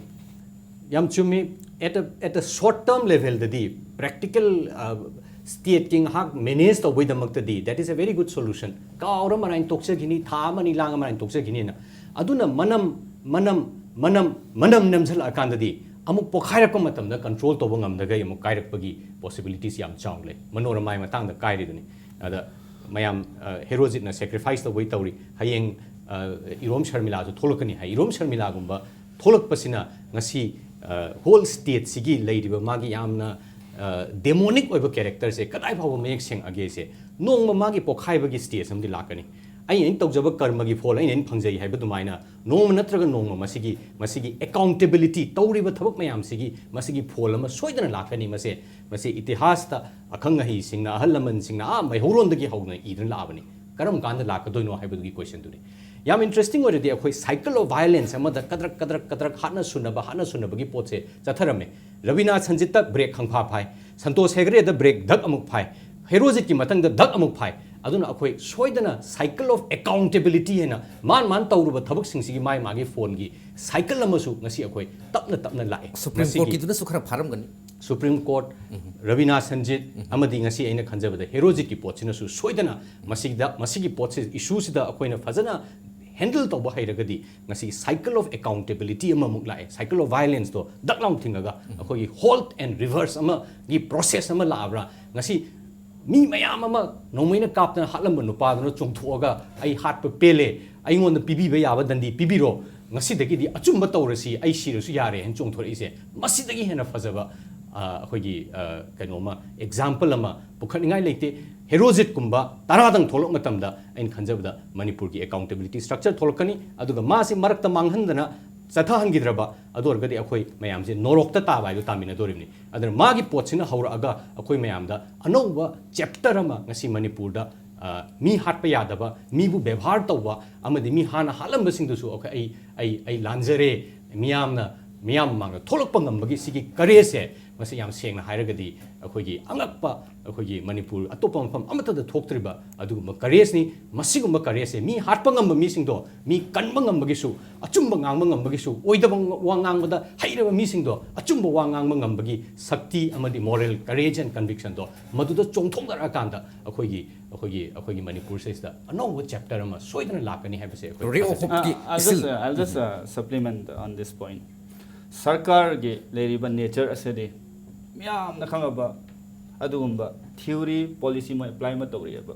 ꯌꯥꯝ ꯆꯨꯝꯃꯤ꯫ At a, at a short term level ꯗꯗꯤ practical, ꯑ, ꯁ꯭ꯇꯦꯠꯀꯤ ꯉꯥꯏꯍꯥꯛ ꯃꯦꯅꯦꯖ ꯇꯧꯕꯩꯗꯃꯛꯇꯗꯤ that is a very good solution. ꯀꯥꯎꯔ ꯃꯔꯥꯏꯅ ꯇꯣꯛꯆꯈꯤꯅꯤ, ꯊꯥ ꯑꯃ ꯑꯅꯤ ꯂꯥꯡꯉ ꯃꯔꯥꯏꯅ ꯇꯣꯛꯆꯈꯤꯅꯤꯅ꯫ ꯑꯗꯨꯅ ꯃꯅꯝ ꯃꯅꯝ ꯃꯅꯝ ꯃꯅꯝ ꯅꯝꯁꯤꯜꯂꯛꯑꯀꯥꯟꯗꯗꯤ ꯑꯃꯨꯛ ꯄꯣꯈꯥꯏꯔꯛꯄ ꯃꯇꯝꯗ ꯀꯟꯇ꯭ꯔꯣꯜ ꯇꯧꯕ ꯉꯝꯗꯒꯩ ꯑꯃꯨꯛ ꯀꯥꯏꯔꯛꯄꯒꯤ ꯄꯣꯁꯤꯕꯤꯂꯤꯇꯤꯁ ꯌꯥꯝ ꯆꯥꯎꯅ ꯂꯩ꯫ ꯃꯅꯣꯔꯃꯥꯒꯤ ꯃꯇꯥꯡꯗ ꯀꯥꯏꯔꯤꯗꯨꯅꯤ꯫ ꯑꯗ ꯃꯌꯥꯝ, ꯑ, ꯍꯦꯔꯣꯖꯤꯠꯅ ꯁꯦꯀ꯭ꯔꯤꯐꯥꯏꯁ ꯇꯧꯕꯩ ꯇꯧꯔꯤ꯫ ꯍꯌꯦꯡ, ꯑ, ꯏꯔꯣꯝ ꯁꯔꯃꯤꯂꯥꯁꯨ ꯊꯣꯛꯂꯛꯀꯅꯤ ꯍꯥꯏ꯫ ꯏꯔꯣꯝ ꯁꯔꯃꯤꯂꯥꯒꯨꯝꯕ ꯊꯣꯛꯂꯛꯄꯁꯤꯅ ꯉꯁꯤ, ꯑ, ꯍꯣꯜ ꯁ꯭ꯇꯦꯠꯁꯤꯒꯤ ꯂꯩꯔꯤꯕ ꯃꯥꯒꯤ ꯌꯥꯝꯅ, ꯑ, ꯗꯦꯃꯣꯅꯤꯛ ꯑꯣꯏꯕ ꯀꯦꯔꯦꯛꯇꯔꯁꯦ ꯀꯗꯥꯏ ꯐꯥꯎꯕ ꯃꯌꯦꯛ ꯁꯦꯡꯉꯒꯦꯁꯦ ꯅꯣꯡꯃ ꯃꯥꯒꯤ ꯄꯣꯛꯈꯥꯏꯕꯒꯤ ꯁ꯭ꯇꯦꯖ ꯑꯃꯗꯤ ꯂꯥꯛꯀꯅꯤ꯫ ꯑꯩꯅ ꯑꯩꯅ ꯇꯧꯖꯕ ꯀꯔꯃꯒꯤ ꯐꯣꯜ ꯑꯩꯅ ꯑꯩꯅ ꯐꯪꯖꯩ ꯍꯥꯏꯕ ꯑꯗꯨꯃꯥꯏꯅ ꯅꯣꯡꯃ ꯅꯠꯇ꯭ꯔꯒ ꯅꯣꯡꯃ ꯃꯁꯤꯒꯤ, ꯃꯁꯤꯒꯤ ꯑꯦꯀꯥꯎꯟꯇꯦꯕꯤꯂꯤꯇꯤ, ꯇꯧꯔꯤꯕ ꯊꯕꯛ ꯃꯌꯥꯝꯁꯤꯒꯤ ꯃꯁꯤꯒꯤ ꯐꯣꯜ ꯑꯃ ꯁꯣꯏꯗꯅ ꯂꯥꯛꯀꯅꯤ꯫ ꯃꯁꯦ, ꯃꯁꯤ ꯏꯇꯤꯍꯥꯁꯇ ꯑꯈꯪ ꯑꯍꯩꯁꯤꯡꯅ, ꯑꯍꯜ ꯂꯃꯟꯁꯤꯡꯅ ꯑꯥ ꯃꯩꯍꯧꯔꯣꯟꯗꯒꯤ ꯍꯧꯅ ꯏꯗꯨꯅ ꯂꯥꯛꯑꯕꯅꯤ꯫ ꯀꯔꯝ ꯀꯥꯟꯗ ꯂꯥꯛꯀꯗꯣꯏꯅꯣ ꯍꯥꯏꯕꯗꯨꯒꯤ ꯀꯣꯏꯁꯟꯗꯨꯅꯤ꯫ ꯌꯥꯝ ꯏꯟꯇꯔꯦꯁꯇꯤꯡ ꯑꯣꯏꯔꯗꯤ ꯑꯩꯈꯣꯏ ꯁꯥꯏꯀꯜ ꯑꯣꯐ ꯚꯥꯏꯑꯣꯂꯦꯟꯁ ꯑꯃꯗ ꯀꯗ꯭ꯔꯛ ꯀꯗ꯭ꯔꯛ ꯀꯗ꯭ꯔꯛ ꯍꯥꯠꯅ ꯁꯨꯅꯕ, ꯍꯥꯠꯅ ꯁꯨꯅꯕꯒꯤ ꯄꯣꯠꯁꯦ ꯆꯠꯊꯔꯝꯃꯦ꯫ ꯔꯕꯤꯅꯥ ꯁꯟꯖꯤꯠꯇ ꯕ꯭ꯔꯦꯛ ꯈꯪꯐꯥ ꯐꯥꯏ, ꯁꯟꯇꯣꯁ ꯍꯦꯒ꯭ꯔꯦꯗ ꯕ꯭ꯔꯦꯛ ꯙꯛ ꯑꯃꯨꯛ ꯐꯥꯏ, ꯍꯦꯔꯣꯖꯤꯠꯀꯤ ꯃꯊꯪꯗ ꯙꯛ ꯑꯃꯨꯛ ꯐꯥꯏ꯫ ꯑꯗꯨꯅ ꯑꯩꯈꯣꯏ ꯁꯣꯏꯗꯅ ꯁꯥꯏꯀꯜ ꯑꯣꯐ ꯑꯦꯀꯥꯎꯟꯇꯦꯕꯤꯂꯤꯇꯤ ꯍꯥꯏꯅ ꯃꯥꯅ ꯃꯥꯅ ꯇꯧꯔꯨꯕ ꯊꯕꯛꯁꯤꯡꯁꯤꯒꯤ ꯃꯥꯒꯤ ꯃꯥꯒꯤ ꯐꯣꯟꯒꯤ ꯁꯥꯏꯀꯜ ꯑꯃꯁꯨ ꯉꯁꯤ ꯑꯩꯈꯣꯏ ꯇꯞꯅ ꯇꯞꯅ ꯂꯥꯛꯑꯦ꯫ ꯁꯨꯄ꯭ꯔꯤꯝ ꯃꯁꯤꯒꯤ ꯀꯣꯔꯠꯀꯤꯗꯨꯅꯁꯨ ꯈꯔ ꯐꯥꯔꯝꯒꯅꯤ꯫ ꯁꯨꯄ꯭ꯔꯤꯝ ꯀꯣꯔꯠ, ꯔꯕꯤꯅꯥ ꯁꯟꯖꯤꯠ, ꯑꯃꯗꯤ ꯉꯁꯤ ꯑꯩꯅ ꯈꯟꯖꯕꯗ ꯍꯦꯔꯣꯖꯤꯠꯀꯤ ꯄꯣꯠꯁꯤꯅꯁꯨ ꯁꯣꯏꯗꯅ ꯃꯁꯤꯗ, ꯃꯁꯤꯒꯤ ꯄꯣꯠꯁꯤ, ꯏꯁꯨꯁꯤꯗ ꯑꯩꯈꯣꯏꯅ ꯐꯖꯅ ꯍꯦꯟꯗꯜ ꯇꯧꯕ ꯍꯩꯔꯒꯗꯤ ꯉꯁꯤꯒꯤ ꯁꯥꯏꯀꯜ ꯑꯣꯐ ꯑꯦꯀꯥꯎꯟꯇꯦꯕꯤꯂꯤꯇꯤ ꯑꯃꯃꯨꯛ ꯂꯥꯛꯑꯦ꯫ ꯁꯥꯏꯀꯜ ꯑꯣꯐ ꯚꯥꯏꯑꯣꯂꯦꯟꯁꯇꯣ ꯗꯛ ꯂꯥꯎꯅ ꯊꯤꯡꯉꯒ ꯑꯩꯈꯣꯏꯒꯤ ꯍꯣꯜꯠ ꯑꯦꯟ ꯔꯤꯚꯔꯁ ꯑꯃꯒꯤ ꯄ꯭ꯔꯣꯁꯦꯁ ꯑꯃ ꯂꯥꯛꯑꯕ꯭ꯔꯥ? ꯉꯁꯤ ꯃꯤ ꯃꯌꯥꯝ ꯑꯃ ꯅꯣꯡꯃꯩꯅ ꯀꯥꯞꯇꯅ ꯍꯥꯠꯂꯝꯕ ꯅꯨꯄꯥꯗꯨꯅ ꯆꯣꯡꯊꯣꯛꯑꯒ, "ꯑꯩ ꯍꯥꯠꯄ ꯄꯦꯜꯂꯦ, ꯑꯩꯉꯣꯟꯗ ꯄꯤꯕꯤꯕ ꯌꯥꯕ ꯗꯟꯗꯤ ꯄꯤꯕꯤꯔꯣ, ꯉꯁꯤꯗꯒꯤꯗꯤ ꯑꯆꯨꯝꯕ ꯇꯧꯔꯁꯤ, ꯑꯩ ꯁꯤꯔꯁꯨ ꯌꯥꯔꯦ" ꯍꯥꯏꯅ ꯆꯣꯡꯊꯣꯔꯛꯏꯁꯦ, ꯃꯁꯤꯗꯒꯤ ꯍꯦꯟꯅ ꯐꯖꯕ, ꯑ, ꯑꯩꯈꯣꯏꯒꯤ, ꯑ, ꯀꯩꯅꯣꯃ, ꯑꯦꯛꯖꯥꯝꯄꯜ ꯑꯃ ꯄꯨꯈꯠꯅꯤꯡꯉꯥꯏ ꯂꯩꯇꯦ꯫ ꯍꯦꯔꯣꯖꯤꯠꯀꯨꯝꯕ ꯇꯔꯥꯗꯪ ꯊꯣꯛꯂꯛꯄ ꯃꯇꯝꯗ ꯑꯩꯅ ꯈꯟꯖꯕꯗ ꯃꯅꯤꯄꯨꯔꯒꯤ ꯑꯦꯀꯥꯎꯟꯇꯦꯕꯤꯂꯤꯇꯤ ꯁ꯭ꯇ꯭ꯔꯛꯆꯔ ꯊꯣꯛꯂꯛꯀꯅꯤ꯫ ꯑꯗꯨꯒ ꯃꯥꯁꯤ ꯃꯔꯛꯇ ꯃꯥꯡꯍꯟꯗꯅ ꯆꯠꯊꯍꯟꯈꯤꯗ꯭ꯔꯕ, ꯑꯗꯨ ꯑꯣꯏꯔꯒꯗꯤ ꯑꯩꯈꯣꯏ ꯃꯌꯥꯝꯁꯦ ꯅꯣꯔꯣꯛꯇ ꯇꯥꯕ ꯍꯥꯏꯗꯣ ꯇꯥꯃꯤꯟꯅꯗꯣꯔꯤꯕꯅꯤ꯫ ꯑꯗꯨꯅ ꯃꯥꯒꯤ ꯄꯣꯠꯁꯤꯅ ꯍꯧꯔꯛꯑꯒ ꯑꯩꯈꯣꯏ ꯃꯌꯥꯝꯗ ꯑꯅꯧꯕ ꯆꯦꯞꯇꯔ ꯑꯃ ꯉꯁꯤ ꯃꯅꯤꯄꯨꯔꯗ, ꯑ, ꯃꯤ ꯍꯥꯠꯄ ꯌꯥꯗꯕ, ꯃꯤꯕꯨ ꯕꯦꯕꯥꯔ ꯇꯧꯕ, ꯑꯃꯗꯤ ꯃꯤ ꯍꯥꯟꯅ ꯍꯥꯠꯂꯝꯕꯁꯤꯡꯗꯨꯁꯨ ꯑꯩꯈꯣꯏ, "ꯑꯩ, ꯑꯩ, ꯑꯩ ꯂꯥꯟꯖꯔꯦ", ꯃꯤꯌꯥꯝꯅ, ꯃꯤꯌꯥꯝ ꯃꯃꯥꯡꯗ ꯊꯣꯛꯂꯛꯄ ꯉꯝꯕꯒꯤ ꯁꯤꯒꯤ ꯀꯔꯦꯖꯁꯦ ꯃꯁꯤ ꯌꯥꯝ ꯁꯦꯡꯅ ꯍꯥꯏꯔꯒꯗꯤ ꯑꯩꯈꯣꯏꯒꯤ ꯑꯉꯛꯄ, ꯑꯩꯈꯣꯏꯒꯤ ꯃꯅꯤꯄꯨꯔ ꯑꯇꯣꯞꯄ ꯃꯐꯝ ꯑꯃꯠꯇꯗ ꯊꯣꯛꯇ꯭ꯔꯤꯕ ꯑꯗꯨꯒꯨꯝꯕ ꯀꯔꯦꯖꯅꯤ꯫ ꯃꯁꯤꯒꯨꯝꯕ ꯀꯔꯦꯖꯁꯦ ꯃꯤ ꯍꯥꯠꯄ ꯉꯝꯕ ꯃꯤꯁꯤꯡꯗꯣ, ꯃꯤ ꯀꯟꯕ ꯉꯝꯕꯒꯤꯁꯨ, ꯑꯆꯨꯝꯕ ꯉꯥꯡꯕ ꯉꯝꯕꯒꯤꯁꯨ, ꯑꯣꯏꯗꯕ ꯋꯥ ꯉꯥꯡꯕꯗ ꯍꯩꯔꯕ ꯃꯤꯁꯤꯡꯗꯣ ꯑꯆꯨꯝꯕ ꯋꯥ ꯉꯥꯡꯕ ꯉꯝꯕꯒꯤ ꯁꯛꯇꯤ ꯑꯃꯗꯤ moral courage and convictionꯗꯣ ꯃꯗꯨꯗ ꯆꯣꯡꯊꯣꯛꯅꯔꯛꯑꯀꯥꯟꯗ ꯑꯩꯈꯣꯏꯒꯤ, ꯑꯩꯈꯣꯏꯒꯤ, ꯑꯩꯈꯣꯏꯒꯤ ꯃꯅꯤꯄꯨꯔꯁꯤꯗ ꯑꯅꯧꯕ chapter ꯑꯃ ꯁꯣꯏꯗꯅ ꯂꯥꯛꯀꯅꯤ ꯍꯥꯏꯕꯁꯦ ꯑꯩꯈꯣꯏ Ray of ꯊꯥꯖꯖꯩ꯫ Hope. Uh, I'll just uh, I'll just uh, supplement on this point. ꯁꯔꯀꯥꯔꯒꯤ ꯂꯩꯔꯤꯕ nature ꯑꯁꯤꯗꯤ ꯃꯤꯌꯥꯝꯅ ꯈꯪꯉꯕ ꯑꯗꯨꯒꯨꯝꯕ theory policy ꯃꯣꯏ apply ꯑꯃ ꯇꯧꯔꯤꯑꯕ꯫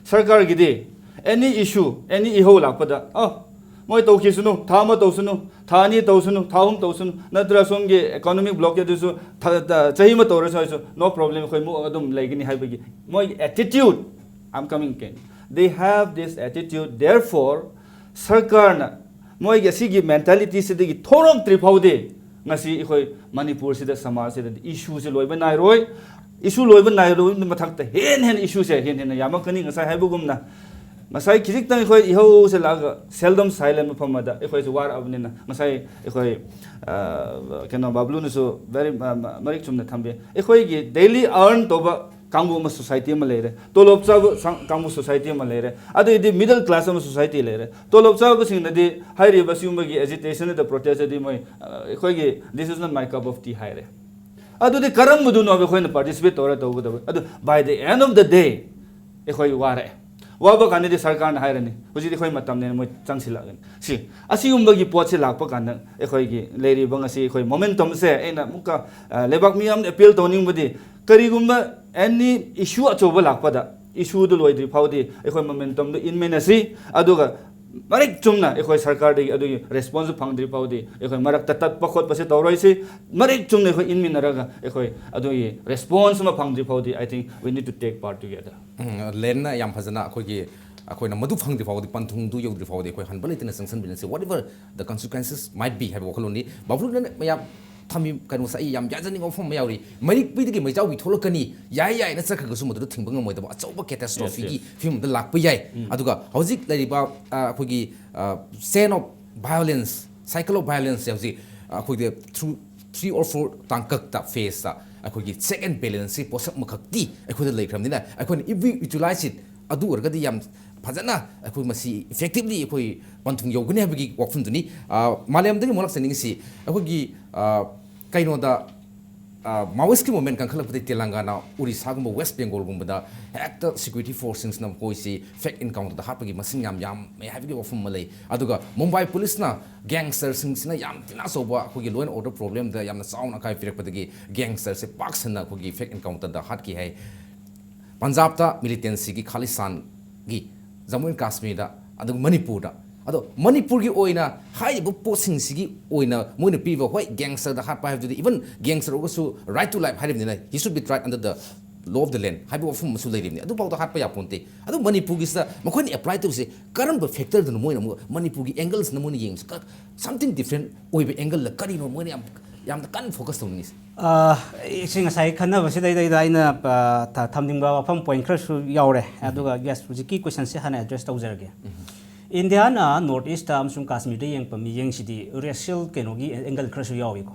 ꯁꯔꯀꯥꯔꯒꯤꯗꯤ any issue, any ꯏꯍꯧ ꯂꯥꯛꯄꯗ ꯑ ꯃꯣꯏ ꯇꯧꯈꯤꯁꯅꯨ, ꯊꯥ ꯑꯃ ꯇꯧꯁꯅꯨ, ꯊꯥ ꯑꯅꯤ ꯇꯧꯁꯅꯨ, ꯊꯥ ꯑꯍꯨꯝ ꯇꯧꯁꯅꯨ, ꯅꯠꯇ꯭ꯔ ꯁꯣꯝꯒꯤ economic blockade ꯑꯗꯨꯁꯨ ꯊ- ꯊ- ꯆꯍꯤ ꯑꯃ ꯇꯧꯔꯁꯨ ꯍꯥꯏꯁꯨ no problem, ꯑꯩꯈꯣꯏ ꯃꯨꯛ ꯑꯗꯨꯝ ꯂꯩꯒꯅꯤ ꯍꯥꯏꯕꯒꯤ ꯃꯣꯏꯒꯤ attitude, I'm coming again, they have this attitude. Therefore ꯁꯔꯀꯥꯔꯅ ꯃꯣꯏꯒꯤ ꯑꯁꯤꯒꯤ mentalityꯁꯤꯗꯒꯤ ꯊꯣꯔꯛꯇ꯭ꯔꯤ ꯐꯥꯎꯗꯤ ꯉꯁꯤ ꯑꯩꯈꯣꯏ ꯃꯅꯤꯄꯨꯔꯁꯤꯗ, ꯁꯃꯥꯖꯁꯤꯗ issueꯁꯦ ꯂꯣꯏꯕ ꯅꯥꯏꯔꯣꯏ꯫ Issue ꯂꯣꯏꯕ ꯅꯥꯏꯔꯣꯏ ꯃꯊꯛꯇ ꯍꯦꯟꯅ ꯍꯦꯟꯅ issueꯁꯦ ꯍꯦꯟꯅ ꯍꯦꯟꯅ ꯌꯥꯝꯃꯛꯀꯅꯤ꯫ ꯉꯁꯥꯏ ꯍꯥꯏꯕꯒꯨꯝꯅ ꯉꯁꯥꯏ ꯈꯤꯖꯤꯛꯇꯪ ꯑꯩꯈꯣꯏ ꯏꯍꯧꯁꯦ ꯂꯥꯛꯑꯒ seldom silent ꯃꯐꯝ ꯑꯃꯗ ꯑꯩꯈꯣꯏꯁꯨ ꯋꯥꯔꯛꯑꯕꯅꯤꯅ ꯉꯁꯥꯏ ꯑꯩꯈꯣꯏ ꯑ, ꯀꯩꯅꯣ ꯕꯥꯕ꯭ꯂꯨꯅꯁꯨ very ꯑ, ꯃ- ꯃꯔꯤꯛ ꯆꯨꯝꯅ ꯊꯝꯕꯤ꯫ ꯑꯩꯈꯣꯏꯒꯤ daily earn ꯇꯧꯕ ꯀꯥꯡꯕꯨ ꯑꯃ society ꯑꯃ ꯂꯩꯔꯦ, ꯇꯣꯂꯣꯞ ꯆꯥꯕ ꯁꯪ- ꯀꯥꯡꯕꯨ society ꯑꯃ ꯂꯩꯔꯦ, ꯑꯗꯩꯗꯤ middle class ꯑꯃ society ꯂꯩꯔꯦ꯫ ꯇꯣꯂꯣꯞ ꯆꯥꯕꯁꯤꯡꯅꯗꯤ ꯍꯥꯏꯔꯤꯕ ꯁꯤꯒꯨꯝꯕꯒꯤ agitation ꯅꯠꯇ꯭ꯔ protest ꯑꯗꯤ ꯃꯣꯏ ꯑ, ꯑꯩꯈꯣꯏꯒꯤ this is not my cup of tea ꯍꯥꯏꯔꯦ꯫ ꯑꯗꯨꯗꯤ ꯀꯔꯝꯕꯗꯨꯅꯣꯕ ꯑꯩꯈꯣꯏꯅ participate ꯇꯧꯔ ꯇꯧꯒꯗꯕ? ꯑꯗꯨ by the end of the day ꯑꯩꯈꯣꯏ ꯋꯥꯔꯛꯑꯦ꯫ ꯋꯥꯕ ꯀꯥꯟꯗꯗꯤ ꯁꯔꯀꯥꯔꯅ ꯍꯥꯏꯔꯅꯤ, "ꯍꯧꯖꯤꯛꯇꯤ ꯑꯩꯈꯣꯏ ꯃꯇꯝꯅꯦꯅ" ꯃꯣꯏ ꯆꯪꯁꯤꯜꯂꯛꯑꯒꯅꯤ꯫ ꯁꯤ ꯑꯁꯤꯒꯨꯝꯕꯒꯤ ꯄꯣꯠꯁꯤ ꯂꯥꯛꯄ ꯀꯥꯟꯗ ꯑꯩꯈꯣꯏꯒꯤ ꯂꯩꯔꯤꯕ ꯉꯁꯤ ꯑꯩꯈꯣꯏ momentumꯁꯦ ꯑꯩꯅ ꯑꯃꯨꯛꯀ ꯑ, ꯂꯩꯕꯥꯛ ꯃꯤꯌꯥꯝꯗ appeal ꯇꯧꯅꯤꯡꯕꯗꯤ ꯀꯔꯤꯒꯨꯝꯕ any issue ꯑꯆꯧꯕ ꯂꯥꯛꯄꯗ issueꯗꯨ ꯂꯣꯏꯗ꯭ꯔꯤ ꯐꯥꯎꯗꯤ ꯑꯩꯈꯣꯏ momentumꯗꯨ ꯏꯟꯃꯤꯟꯅꯁꯤ꯫ ꯑꯗꯨꯒ ꯃꯔꯤꯛ ꯆꯨꯝꯅ ꯑꯩꯈꯣꯏ ꯁꯔꯀꯥꯔꯗꯒꯤ ꯑꯗꯨꯒꯤ response ꯐꯪꯗ꯭ꯔꯤ ꯐꯥꯎꯗꯤ ꯑꯩꯈꯣꯏ ꯃꯔꯛꯇ ꯇꯠꯄ ꯈꯣꯠꯄꯁꯦ ꯇꯧꯔꯣꯏꯁꯤ꯫ ꯃꯔꯤꯛ ꯆꯨꯝꯅ ꯑꯩꯈꯣꯏ ꯏꯟꯃꯤꯟꯅꯔꯒ ꯑꯩꯈꯣꯏ ꯑꯗꯨꯒꯤ response ꯑꯃ ꯐꯪꯗ꯭ꯔꯤ ꯐꯥꯎꯗꯤ I think we need to take part together. ꯎꯝ, ꯂꯦꯟꯅ ꯌꯥꯝ ꯐꯖꯅ ꯑꯩꯈꯣꯏꯒꯤ ꯑꯩꯈꯣꯏꯅ ꯃꯗꯨ ꯐꯪꯗ꯭ꯔꯤ ꯐꯥꯎꯕꯗꯤ, ꯄꯟꯊꯨꯡꯗꯨ ꯌꯧꯗ꯭ꯔꯤ ꯐꯥꯎꯕꯗꯤ ꯑꯩꯈꯣꯏ ꯍꯟꯕ ꯂꯩꯇꯅ ꯆꯪꯁꯤꯟꯃꯤꯟꯅꯁꯤ, whatever the consequences might be ꯍꯥꯏꯕ ꯋꯥꯈꯜꯂꯣꯟꯅꯤ꯫ ꯕꯥꯕꯨꯂꯨꯅ ꯃꯌꯥꯝ ꯊꯝꯃꯤ ꯀꯩꯅꯣꯁꯦ ꯑꯩ ꯌꯥꯝ ꯌꯥꯖꯅꯤꯡꯕ ꯋꯥꯐꯝ ꯑꯃ ꯌꯥꯎꯔꯤ꯫ ꯃꯩꯔꯤꯛꯄꯤꯗꯒꯤ ꯃꯩꯖꯥꯎꯕꯤ ꯊꯣꯛꯂꯛꯀꯅꯤ, ꯌꯥꯏ ꯌꯥꯏꯅ ꯆꯠꯈ꯭ꯔꯒꯁꯨ ꯃꯗꯨꯗ ꯊꯤꯡꯕ ꯉꯝꯃꯣꯏꯗꯕ ꯑꯆꯧꯕ catastropheꯒꯤ Yes, ꯐꯤꯕꯝ ꯑꯃꯗ ꯂꯥꯛꯄ ꯌꯥꯏ꯫ ꯑꯗꯨꯒ ꯍꯧꯖꯤꯛ ꯂꯩꯔꯤꯕ ꯑ, ꯑꯩꯈꯣꯏꯒꯤ ꯑ, chain of violence, cycle of violenceꯁꯦ ꯍꯧꯖꯤꯛ ꯑ, ꯑꯩꯈꯣꯏꯒꯤ through three or four ꯇꯥꯡꯀꯛꯇ, ꯐꯦꯁꯇ ꯑꯩꯈꯣꯏꯒꯤ check and balanceꯁꯤ ꯄꯣꯠꯁꯛ ꯑꯃꯈꯛꯇꯤ ꯑꯩꯈꯣꯏꯗ ꯂꯩꯈ꯭ꯔꯕꯅꯤꯅ, ꯑꯩꯈꯣꯏꯅ if we utilize it, ꯑꯗꯨ ꯑꯣꯏꯔꯒꯗꯤ ꯌꯥꯝ ꯐꯖꯅ ꯑꯩꯈꯣꯏ ꯃꯁꯤ effectively ꯑꯩꯈꯣꯏ ꯄꯟꯊꯨꯡ ꯌꯧꯒꯅꯤ ꯍꯥꯏꯕꯒꯤ ꯋꯥꯐꯝꯗꯨꯅꯤ꯫ ꯑ, ꯃꯥꯂꯦꯝꯗꯒꯤ ꯑꯃꯨꯛ ꯂꯥꯛꯆꯅꯤꯡꯉꯤꯁꯤ ꯑꯩꯈꯣꯏꯒꯤ, ꯑ, ꯀꯩꯅꯣꯗ, ꯑ, Maoist ꯀꯤ movement ꯀꯟꯈꯠꯂꯛꯄꯗꯒꯤ ꯇꯦꯂꯪꯒꯥꯅꯥ, ꯎꯔꯤꯁꯥꯒꯨꯝꯕ, West Bengal ꯒꯨꯝꯕꯗ ꯍꯦꯛꯇ security force ꯁꯤꯡꯁꯤꯅ ꯃꯈꯣꯏꯁꯤ fake encounter ꯗ ꯍꯥꯠꯄꯒꯤ ꯃꯁꯤꯡ ꯌꯥꯝ ꯌꯥꯝꯃꯦ ꯍꯥꯏꯕꯒꯤ ꯋꯥꯐꯝ ꯑꯃ ꯂꯩ꯫ ꯑꯗꯨꯒ ꯃꯨꯝꯕꯥꯏ ꯄꯨꯂꯤꯁꯅ gangster ꯁꯤꯡꯁꯤꯅ ꯌꯥꯝ ꯊꯤꯅ ꯑꯆꯧꯕ ꯑꯩꯈꯣꯏꯒꯤ law and order problem ꯗ ꯌꯥꯝꯅ ꯆꯥꯎꯅ ꯑꯀꯥꯏꯕ ꯄꯤꯔꯛꯄꯗꯒꯤ gangster ꯁꯦ ꯄꯥꯛ ꯁꯟꯅ ꯑꯩꯈꯣꯏꯒꯤ fake encounter ꯗ ꯍꯥꯠꯈꯤ ꯍꯥꯏ꯫ ꯄꯟꯖꯥꯕꯇ militancy ꯒꯤ, ꯈꯥꯂꯤꯁꯥꯟꯒꯤ, ꯖꯃꯨ ꯑꯦꯟ ꯀꯥꯁꯃꯤꯔꯗ, ꯑꯗꯨꯒ ꯃꯅꯤꯄꯨꯔꯗ꯫ ꯑꯗꯣ ꯃꯅꯤꯄꯨꯔꯒꯤ ꯑꯣꯏꯅ ꯍꯥꯏꯔꯤꯕ ꯄꯣꯠꯁꯤꯡꯁꯤꯒꯤ ꯑꯣꯏꯅ ꯃꯣꯏꯅ ꯄꯤꯕ, ꯍꯣꯏ, gangster ꯗ ꯍꯥꯠꯄ ꯍꯥꯏꯕꯗꯨꯗꯤ, even gangster ꯑꯣꯏꯔꯒꯁꯨ right to life ꯍꯥꯏꯔꯤꯕꯅꯤꯅ, he should be tried under the law of the land ꯍꯥꯏꯕ ꯋꯥꯐꯝ ꯑꯃꯁꯨ ꯂꯩꯔꯤꯕꯅꯤ꯫ ꯑꯗꯨꯐꯥꯎꯗ ꯍꯥꯠꯄ ꯌꯥꯄꯣꯟꯇꯦ꯫ ꯑꯗꯨ ꯃꯅꯤꯄꯨꯔꯒꯤꯁꯤꯗ ꯃꯈꯣꯏꯅ apply ꯇꯧꯔꯤꯁꯦ ꯀꯔꯝꯕ factor ꯗꯅꯣ ꯃꯣꯏꯅ ꯑꯃꯨꯛ, ꯃꯅꯤꯄꯨꯔꯒꯤ angle ꯁꯤꯅ ꯃꯣꯏꯅ ꯌꯦꯡꯕꯁꯦ ꯀ-, something different ꯑꯣꯏꯕ angle ꯂ ꯀꯔꯤꯅꯣ ꯃꯣꯏꯅ ꯌꯥꯝ, ꯌꯥꯝꯅ ꯀꯟꯅ focus ꯇꯧꯅꯤꯡꯉꯤꯁꯦ? ꯑ, ꯑꯩꯁꯦ ꯉꯁꯥꯏ ꯈꯟꯅꯕꯁꯤꯗꯩꯗꯩꯗ ꯑꯩꯅ, ꯑ, ꯊ-, ꯊꯝꯅꯤꯡꯕ ꯋꯥꯐꯝ point ꯈꯔꯁꯨ ꯌꯥꯎꯔꯦ꯫ ꯑꯗꯨꯒ, yes, ꯍꯧꯖꯤꯛꯀꯤ question ꯁꯦ ꯍꯥꯟꯅ address ꯇꯧꯖꯔꯒꯦ꯫ ꯏꯟꯗꯤꯌꯥꯅ North East ꯇ ꯑꯃꯁꯨꯡ ꯀꯥꯁꯃꯤꯔꯗ ꯌꯦꯡꯉꯛꯄ ꯃꯤꯠꯌꯦꯡꯁꯤꯗꯤ racial ꯀꯩꯅꯣꯒꯤ angle ꯈꯔꯁꯨ ꯌꯥꯎꯏꯀꯣ꯫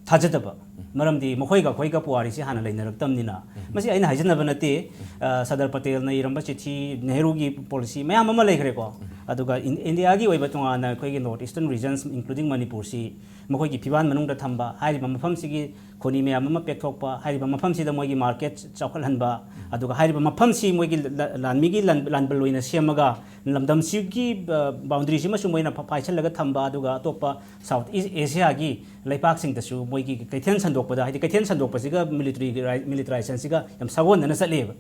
ꯊꯥꯖꯗꯕ꯫ ꯃꯔꯝꯗꯤ ꯃꯈꯣꯏꯒ ꯑꯩꯈꯣꯏꯒ ꯄꯨꯋꯥꯔꯤꯁꯤ ꯍꯥꯟꯅ ꯂꯩꯅꯔꯛꯇꯕꯅꯤꯅ꯫ ꯃꯁꯤ ꯑꯩꯅ ꯍꯥꯏꯖꯅꯕ ꯅꯠꯇꯦ꯫ ꯑ, ꯁꯔꯗꯥꯔ ꯄꯇꯦꯜꯅ ꯏꯔꯝꯕ ꯆꯤꯊꯤ, ꯅꯦꯍꯔꯨꯒꯤ policy ꯃꯌꯥꯝ ꯑꯃ ꯂꯩꯈ꯭ꯔꯦꯀꯣ꯫ ꯑꯗꯨꯒ ꯏꯟ-, ꯏꯟꯗꯤꯌꯥꯒꯤ ꯑꯣꯏꯕ ꯇꯣꯉꯥꯟꯅ ꯑꯩꯈꯣꯏꯒꯤ North Eastern regions, including ꯃꯅꯤꯄꯨꯔꯁꯤ ꯃꯈꯣꯏꯒꯤ ꯐꯤꯕꯥꯟ ꯃꯅꯨꯡꯗ ꯊꯝꯕ ꯍꯥꯏꯔꯤꯕ ꯃꯐꯝꯁꯤꯒꯤ ꯈꯣꯅꯤ ꯃꯌꯥꯝ ꯑꯃ ꯄꯦꯛꯊꯣꯛꯄ, ꯍꯥꯏꯔꯤꯕ ꯃꯐꯝꯁꯤꯗ ꯃꯣꯏꯒꯤ market ꯆꯥꯎꯈꯠꯍꯟꯕ, ꯑꯗꯨꯒ ꯍꯥꯏꯔꯤꯕ ꯃꯐꯝꯁꯤ ꯃꯣꯏꯒꯤ ꯂ-, ꯂ-, ꯂꯥꯟꯃꯤꯒꯤ ꯂꯥꯟ-, ꯂꯥꯟꯕꯜ ꯑꯣꯏꯅ ꯁꯦꯝꯃꯒ ꯂꯝꯗꯝꯁꯤꯒꯤ, ꯑ, boundary ꯁꯤꯃꯁꯨ ꯃꯣꯏꯅ ꯐ-, ꯐꯥꯏꯁꯜꯂꯒ ꯊꯝꯕ, ꯑꯗꯨꯒ ꯑꯇꯣꯞꯄ South East Asia ꯒꯤ ꯂꯩꯄꯥꯛꯁꯤꯡꯗꯁꯨ ꯃꯣꯏꯒꯤ ꯀꯩꯊꯦꯜ ꯁꯟꯗꯣꯛꯄꯗ, ꯍꯥꯏꯗꯤ ꯀꯩꯊꯦꯜ ꯁꯟꯗꯣꯛꯄꯁꯤꯒ military ꯒꯤ ꯔꯥꯏ-, militarization ꯁꯤꯒ ꯌꯥꯝ ꯁꯥꯒꯣꯟꯅꯅ ꯆꯠꯂꯦꯕ꯫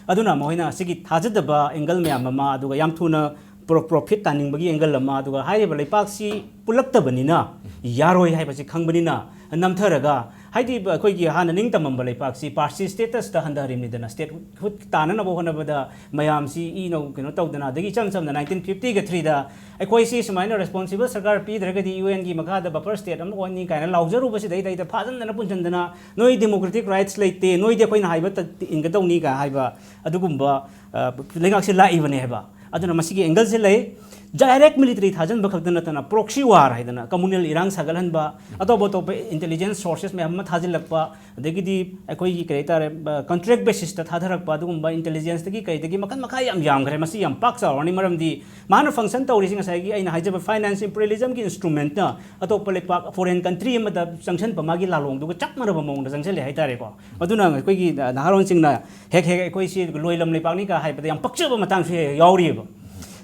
ꯑꯗꯨꯅ ꯃꯈꯣꯏꯅ ꯁꯤꯒꯤ ꯊꯥꯖꯗꯕ angle ꯃꯌꯥꯝ ꯑꯃ, ꯑꯗꯨꯒ ꯌꯥꯝ ꯊꯨꯅ pro-, profit ꯇꯥꯅꯤꯡꯕꯒꯤ angle ꯑꯃ, ꯑꯗꯨꯒ ꯍꯥꯏꯔꯤꯕ ꯂꯩꯄꯥꯛꯁꯤ ꯄꯨꯜꯂꯛꯇꯕꯅꯤꯅ ꯌꯥꯔꯣꯏ ꯍꯥꯏꯕꯁꯤ ꯈꯪꯕꯅꯤꯅ ꯅꯝꯊꯔꯒ, ꯍꯥꯏꯗꯤ ꯑꯩꯈꯣꯏꯒꯤ ꯍꯥꯟꯅ ꯅꯤꯡꯇꯝꯃꯝꯕ ꯂꯩꯄꯥꯛꯁꯤ Parsi status ꯇ ꯍꯟꯊꯍꯟꯕꯅꯤꯗꯅ, statehood ꯇꯥꯅꯅꯕ ꯍꯣꯠꯅꯕꯗ ꯃꯌꯥꯝꯁꯤ ꯏꯅꯧ ꯀꯩꯅꯣ ꯇꯧꯗꯅ, ꯑꯗꯒꯤ ꯏꯆꯝ ꯆꯝꯅ nineteen fifty ꯒ three ꯗ ꯑꯩꯈꯣꯏꯁꯤ ꯁꯨꯃꯥꯏꯅ responsible ꯁꯔꯀꯥꯔ ꯄꯤꯗ꯭ꯔꯒꯗꯤ U N ꯒꯤ ꯃꯈꯥꯗ buffer state ꯑꯃ ꯑꯣꯟꯅꯤ ꯀꯥꯏꯅ ꯂꯥꯎꯖꯔꯨꯕꯁꯤꯗꯩꯗꯩꯗ ꯐꯥꯖꯟꯗꯅ ꯄꯨꯟꯁꯤꯟꯗꯅ, "ꯅꯣꯏ democratic rights ꯂꯩꯇꯦ, ꯅꯣꯏꯗꯤ ꯑꯩꯈꯣꯏꯅ ꯍꯥꯏꯕ ꯇ-, ꯏꯟꯒꯗꯧꯅꯤ" ꯀꯥꯏ ꯍꯥꯏꯕ ꯑꯗꯨꯒꯨꯝꯕ, ꯑ, ꯂꯩꯉꯥꯛꯁꯦ ꯂꯥꯛꯏꯕꯅꯦ ꯍꯥꯏꯕ꯫ ꯑꯗꯨꯅ ꯃꯁꯤꯒꯤ ꯑꯦꯡꯒꯜꯁꯦ ꯂꯩ꯫ ꯗꯥꯏꯔꯦꯛ ꯃꯤꯂꯤꯇꯔꯤ ꯊꯥꯖꯤꯟꯕ ꯈꯛꯇ ꯅꯠꯇꯅ ꯄ꯭ꯔꯣꯛꯁꯤ ꯋꯥꯔ ꯍꯥꯏꯗꯅ ꯀꯝꯃꯨꯅꯦꯜ ꯏꯔꯥꯡ ꯁꯥꯒꯠꯍꯟꯕ, ꯑꯇꯣꯞ ꯑꯇꯣꯞꯄ ꯏꯟꯇꯦꯂꯤꯖꯦꯟꯁ ꯁꯣꯔꯁꯦꯁ ꯃꯌꯥꯝ ꯑꯃ ꯊꯥꯖꯤꯜꯂꯛꯄ, ꯑꯗꯒꯤꯗꯤ ꯑꯩꯈꯣꯏꯒꯤ ꯀꯔꯤ ꯍꯥꯏꯇꯥꯔꯦ, ꯀꯟꯇ꯭ꯔꯦꯛ ꯕꯦꯁꯤꯁꯇ ꯊꯥꯗꯔꯛꯄ, ꯑꯗꯨꯒꯨꯝꯕ ꯏꯟꯇꯦꯂꯤꯖꯦꯟꯁꯇꯒꯤ ꯀꯩꯗꯒꯤ ꯃꯈꯜ ꯃꯈꯥ ꯌꯥꯝ ꯌꯥꯝꯈ꯭ꯔꯦ꯫ ꯃꯁꯤ ꯌꯥꯝ ꯄꯥꯛ ꯆꯥꯎꯔꯅꯤ, ꯃꯔꯝꯗꯤ ꯃꯥꯅ ꯐꯪꯁꯟ ꯇꯧꯔꯤꯁꯤ ꯉꯁꯥꯏꯒꯤ ꯑꯩꯅ ꯍꯥꯏꯖꯕ ꯐꯥꯏꯅꯥꯟꯁ ꯏꯝꯄꯤꯔꯤꯌꯦꯂꯤꯖꯝꯒꯤ ꯏꯟꯁꯇ꯭ꯔꯨꯃꯦꯟꯠꯅ ꯑꯇꯣꯞꯄ ꯂꯩꯄꯥꯛ, ꯐꯣꯔꯦꯟ ꯀꯟꯇ꯭ꯔꯤ ꯑꯃꯗ ꯆꯪꯁꯟꯕ ꯃꯥꯒꯤ ꯂꯥꯂꯣꯡꯗꯨꯒ ꯆꯞ ꯃꯥꯟꯅꯕ ꯃꯑꯣꯡꯗ ꯆꯪꯁꯜꯂꯦ ꯍꯥꯏꯇꯥꯔꯦꯀꯣ꯫ ꯑꯗꯨꯅ ꯑꯩꯈꯣꯏꯒꯤ ꯅꯍꯥꯔꯣꯟꯁꯤꯡꯅ ꯍꯦꯛ ꯍꯦꯛ ꯑꯩꯈꯣꯏꯁꯤ ꯂꯣꯏꯂꯝ ꯂꯩꯄꯥꯛꯅꯤꯒ ꯍꯥꯏꯕꯗ ꯌꯥꯝ ꯄꯛꯆꯕ ꯃꯇꯥꯡꯁꯨ ꯍꯦꯛ ꯍꯦꯛ ꯌꯥꯎꯔꯤꯑꯕ꯫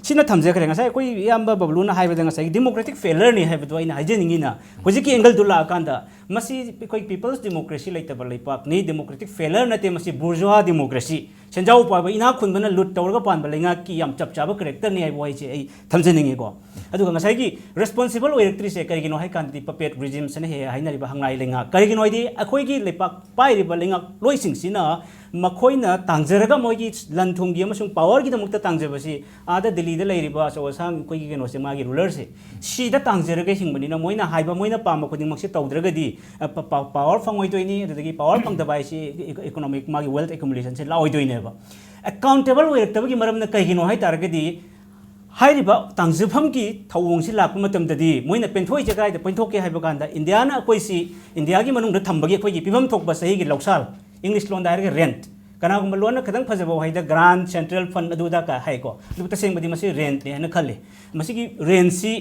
ꯁꯤꯅ ꯊꯝꯖꯈ꯭ꯔꯦ꯫ ꯉꯁꯥꯏ ꯑꯩꯈꯣꯏ ꯏꯌꯥꯝꯕ ꯕꯕꯂꯨꯅ ꯍꯥꯏꯕꯗ ꯉꯁꯥꯏꯒꯤ ꯗꯦꯃꯣꯀ꯭ꯔꯦꯇꯤꯛ ꯐꯦꯂꯔꯅꯤ ꯍꯥꯏꯕꯗꯣ ꯑꯩꯅ ꯍꯥꯏꯖꯅꯤꯡꯉꯤꯅ, ꯍꯧꯖꯤꯛꯀꯤ ꯑꯦꯡꯒꯜꯗꯨ ꯂꯥꯛꯑꯀꯥꯟꯗ ꯃꯁꯤ ꯑꯩꯈꯣꯏ ꯄꯤꯄꯜꯁ ꯗꯦꯃꯣꯀ꯭ꯔꯦꯁꯤ ꯂꯩꯇꯕ ꯂꯩꯄꯥꯛꯅꯤ, ꯗꯦꯃꯣꯀ꯭ꯔꯦꯇꯤꯛ ꯐꯦꯂꯔ ꯅꯠꯇꯦ, ꯃꯁꯤ ꯕꯨꯔꯖꯨꯋꯥ ꯗꯦꯃꯣꯀ꯭ꯔꯦꯁꯤ, ꯁꯦꯟꯖꯥꯎ ꯄꯥꯏꯕ ꯏꯅꯥꯛ ꯈꯨꯟꯕꯅ ꯂꯨꯠ ꯇꯧꯔꯒ ꯄꯥꯟꯕ ꯂꯩꯉꯥꯛꯀꯤ ꯌꯥꯝ ꯆꯞ ꯆꯥꯕ ꯀꯦꯔꯦꯛꯇꯔꯅꯤ ꯍꯥꯏꯕ ꯋꯥꯍꯩꯁꯦ ꯑꯩ ꯊꯝꯖꯅꯤꯡꯉꯤꯀꯣ꯫ ꯑꯗꯨꯒ ꯉꯁꯥꯏꯒꯤ ꯔꯦꯁꯄꯣꯟꯁꯤꯕꯜ ꯑꯣꯏꯔꯛꯇ꯭ꯔꯤꯁꯦ ꯀꯔꯤꯒꯤꯅꯣ ꯍꯥꯏ ꯀꯥꯟꯗꯗꯤ ꯄꯄꯦꯠ ꯔꯤꯖꯤꯝꯁꯅ ꯍꯦꯛ ꯍꯦꯛ ꯍꯥꯏꯅꯔꯤꯕ ꯍꯪꯂꯥꯏ ꯂꯩꯉꯥꯛ꯫ ꯀꯔꯤꯒꯤꯅꯣ ꯍꯥꯏꯗꯤ ꯑꯩꯈꯣꯏꯒꯤ ꯂꯩꯄꯥꯛ ꯄꯥꯏꯔꯤꯕ ꯂꯩꯉꯥꯛꯂꯣꯏꯁꯤꯡꯁꯤꯅ ꯃꯈꯣꯏꯅ ꯇꯥꯡꯖꯔꯒ ꯃꯣꯏꯒꯤ ꯂꯟ ꯊꯨꯝꯒꯤ ꯑꯃꯁꯨꯡ ꯄꯥꯋꯔꯒꯤꯗꯃꯛꯇ ꯇꯥꯡꯖꯕꯁꯤ ꯑꯥꯗ ꯗꯤꯜꯂꯤꯗ ꯂꯩꯔꯤꯕ ꯑꯆꯧ ꯑꯁꯥꯡ ꯑꯩꯈꯣꯏꯒꯤ ꯀꯩꯅꯣꯁꯦ, ꯃꯥꯒꯤ ꯔꯨꯂꯔꯁꯦ, ꯁꯤꯗ ꯇꯥꯡꯖꯔꯒ ꯍꯤꯡꯕꯅꯤꯅ ꯃꯣꯏꯅ ꯍꯥꯏꯕ, ꯃꯣꯏꯅ ꯄꯥꯝꯕ ꯈꯨꯗꯤꯡꯃꯛꯁꯦ ꯇꯧꯗ꯭ꯔꯒꯗꯤ, ꯑ, ꯄ-, ꯄ-, ꯄꯥꯋꯔ ꯐꯪꯉꯣꯏꯗꯣꯏꯅꯤ꯫ ꯑꯗꯨꯗꯒꯤ ꯄꯥꯋꯔ ꯐꯪꯗꯕ ꯍꯥꯏꯁꯤ ꯏꯀꯣ-, ꯏꯀꯣꯅꯣꯃꯤꯛ ꯃꯥꯒꯤ ꯋꯦꯜꯊ ꯑꯦꯀꯨꯃꯨꯂꯦꯁꯟꯁꯦ ꯂꯥꯛꯑꯣꯏꯗꯣꯏꯅꯦꯕ꯫ ꯑꯦꯀꯥꯎꯟꯇꯦꯕꯜ ꯑꯣꯏꯔꯛꯇꯕꯒꯤ ꯃꯔꯝꯅ ꯀꯩꯒꯤꯅꯣ ꯍꯥꯏ ꯇꯥꯔꯒꯗꯤ, ꯍꯥꯏꯔꯤꯕ ꯇꯥꯡꯖꯐꯝꯒꯤ ꯊꯧꯑꯣꯡꯁꯤ ꯂꯥꯛꯄ ꯃꯇꯝꯗꯗꯤ ꯃꯣꯏꯅ ꯄꯦꯟꯊꯣꯛꯏꯁꯦ ꯀꯗꯥꯏꯗ ꯄꯦꯟꯊꯣꯛꯀꯦ ꯍꯥꯏꯕ ꯀꯥꯟꯗ, ꯏꯟꯗꯤꯌꯥꯅ ꯑꯩꯈꯣꯏꯁꯤ ꯏꯟꯗꯤꯌꯥꯒꯤ ꯃꯅꯨꯡꯗ ꯊꯝꯕꯒꯤ ꯑꯩꯈꯣꯏꯒꯤ ꯄꯤꯐꯝ ꯊꯣꯛꯄ ꯆꯍꯤꯒꯤ ꯂꯧꯁꯥꯜ, ꯏꯪꯂꯤꯁ ꯂꯣꯟꯗ ꯍꯥꯏꯔꯒ ꯔꯦꯟꯠ, ꯀꯅꯥꯒꯨꯝꯕ ꯂꯣꯟꯅ ꯈꯤꯇꯪ ꯐꯖꯕ ꯋꯥꯍꯩꯗ ꯒ꯭ꯔꯥꯟ ꯁꯦꯟꯇ꯭ꯔꯦꯜ ꯐꯟ ꯑꯗꯨꯗ ꯀ ꯍꯥꯏꯀꯣ꯫ ꯑꯗꯨꯕꯨ ꯇꯁꯦꯡꯕꯗꯤ ꯃꯁꯤ ꯔꯦꯟꯠꯅꯤ ꯍꯥꯏꯅ ꯈꯜꯂꯤ꯫ ꯃꯁꯤꯒꯤ ꯔꯦꯟꯠꯁꯤ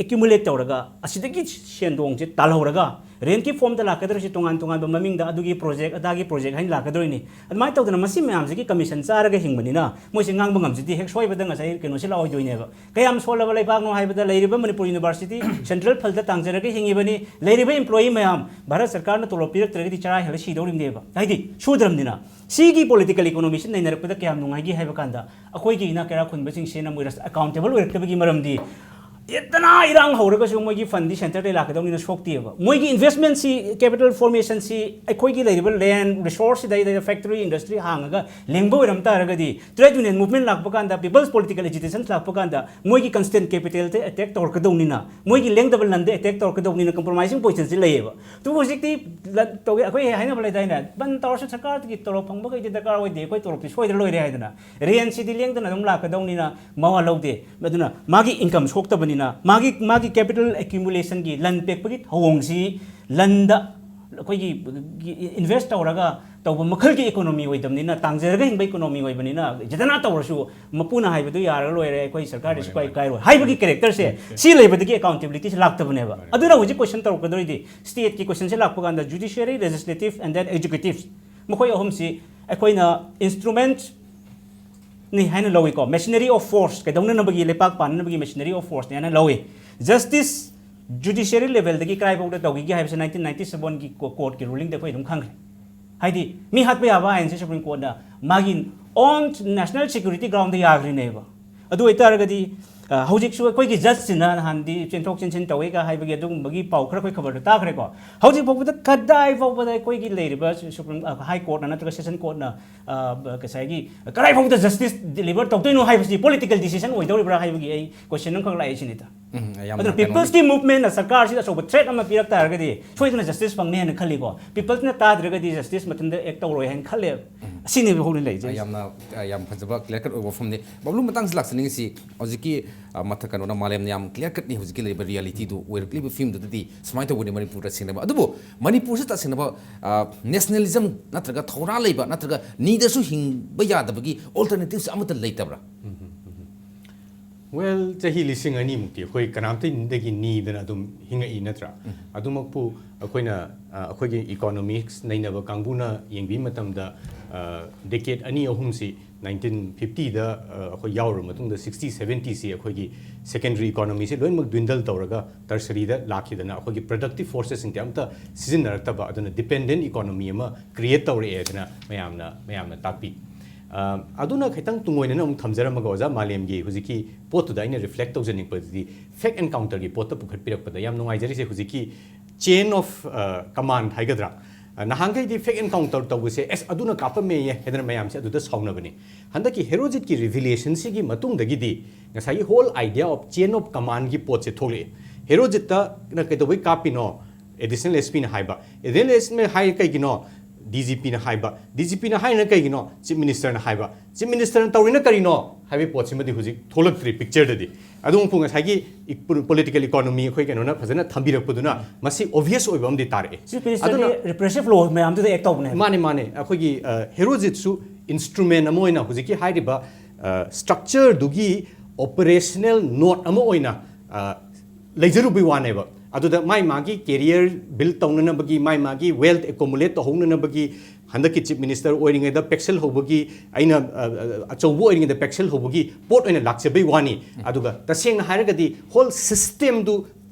ꯑꯦꯀ꯭ꯌꯨꯃꯨꯂꯦꯠ ꯇꯧꯔꯒ ꯑꯁꯤꯗꯒꯤ ꯁꯦꯟꯗꯣꯡꯁꯦ ꯇꯥꯜꯍꯧꯔꯒ ꯔꯦꯟꯠꯀꯤ ꯐꯣꯝꯗ ꯂꯥꯛꯀꯗꯧꯔꯤꯁꯤ ꯇꯣꯉꯥꯟ ꯇꯣꯉꯥꯟꯕ ꯃꯃꯤꯡꯗ ꯑꯗꯨꯒꯤ ꯄ꯭ꯔꯣꯖꯦꯛ ꯑꯗꯥꯒꯤ ꯄ꯭ꯔꯣꯖꯦꯛ ꯍꯥꯏꯅ ꯂꯥꯛꯀꯗꯧꯔꯤꯅꯤ꯫ ꯑꯗꯨꯃꯥꯏꯅ ꯇꯧꯗꯅ ꯃꯁꯤ ꯃꯌꯥꯝꯁꯤꯒꯤ ꯀꯃꯤꯁꯟ ꯆꯥꯔꯒ ꯍꯤꯡꯕꯅꯤꯅ ꯃꯣꯏꯁꯦ ꯉꯥꯡꯕ ꯉꯝꯖꯗꯦ꯫ ꯍꯦꯛ ꯁꯣꯏꯕꯗ ꯉꯁꯥꯏ ꯀꯩꯅꯣꯁꯤ ꯂꯥꯛꯑꯣꯏꯗꯣꯏꯅꯦꯕ꯫ ꯀꯌꯥꯝ ꯁꯣꯜꯂꯕ ꯂꯩꯕꯥꯛꯅꯣ ꯍꯥꯏꯕꯗ ꯂꯩꯔꯤꯕ ꯃꯅꯤꯄꯨꯔ ꯌꯨꯅꯤꯚꯔꯁꯤꯇꯤ ꯁꯦꯟꯇ꯭ꯔꯦꯜ ꯐꯟꯗ ꯇꯥꯡꯖꯔꯒ ꯍꯤꯡꯉꯤꯕꯅꯤ꯫ ꯂꯩꯔꯤꯕ ꯏꯝꯄ꯭ꯂꯣꯌꯤ ꯃꯌꯥꯝ ꯚꯥꯔꯠ ꯁꯔꯀꯥꯔꯅ ꯇꯣꯂꯣꯞ ꯄꯤꯔꯛꯇ꯭ꯔꯒꯗꯤ ꯆꯔꯥ ꯍꯦꯜꯂ ꯁꯤꯗꯧꯔꯤꯕꯅꯦꯕ꯫ ꯍꯥꯏꯗꯤ ꯁꯨꯗ꯭ꯔꯕꯅꯤꯅ꯫ ꯁꯤꯒꯤ ꯄꯣꯂꯤꯇꯤꯀꯦꯜ ꯏꯀꯣꯅꯣꯃꯤꯁꯤ ꯅꯩꯅꯔꯛꯄꯗ ꯀꯌꯥꯝ ꯅꯨꯡꯉꯥꯏꯒꯦ ꯍꯥꯏꯕ ꯀꯥꯟꯗ ꯑꯩꯈꯣꯏꯒꯤ ꯏꯅꯥꯛ ꯀꯩꯔꯥꯛ ꯈꯨꯟꯕꯁꯤꯡꯁꯤꯅ ꯃꯣꯏ ꯑꯦꯀꯥꯎꯟꯇꯦꯕꯜ ꯑꯣꯏꯔꯛꯇꯕꯒꯤ ꯃꯔꯝꯗꯤ ꯍꯦꯛꯇꯅ ꯏꯔꯥꯡ ꯍꯧꯔꯒꯁꯨ ꯃꯣꯏꯒꯤ ꯐꯟꯗꯤ ꯁꯦꯟꯇꯔꯗꯩ ꯂꯥꯛꯀꯗꯧꯅꯤꯅ ꯁꯣꯛꯇꯦꯕ꯫ ꯃꯣꯏꯒꯤ ꯏꯟꯚꯦꯁ꯭ꯠꯃꯦꯟꯠꯁꯤ, ꯀꯦꯄꯤꯇꯦꯜ ꯐꯣꯔꯃꯦꯁꯟꯁꯤ ꯑꯩꯈꯣꯏꯒꯤ ꯂꯩꯔꯤꯕ ꯂꯦꯟ ꯔꯤꯁꯣꯔꯁꯁꯤꯗꯩꯗ ꯐꯦꯛꯇꯔꯤ, ꯏꯟꯗꯁꯇ꯭ꯔꯤ ꯍꯥꯡꯉꯒ ꯂꯦꯡꯕ ꯑꯣꯏꯔꯝ ꯇꯥꯔꯒꯗꯤ, ꯇ꯭ꯔꯦꯗ ꯌꯨꯅꯤꯌꯟ ꯃꯨꯚꯃꯦꯟꯠ ꯂꯥꯛꯄ ꯀꯥꯟꯗ, ꯄꯤꯄꯜꯁ ꯄꯣꯂꯤꯇꯤꯀꯦꯜ ꯑꯦꯖꯤꯇꯦꯁꯟ ꯂꯥꯛꯄ ꯀꯥꯟꯗ ꯃꯣꯏꯒꯤ ꯀꯟꯁꯇꯦꯟꯠ ꯀꯦꯄꯤꯇꯦꯜꯗ ꯑꯦꯇꯦꯛ ꯇꯧꯔꯛꯀꯗꯧꯅꯤꯅ, ꯃꯣꯏꯒꯤ ꯂꯦꯡꯗꯕ ꯂꯟꯗ ꯑꯦꯇꯦꯛ ꯇꯧꯔꯛꯀꯗꯧꯅꯤꯅ ꯀꯝꯄ꯭ꯔꯣꯃꯥꯏꯖꯤꯡ ꯄꯣꯖꯤꯁꯟꯁꯤ ꯂꯩꯌꯦꯕ꯫ ꯑꯗꯨꯕꯨ ꯍꯧꯖꯤꯛꯇꯤ ꯂꯟ ꯇꯧꯒꯦ, ꯑꯩꯈꯣꯏ ꯍꯥꯏꯅꯕ ꯂꯩꯗꯥꯏꯅꯦ, ꯕꯟ ꯇꯧꯔꯁꯨ ꯁꯔꯀꯥꯔꯒꯤ ꯇꯣꯂꯣꯞ ꯐꯪꯕꯈꯩꯗꯤ ꯗꯔꯀꯥꯔ ꯑꯣꯏꯗꯦ, ꯑꯩꯈꯣꯏ ꯇꯣꯂꯣꯞꯇꯤ ꯁꯣꯏꯗ꯭ꯔ ꯂꯣꯏꯔꯦ ꯍꯥꯏꯗꯅ꯫ ꯔꯦꯟꯠꯁꯤꯗꯤ ꯂꯦꯡꯗꯅ ꯑꯗꯨꯝ ꯂꯥꯛꯀꯗꯧꯅꯤꯅ ꯃꯋꯥ ꯂꯧꯗꯦ꯫ ꯑꯗꯨꯅ ꯃꯥꯒꯤ ꯏꯟꯀꯝ ꯁꯣꯛꯇꯕꯅꯤꯅ, ꯃꯥꯒꯤ, ꯃꯥꯒꯤ ꯀꯦꯄꯤꯇꯦꯜ ꯑꯦꯀ꯭ꯌꯨꯃꯨꯂꯦꯁꯟꯒꯤ, ꯂꯟ ꯄꯦꯛꯄꯒꯤ ꯊꯧꯑꯣꯡꯁꯤ ꯂꯟꯗ ꯑꯩꯈꯣꯏꯒꯤ ꯏꯟꯚꯦꯁ꯭ꯠ ꯇꯧꯔꯒ ꯇꯧꯕ ꯃꯈꯜꯒꯤ ꯏꯀꯣꯅꯣꯃꯤ ꯑꯣꯏꯗꯕꯅꯤꯅ, ꯇꯥꯡꯖꯔꯒ ꯍꯤꯡꯕ ꯏꯀꯣꯅꯣꯃꯤ ꯑꯣꯏꯕꯅꯤꯅ, ꯖꯇꯅꯥ ꯇꯧꯔꯁꯨ ꯃꯄꯨꯅ ꯍꯥꯏꯕꯗꯨ ꯌꯥꯔꯒ ꯂꯣꯏꯔꯦ, ꯑꯩꯈꯣꯏ ꯁꯔꯀꯥꯔꯗꯤ ꯃꯥꯅꯦ, ꯁꯨꯀꯥꯏ ꯃꯥꯅꯦ꯫ ꯀꯥꯏꯔꯣꯏ ꯍꯥꯏꯕꯒꯤ ꯀꯦꯔꯦꯛꯇꯔꯁꯦ, ꯁꯤ ꯂꯩꯕꯗꯒꯤ ꯑꯦꯀꯥꯎꯟꯇꯦꯕꯤꯂꯤꯇꯤꯁꯦ ꯂꯥꯛꯇꯕꯅꯦꯕ꯫ ꯃꯥꯅꯦ꯫ ꯑꯗꯨꯅ ꯍꯧꯖꯤꯛ ꯀꯣꯏꯁꯟ ꯇꯧꯔꯛꯀꯗꯧꯔꯤꯗꯤ, ꯁ꯭ꯇꯦꯠꯀꯤ ꯀꯣꯏꯁꯟꯁꯦ ꯂꯥꯛꯄ ꯀꯥꯟꯗ, judiciary, legislative and then executive, ꯃꯈꯣꯏ ꯑꯍꯨꯝꯁꯤ ꯑꯩꯈꯣꯏꯅ ꯏꯟꯁꯇ꯭ꯔꯨꯃꯦꯟꯠ ꯅꯤ ꯍꯥꯏꯅ ꯂꯧꯏꯀꯣ, ꯃꯦꯁꯤꯅꯔꯤ ꯑꯣꯐ ꯐꯣꯔꯁ, ꯀꯩꯗꯧꯅꯅꯕꯒꯤ, ꯂꯩꯄꯥꯛ ꯄꯥꯟꯅꯅꯕꯒꯤ ꯃꯦꯁꯤꯅꯔꯤ ꯑꯣꯐ ꯐꯣꯔꯁꯅꯤ ꯍꯥꯏꯅ ꯂꯧꯏ꯫ ꯖꯁꯇꯤꯁ ꯖꯨꯗꯤꯁꯤꯌꯔꯤ ꯂꯦꯚꯦꯜꯗꯒꯤ ꯀꯗꯥꯏꯐꯥꯎꯗ ꯇꯧꯈꯤꯒꯦ ꯍꯥꯏꯕꯁꯦ ꯅꯥꯏꯟꯇꯤꯟ ꯅꯥꯏꯟꯇꯤ ꯁꯚꯦꯟꯒꯤ ꯀꯣ-, ꯀꯣꯔꯠꯀꯤ ꯔꯨꯂꯤꯡꯗ ꯑꯩꯈꯣꯏ ꯑꯗꯨꯝ ꯈꯪꯈ꯭ꯔꯦ꯫ ꯍꯥꯏꯗꯤ, ꯃꯤ ꯍꯥꯠꯄ ꯌꯥꯕ ꯑꯥꯏꯟꯁꯦ ꯁꯨꯄ꯭ꯔꯤꯝ ꯀꯣꯔꯠꯅ ꯃꯥꯒꯤ ꯑꯣꯟ ꯅꯦꯁꯅꯦꯜ ꯁꯦꯀ꯭ꯌꯨꯔꯤꯇꯤ ꯒ꯭ꯔꯥꯎꯟꯗ ꯌꯥꯈ꯭ꯔꯤꯅꯦꯕ꯫ ꯑꯗꯨ ꯑꯣꯏꯇꯥꯔꯒꯗꯤ, ꯑ, ꯍꯧꯖꯤꯛꯁꯨ ꯑꯩꯈꯣꯏꯒꯤ ꯖꯁꯁꯤꯅ ꯅꯍꯥꯟꯗꯤ ꯆꯦꯟꯊꯣꯛ ꯆꯦꯟꯁꯤꯟ ꯇꯧꯋꯦꯒ ꯍꯥꯏꯕꯒꯤ ꯑꯗꯨꯒꯨꯝꯕꯒꯤ ꯄꯥꯎ ꯈꯔ ꯑꯩꯈꯣꯏ ꯈꯕꯔꯗ ꯇꯥꯈ꯭ꯔꯦꯀꯣ꯫ ꯍꯧꯖꯤꯛ ꯐꯥꯎꯕꯗ ꯀꯗꯥꯏ ꯐꯥꯎꯕꯗ ꯑꯩꯈꯣꯏꯒꯤ ꯂꯩꯔꯤꯕ ꯁꯨ-, ꯁꯨꯄ꯭ꯔꯤꯝ, ꯑ, ꯍꯥꯏ ꯀꯣꯔꯠꯅ ꯅꯠꯇ꯭ꯔꯒ ꯁꯦꯁꯟ ꯀꯣꯔꯠꯅ, ꯑ, ꯉꯁꯥꯏꯒꯤ ꯀꯗꯥꯏ ꯐꯥꯎꯕꯗ ꯖꯁꯇꯤꯁ ꯗꯤꯂꯤꯚꯔ ꯇꯧꯗꯣꯏꯅꯣ ꯍꯥꯏꯕꯁꯤ ꯄꯣꯂꯤꯇꯤꯀꯦꯜ ꯗꯤꯁꯤꯖꯟ ꯑꯣꯏꯗꯧꯔꯤꯕ꯭ꯔꯥ ꯍꯥꯏꯕꯒꯤ ꯑꯩ ꯀꯣꯏꯁꯟ ꯑꯃꯈꯛ ꯂꯥꯛꯏ ꯁꯤꯅꯤꯗ꯫ ꯎꯝ, ꯌꯥꯝꯅ ꯑꯗꯨꯅ ꯀꯩꯅꯣ ꯄꯤꯄꯜꯁꯀꯤ ꯃꯨꯚꯃꯦꯟꯠꯅ ꯁꯔꯀꯥꯔꯁꯤꯗ ꯑꯆꯧꯕ ꯊ꯭ꯔꯦꯠ ꯑꯃ ꯄꯤꯔꯛ ꯇꯥꯔꯒꯗꯤ, ꯁꯣꯏꯗꯅ ꯖꯁꯇꯤꯁ ꯐꯪꯅꯤ ꯍꯥꯏꯅ ꯈꯜꯂꯤꯀꯣ꯫ ꯄꯤꯄꯜꯁꯅ ꯇꯥꯗ꯭ꯔꯒꯗꯤ ꯖꯁꯇꯤꯁ ꯃꯊꯟꯇ ꯑꯦꯛ ꯇꯧꯔꯣꯏ ꯍꯥꯏꯅ ꯈꯜꯂꯦ꯫ ꯎꯝ꯫ ꯑꯁꯤꯅꯦꯕ ꯍꯧꯅ ꯂꯩꯖꯩ꯫ ꯌꯥꯝꯅ, ꯌꯥꯝ ꯐꯖꯕ ꯀ꯭ꯂꯤꯌꯥꯔ ꯀꯠ ꯑꯣꯏꯕ ꯋꯥꯐꯝꯅꯤ꯫ ꯕꯕ꯭ꯂꯨ, ꯃꯇꯥꯡꯁꯤ ꯂꯥꯛꯆꯅꯤꯡꯉꯤꯁꯤ, ꯍꯧꯖꯤꯛꯀꯤ, ꯑ, ꯃꯊꯛ ꯀꯩꯅꯣꯅ, ꯃꯥꯂꯦꯝꯅ ꯌꯥꯝ ꯀ꯭ꯂꯤꯌꯥꯔ ꯀꯠꯅꯤ ꯍꯧꯖꯤꯛꯀꯤ ꯂꯩꯔꯤꯕ ꯔꯤꯌꯦꯂꯤꯇꯤꯗꯨ, ꯑꯣꯏꯔꯛꯂꯤꯕ ꯐꯤꯕꯝꯗꯨꯗꯗꯤ ꯁꯨꯃꯥꯏꯅ ꯇꯧꯕꯅꯤ ꯃꯅꯤꯄꯨꯔꯗ ꯁꯦꯡꯅꯕ꯫ ꯑꯗꯨꯕꯨ ꯃꯅꯤꯄꯨꯔꯁꯤ ꯇꯁꯦꯡꯅꯕ, ꯑ, ꯅꯦꯁꯅꯦꯂꯤꯖꯝ ꯅꯠꯇ꯭ꯔꯒ ꯊꯧꯅꯥ ꯂꯩꯕ ꯅꯠꯇ꯭ꯔꯒ ꯅꯤꯗꯁꯨ ꯍꯤꯡꯕ ꯌꯥꯗꯕꯒꯤ ꯑꯣꯜꯇꯔꯅꯦꯇꯤꯚꯁꯦ ꯑꯃꯠꯇ ꯂꯩꯇꯕ꯭ꯔꯥ? ꯎꯝ, ꯎꯝ, ꯎꯝ, ꯎꯝ꯫ ꯋꯦꯜ, ꯆꯍꯤ ꯂꯤꯁꯤꯡ ꯑꯅꯤꯃꯨꯛꯇꯤ ꯑꯩꯈꯣꯏ ꯀꯅꯥꯝꯇꯗꯒꯤ ꯅꯤꯗꯅ ꯑꯗꯨꯝ ꯍꯤꯡꯉꯛꯏ ꯅꯠꯇ꯭ꯔꯥ? ꯎꯝ꯫ ꯑꯗꯨꯃꯛꯄꯨ ꯑꯩꯈꯣꯏꯅ, ꯑ, ꯑꯩꯈꯣꯏꯒꯤ ꯏꯀꯣꯅꯣꯃꯤꯛꯁ ꯅꯩꯅꯕ ꯀꯥꯡꯕꯨꯅ ꯌꯦꯡꯕꯤꯕ ꯃꯇꯝꯗ, ꯑ, ꯗꯦꯀꯦꯗ ꯑꯅꯤ ꯑꯍꯨꯝꯁꯤ ꯅꯥꯏꯟꯇꯤꯟ ꯐꯤꯐꯇꯤꯗ, ꯑ, ꯑꯩꯈꯣꯏ ꯌꯥꯎꯔꯕ ꯃꯇꯨꯡꯗ ꯁꯤꯛꯁꯇꯤ ꯁꯚꯦꯟꯇꯤꯁꯤ ꯑꯩꯈꯣꯏꯒꯤ ꯁꯦꯀꯦꯟꯗꯔꯤ ꯏꯀꯣꯅꯣꯃꯤꯁꯤ ꯂꯣꯏꯅꯃꯛ ꯗ꯭ꯋꯤꯟꯗꯜ ꯇꯧꯔꯒ ꯇꯔꯁꯔꯤꯗ ꯂꯥꯛꯈꯤꯗꯅ ꯑꯩꯈꯣꯏꯒꯤ ꯄ꯭ꯔꯗꯛꯇꯤꯚ ꯐꯣꯔꯁꯦꯁꯁꯤꯡꯁꯦ ꯑꯝꯇ ꯁꯤꯖꯤꯟꯅꯔꯛꯇꯕ, ꯑꯗꯨꯅ ꯗꯤꯄꯦꯟꯗꯦꯟ ꯏꯀꯣꯅꯣꯃꯤ ꯑꯃ ꯀ꯭ꯔꯤꯌꯦꯠ ꯇꯧꯔꯛꯑꯦ ꯍꯥꯏꯗꯅ ꯃꯌꯥꯝꯅ, ꯃꯌꯥꯝꯅ ꯇꯥꯛꯄꯤ꯫ ꯑ, ꯑꯗꯨꯅ ꯈꯤꯇꯪ ꯇꯨꯡꯑꯣꯏꯅꯅ ꯑꯃꯨꯛ ꯊꯝꯖꯔꯝꯃꯒ, ꯑꯣꯖꯥ ꯃꯥꯂꯦꯝꯒꯤ ꯍꯧꯖꯤꯛꯀꯤ ꯄꯣꯠꯇꯨꯗ ꯑꯩꯅ reflect ꯇꯧꯖꯅꯤꯡꯕꯗꯤ, fake encounter ꯒꯤ ꯄꯣꯠꯇ ꯄꯨꯈꯠꯄꯤꯔꯛꯄꯗ ꯌꯥꯝ ꯅꯨꯡꯉꯥꯏꯖꯔꯤꯁꯦ, ꯍꯧꯖꯤꯛꯀꯤ chain of, ꯑ, command ꯍꯥꯏꯒꯗ꯭ꯔꯥ, ꯑ, ꯅꯍꯥꯟꯈꯩꯗꯤ fake encounter ꯇꯧꯕꯁꯦ, "ꯑꯦꯁ, ꯑꯗꯨꯅ ꯀꯥꯞꯄꯝꯃꯦꯌꯦ" ꯍꯥꯏꯗꯅ ꯃꯌꯥꯝꯁꯦ ꯑꯗꯨꯗ ꯁꯥꯎꯅꯕꯅꯤ꯫ ꯍꯟꯗꯛꯀꯤ ꯍꯦꯔꯣꯖꯤꯠꯀꯤ revelation ꯁꯤꯒꯤ ꯃꯇꯨꯡꯗꯒꯤꯗꯤ ꯉꯁꯥꯏꯒꯤ whole idea of chain of command ꯒꯤ ꯄꯣꯠꯁꯦ ꯊꯣꯛꯂꯛꯑꯦ꯫ ꯍꯦꯔꯣꯖꯤꯠꯇꯅ ꯀꯩꯗꯧꯕꯩ ꯀꯥꯞꯄꯤꯅꯣ? Additional S P ꯅ ꯍꯥꯏꯕ꯫ Additional S P ꯅ ꯍꯥꯏ ꯀꯩꯒꯤꯅꯣ? D G P ꯅ ꯍꯥꯏꯕ꯫ D G P ꯅ ꯍꯥꯏꯔꯤꯅ ꯀꯩꯒꯤꯅꯣ? Chief Minister ꯅ ꯍꯥꯏꯕ꯫ Chief Minister ꯅ ꯇꯧꯔꯤꯅ ꯀꯔꯤꯅꯣ ꯍꯥꯏꯕꯒꯤ ꯄꯣꯠꯁꯤꯃꯗꯤ ꯍꯧꯖꯤꯛ ꯊꯣꯛꯂꯛꯇ꯭ꯔꯤ picture ꯗꯗꯤ꯫ ꯑꯗꯨ ꯃꯈꯣꯏ ꯉꯁꯥꯏꯒꯤ ꯏ-, political economy ꯑꯩꯈꯣꯏ ꯀꯩꯅꯣꯅ ꯐꯖꯅ ꯊꯝꯕꯤꯔꯛꯄꯗꯨꯅ ꯃꯁꯤ obvious ꯑꯣꯏꯕ ꯑꯃꯗꯤ ꯇꯥꯔꯛꯑꯦ꯫ Chief Minister ꯗꯤ ꯑꯗꯨꯅ repressive law ꯃꯌꯥꯝꯗꯨꯗ act ꯇꯧꯕꯅꯦ ꯍꯥꯏꯕ꯫ ꯃꯥꯅꯦ, ꯃꯥꯅꯦ꯫ ꯑꯩꯈꯣꯏꯒꯤ, ꯑ, ꯍꯦꯔꯣꯖꯤꯠꯁꯨ instrument ꯑꯃ ꯑꯣꯏꯅ ꯍꯧꯖꯤꯛꯀꯤ ꯍꯥꯏꯔꯤꯕ, ꯑ, structure ꯗꯨꯒꯤ operational node ꯑꯃ ꯑꯣꯏꯅ, ꯑ, ꯂꯩꯖꯔꯨꯕꯩ ꯋꯥꯅꯦꯕ꯫ ꯑꯗꯨꯗ ꯃꯥꯏ ꯃꯥꯒꯤ career build ꯇꯧꯅꯅꯕꯒꯤ, ꯃꯥꯏ ꯃꯥꯒꯤ wealth accumulate ꯇꯧꯍꯧꯅꯅꯕꯒꯤ, ꯍꯟꯗꯛꯀꯤ Chief Minister ꯑꯣꯏꯔꯤꯉꯩꯗ ꯄꯦꯛꯁꯜ ꯍꯧꯕꯒꯤ, ꯑꯩꯅ, ꯑ, ꯑ, ꯑꯆꯧꯕ ꯑꯣꯏꯔꯤꯉꯩꯗ ꯄꯦꯛꯁꯜ ꯍꯧꯕꯒꯤ ꯄꯣꯠ ꯑꯣꯏꯅ ꯂꯥꯛꯆꯕꯩ ꯋꯥꯅꯤ꯫ ꯑꯗꯨꯒ ꯇꯁꯦꯡꯅ ꯍꯥꯏꯔꯒꯗꯤ whole system ꯗꯨ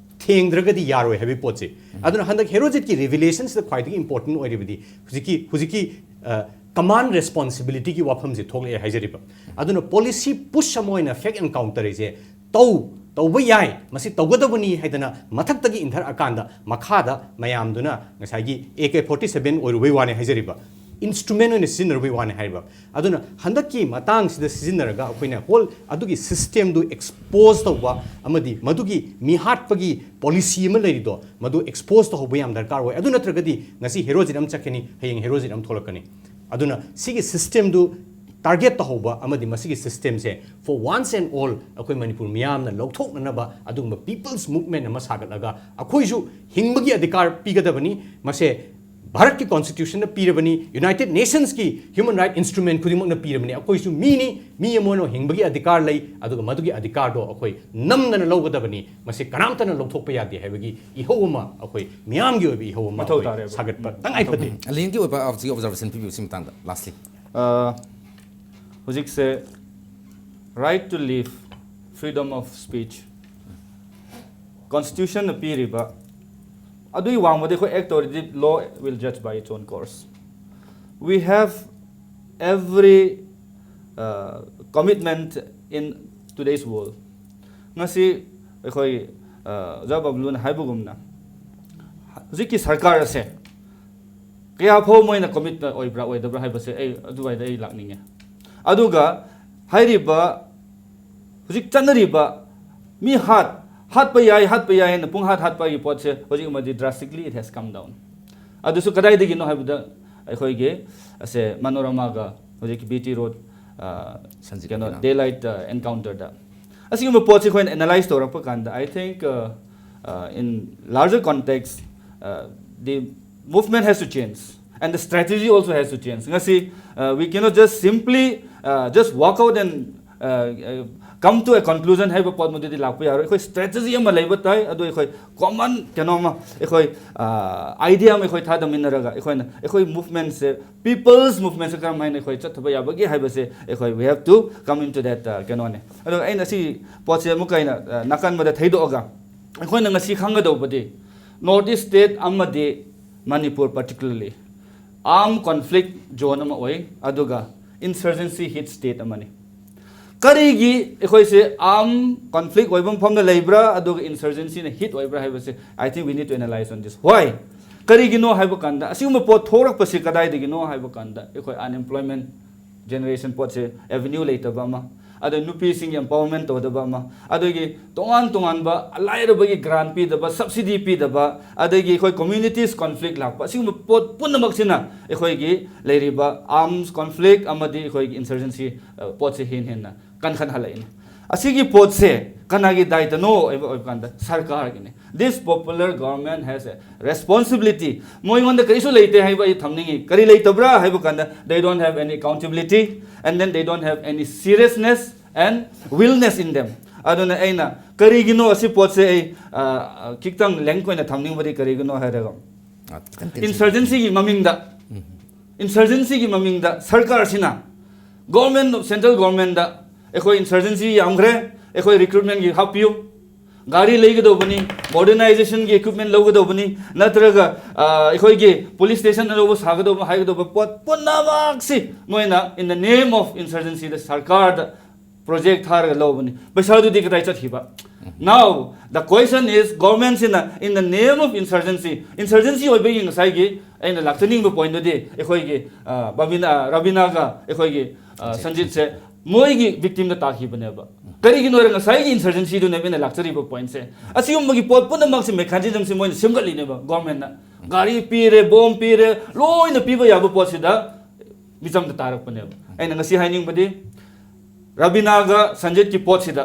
ꯊꯦꯡꯗ꯭ꯔꯒꯗꯤ ꯌꯥꯔꯣꯏ ꯍꯥꯏꯕꯒꯤ ꯄꯣꯠꯁꯦ꯫ ꯑꯗꯨꯅ ꯍꯟꯗꯛ ꯍꯦꯔꯣꯖꯤꯠꯀꯤ revelation ꯁꯤꯗ ꯈ꯭ꯋꯥꯏꯗꯒꯤ important ꯑꯣꯏꯔꯤꯕꯗꯤ ꯍꯧꯖꯤꯛꯀꯤ, ꯍꯧꯖꯤꯛꯀꯤ, ꯑ, command responsibility ꯒꯤ ꯋꯥꯐꯝꯁꯦ ꯊꯣꯛꯂꯛꯑꯦ ꯍꯥꯏꯖꯔꯤꯕ꯫ ꯑꯗꯨꯅ policy push ꯑꯃ ꯑꯣꯏꯅ fake encounter ꯁꯦ ꯇꯧ, ꯇꯧꯕ ꯌꯥꯏ, ꯃꯁꯤ ꯇꯧꯒꯗꯕꯅꯤ ꯍꯥꯏꯗꯅ ꯃꯊꯛꯇꯒꯤ ꯏꯟꯊꯔꯛꯑꯀꯥꯟꯗ ꯃꯈꯥꯗ ꯃꯌꯥꯝꯗꯨꯅ ꯉꯁꯥꯏꯒꯤ A K forty seven ꯑꯣꯏꯔꯨꯕꯩ ꯋꯥꯅꯤ ꯍꯥꯏꯖꯔꯤꯕ, instrument ꯑꯣꯏꯅ ꯁꯤꯖꯤꯟꯅꯔꯨꯕꯩ ꯋꯥꯅꯤ ꯍꯥꯏꯔꯤꯕ꯫ ꯑꯗꯨꯅ ꯍꯟꯗꯛꯀꯤ ꯃꯇꯥꯡꯁꯤꯗ ꯁꯤꯖꯤꯟꯅꯔꯒ ꯑꯩꯈꯣꯏꯅ whole ꯑꯗꯨꯒꯤ system ꯗꯨ expose ꯇꯧꯕ ꯑꯃꯗꯤ ꯃꯗꯨꯒꯤ ꯃꯤꯍꯥꯠꯄꯒꯤ policy ꯑꯃ ꯂꯩꯔꯤꯗꯣ, ꯃꯗꯨ expose ꯇꯧꯍꯧꯕ ꯌꯥꯝ ꯗꯔꯀꯥꯔ ꯑꯣꯏ꯫ ꯑꯗꯨ ꯅꯠꯇ꯭ꯔꯒꯗꯤ ꯉꯁꯤ ꯍꯦꯔꯣꯖꯤꯠ ꯑꯃ ꯆꯠꯀꯅꯤ, ꯍꯌꯦꯡ ꯍꯦꯔꯣꯖꯤꯠ ꯑꯃ ꯊꯣꯛꯂꯛꯀꯅꯤ꯫ ꯑꯗꯨꯅ ꯁꯤꯒꯤ system ꯗꯨ target ꯇꯧꯍꯧꯕ ꯑꯃꯗꯤ ꯃꯁꯤꯒꯤ system say for once and all ꯑꯩꯈꯣꯏ ꯃꯅꯤꯄꯨꯔ ꯃꯤꯌꯥꯝꯅ ꯂꯧꯊꯣꯛꯅꯅꯕ ꯑꯗꯨꯒꯨꯝꯕ people's movement ꯑꯃ ꯁꯥꯒꯠꯂꯒ ꯑꯩꯈꯣꯏꯁꯨ ꯍꯤꯡꯕꯒꯤ ꯑꯙꯤꯀꯥꯔ ꯄꯤꯒꯗꯕꯅꯤ꯫ ꯃꯁꯦ ꯚꯥꯔꯠꯀꯤ constitution ꯅ ꯄꯤꯔꯕꯅꯤ, United Nations ꯀꯤ human right instrument ꯈꯨꯗꯤꯡꯃꯛꯅ ꯄꯤꯔꯕꯅꯤ꯫ ꯑꯩꯈꯣꯏꯁꯨ ꯃꯤꯅꯤ, ꯃꯤ ꯑꯃ ꯑꯣꯏꯅ ꯍꯤꯡꯕꯒꯤ ꯑꯙꯤꯀꯥꯔ ꯂꯩ, ꯑꯗꯨꯒ ꯃꯗꯨꯒꯤ ꯑꯙꯤꯀꯥꯔꯗꯣ ꯑꯩꯈꯣꯏ ꯅꯝꯗꯅ ꯂꯧꯒꯗꯕꯅꯤ꯫ ꯃꯁꯤ ꯀꯅꯥꯝꯇꯅ ꯂꯧꯊꯣꯛꯄ ꯌꯥꯗꯦ ꯍꯥꯏꯕꯒꯤ ꯏꯍꯧ ꯑꯃ, ꯑꯩꯈꯣꯏ ꯃꯤꯌꯥꯝꯒꯤ ꯑꯣꯏꯕ ꯏꯍꯧ ꯑꯃ ꯃꯊꯧ ꯑꯩꯈꯣꯏ ꯇꯥꯔꯦꯕ꯫ ꯁꯥꯒꯠꯄ ꯇꯉꯥꯏ ꯐꯗꯦ꯫ ꯂꯤꯟꯒꯤ ꯑꯣꯏꯕ ꯍꯧꯖꯤꯛ observation ꯄꯤꯕꯤꯌꯨ ꯁꯤ ꯃꯇꯥꯡꯗ lastly꯫ ꯑ, ꯍꯧꯖꯤꯛꯁꯦ right to live, freedom of speech, constitution ꯅ ꯄꯤꯔꯤꯕ ꯑꯗꯨꯒꯤ ꯋꯥꯡꯃꯗ ꯑꯩꯈꯣꯏ act ꯇꯧꯔꯗꯤ law will judge by its own course. We have every commitment in today's world. ꯉꯁꯤ ꯑꯩꯈꯣꯏ ꯑꯣꯖꯥ ꯕꯕꯂꯨꯅ ꯍꯥꯏꯕꯒꯨꯝꯅ ꯍꯧꯖꯤꯛꯀꯤ ꯁꯔꯀꯥꯔ ꯑꯁꯦ ꯀꯌꯥ ꯐꯥꯎ ꯃꯣꯏꯅ ꯀꯣꯃꯤꯠ ꯑꯣꯏꯕ꯭ꯔꯥ ꯑꯣꯏꯗꯕ꯭ꯔꯥ ꯍꯥꯏꯕꯁꯦ ꯑꯩ ꯑꯗꯨꯋꯥꯏꯗ ꯑꯩ ꯂꯥꯛꯅꯤꯡꯉꯦ꯫ ꯑꯗꯨꯒ ꯍꯥꯏꯔꯤꯕ ꯍꯧꯖꯤꯛ ꯆꯠꯅꯔꯤꯕ ꯃꯤ ꯍꯥꯠ ꯍꯥꯠꯄ ꯌꯥꯏ ꯍꯥꯠꯄ ꯌꯥꯏ ꯍꯥꯏꯅ ꯄꯨꯡ ꯍꯥꯠ ꯍꯥꯠꯄꯒꯤ ꯄꯣꯠꯁꯦ ꯍꯧꯖꯤꯛ ꯑꯃꯗꯤ drastically it has come down꯫ ꯑꯗꯨꯁꯨ ꯀꯗꯥꯏꯗꯒꯤꯅꯣ ꯍꯥꯏꯕꯗ ꯑꯩꯈꯣꯏꯒꯤ ꯑꯁꯦ ꯃꯅꯣꯔꯃꯥꯒ ꯍꯧꯖꯤꯛꯀꯤ ꯕꯤ ꯇꯤ ꯔꯣꯗ ꯁꯟꯖꯤꯠ ꯀꯩꯅꯣ ꯀꯩꯅꯣ꯫ ꯗꯦ ꯂꯥꯏꯠ ꯑꯦꯟꯀꯥꯎꯟꯇꯔꯗ ꯑꯁꯤꯒꯨꯝꯕ ꯄꯣꯠꯁꯤ ꯑꯩꯈꯣꯏꯅ ꯑꯦꯅꯥꯂꯥꯏꯁ ꯇꯧꯔꯛꯄ ꯀꯥꯟꯗ I think in larger context the movement has to change and the strategy also has to change. ꯉꯁꯤ we cannot just simply just walk out and come to a conclusion ꯍꯥꯏꯕ ꯄꯣꯠ ꯃꯗꯨꯗꯤ ꯂꯥꯛꯄ ꯌꯥꯔꯣꯏ꯫ ꯑꯩꯈꯣꯏ ꯁ꯭ꯇ꯭ꯔꯦꯇꯦꯖꯤ ꯑꯃ ꯂꯩꯕ ꯇꯥꯏ꯫ ꯑꯗꯨ ꯑꯩꯈꯣꯏ ꯀꯣꯃꯟ ꯀꯩꯅꯣꯝꯃ ꯑꯩꯈꯣꯏ ꯑꯥꯏꯗꯤꯌꯥ ꯑꯃ ꯑꯩꯈꯣꯏ ꯊꯥꯗꯃꯤꯟꯅꯔꯒ ꯑꯩꯈꯣꯏꯅ ꯑꯩꯈꯣꯏ ꯃꯨꯚꯃꯦꯟꯁꯦ ꯄꯤꯄꯜꯁ ꯃꯨꯚꯃꯦꯟꯁꯦ ꯀꯔꯝ ꯍꯥꯏꯅ ꯑꯩꯈꯣꯏ ꯆꯠꯊꯕ ꯌꯥꯕꯒꯦ ꯍꯥꯏꯕꯁꯦ ꯑꯩꯈꯣꯏ we have to come into that ꯀꯩꯅꯣꯅꯦ꯫ ꯑꯗꯨꯒ ꯑꯩꯅ ꯁꯤ ꯄꯣꯠꯁꯦ ꯑꯃꯨꯛꯀ ꯑꯩꯅ ꯅꯥꯀꯟꯕꯗ ꯊꯩꯗꯣꯛꯑꯒ ꯑꯩꯈꯣꯏꯅ ꯉꯁꯤ ꯈꯪꯒꯗꯧꯕꯗꯤ ꯅꯣꯔꯠ ꯏꯁ ꯁ꯭ꯇꯦꯠ ꯑꯃꯗꯤ Manipur particularly armed conflict zone ꯑꯃ ꯑꯣꯏ꯫ ꯑꯗꯨꯒ insurgency hit state ꯑꯃꯅꯤ꯫ ꯀꯔꯤꯒꯤ ꯑꯩꯈꯣꯏꯁꯦ armed conflict ꯑꯣꯏꯕ ꯃꯐꯝꯗ ꯂꯩꯕ꯭ꯔꯥ ꯑꯗꯨꯒ insurgencyꯅ hit ꯑꯣꯏꯕ꯭ꯔꯥ ꯍꯥꯏꯕꯁꯦ I think we need to analyze on this. Why? ꯀꯔꯤꯒꯤꯅꯣ ꯍꯥꯏꯕ ꯀꯥꯟꯗ ꯑꯁꯤꯒꯨꯝꯕ ꯄꯣꯠ ꯊꯣꯛꯂꯛꯄꯁꯤ ꯀꯗꯥꯏꯗꯒꯤꯅꯣ ꯍꯥꯏꯕ ꯀꯥꯟꯗ ꯑꯩꯈꯣꯏ unemployment generation ꯄꯣꯠꯁꯦ avenue ꯂꯩꯇꯕ ꯑꯃ, ꯑꯗ ꯅꯨꯄꯤꯁꯤꯡꯒꯤ empowerment ꯇꯧꯗꯕ ꯑꯃ, ꯑꯗꯒꯤ ꯇꯣꯉꯥꯟ ꯇꯣꯉꯥꯟꯕ ꯂꯥꯏꯔꯕꯒꯤ grant ꯄꯤꯗꯕ, subsidy ꯄꯤꯗꯕ, ꯑꯗꯒꯤ ꯑꯩꯈꯣꯏ communities conflict ꯂꯥꯛꯄ, ꯑꯁꯤꯒꯨꯝꯕ ꯄꯣꯠ ꯄꯨꯝꯅꯃꯛꯁꯤꯅ ꯑꯩꯈꯣꯏꯒꯤ ꯂꯩꯔꯤꯕ arms conflict ꯑꯃꯗꯤ ꯑꯩꯈꯣꯏꯒꯤ insurgency ꯄꯣꯠꯁꯦ ꯍꯦꯟꯅ ꯍꯦꯟꯅ ꯀꯟꯈꯠꯍꯜꯂꯛꯏꯅꯤ꯫ ꯑꯁꯤꯒꯤ ꯄꯣꯠꯁꯦ ꯀꯅꯥꯒꯤ ꯗꯥꯏꯇꯅꯣ ꯑꯣꯏꯕ ꯑꯣꯏꯕ ꯀꯥꯟꯗ ꯁꯔꯀꯥꯔꯒꯤꯅꯤ꯫ This popular government has a responsibility. ꯃꯣꯏꯉꯣꯟꯗ ꯀꯔꯤꯁꯨ ꯂꯩꯇꯦ ꯍꯥꯏꯕ ꯑꯩ ꯊꯝꯅꯤꯡꯉꯤ꯫ ꯀꯔꯤ ꯂꯩꯇꯕ꯭ꯔꯥ ꯍꯥꯏꯕ ꯀꯥꯟꯗ they don't have any accountability and then they don't have any seriousness and willness in them. ꯑꯗꯨꯅ ꯑꯩꯅ ꯀꯔꯤꯒꯤꯅꯣ ꯑꯁꯤ ꯄꯣꯠꯁꯦ ꯑꯩ ꯈꯤꯇꯪ ꯂꯦꯡ ꯑꯣꯏꯅ ꯊꯝꯅꯤꯡꯕꯗꯤ ꯀꯔꯤꯒꯤꯅꯣ ꯍꯥꯏꯔꯒ insurgencyꯒꯤ ꯃꯃꯤꯡꯗ insurgencyꯒꯤ ꯃꯃꯤꯡꯗ ꯁꯔꯀꯥꯔꯁꯤꯅ government, central governmentꯗ ꯑꯩꯈꯣꯏ insurgency ꯌꯥꯝꯈ꯭ꯔꯦ, ꯑꯩꯈꯣꯏ recruitmentꯀꯤ ꯍꯥꯞꯄꯤꯌꯨ, ꯒꯥꯔꯤ ꯂꯩꯒꯗꯧꯕꯅꯤ, ꯃꯣꯗꯔꯅꯥꯏꯖꯦꯁꯟꯒꯤ ꯏꯀ꯭ꯋꯤꯞꯃꯦꯟ ꯂꯧꯒꯗꯧꯕꯅꯤ, ꯅꯠꯇ꯭ꯔꯒ ꯑ, ꯑꯩꯈꯣꯏꯒꯤ ꯄꯨꯂꯤꯁ ꯁ꯭ꯇꯦꯁꯟ ꯑꯅꯧꯕ ꯁꯥꯒꯗꯧꯕ ꯍꯥꯏꯒꯗꯧꯕ ꯄꯣꯠ ꯄꯨꯝꯅꯃꯛꯁꯤ ꯃꯣꯏꯅ in the name of insurgencyꯗ ꯁꯔꯀꯥꯔꯗ ꯄ꯭ꯔꯣꯖꯦꯛ ꯊꯥꯔꯒ ꯂꯧꯕꯅꯤ꯫ ꯄꯩꯁꯥꯗꯨꯗꯤ ꯀꯗꯥꯏ ꯆꯠꯈꯤꯕ? Now the question is, ꯒꯣꯔꯃꯦꯟꯁꯤꯅ in the name of insurgency, insurgency ꯑꯣꯏꯕꯒꯤ ꯉꯁꯥꯏꯒꯤ ꯑꯩꯅ ꯂꯥꯛꯆꯅꯤꯡꯕ ꯄꯣꯏꯟꯗꯨꯗꯤ ꯑꯩꯈꯣꯏꯒꯤ ꯑ, ꯕꯕꯤꯅꯥ ꯔꯕꯤꯅꯥꯒ ꯑꯩꯈꯣꯏꯒꯤ ꯑ, ꯁꯟꯖꯤꯠꯁꯦ ꯃꯣꯏꯒꯤ ꯚꯤꯛꯇꯤꯝꯗ ꯇꯥꯈꯤꯕꯅꯦꯕ꯫ ꯀꯔꯤꯒꯤꯅꯣ ꯍꯥꯏꯔ ꯉꯁꯥꯏꯒꯤ ꯏꯟꯁꯔꯖꯦꯟꯁꯤꯗꯨꯅꯦꯕ ꯑꯩꯅ ꯂꯥꯛꯆꯔꯤꯕ ꯄꯣꯏꯟꯁꯦ꯫ ꯑꯁꯤꯒꯨꯝꯕꯒꯤ ꯄꯣꯠ ꯄꯨꯝꯅꯃꯛꯁꯦ ꯃꯦꯀꯥꯅꯤꯖꯝꯁꯦ ꯃꯣꯏꯅ ꯁꯦꯝꯒꯠꯂꯤꯅꯦꯕ ꯒꯣꯔꯃꯦꯟꯅ꯫ ꯒꯥꯔꯤ ꯄꯤꯔꯦ, ꯕꯣꯝ ꯄꯤꯔꯦ, ꯂꯣꯏꯅ ꯄꯤꯕ ꯌꯥꯕ ꯄꯣꯠꯁꯤꯗ ꯃꯤꯆꯝꯗ ꯇꯥꯔꯛꯄꯅꯦꯕ꯫ ꯑꯩꯅ ꯉꯁꯤ ꯍꯥꯏꯅꯤꯡꯕꯗꯤ ꯔꯕꯤꯅꯥꯒ ꯁꯟꯖꯤꯠꯀꯤ ꯄꯣꯠꯁꯤꯗ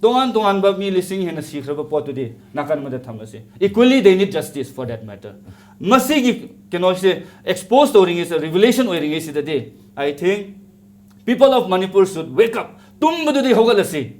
ꯇꯣꯉꯥꯟ ꯇꯣꯉꯥꯟꯕ ꯃꯤ ꯂꯤꯁꯤꯡ ꯍꯦꯟꯅ ꯁꯤꯈ꯭ꯔꯕ ꯄꯣꯠꯇꯨꯗꯤ ꯅꯥꯀꯟ ꯑꯃꯗ ꯊꯝꯃꯁꯤ꯫ Equally they need justice for that matter. ꯃꯁꯤꯒꯤ ꯀꯩꯅꯣꯁꯦ ꯑꯦꯛꯁꯄꯣꯖ ꯇꯧꯔꯤꯉꯩꯁꯤꯗ, ꯔꯤꯚꯤꯂꯦꯁꯟ ꯑꯣꯏꯔꯤꯉꯩꯁꯤꯗꯗꯤ I think people of Manipur should wake up. ꯇꯨꯝꯕꯗꯨꯗꯤ ꯍꯧꯒꯠꯂꯁꯤ꯫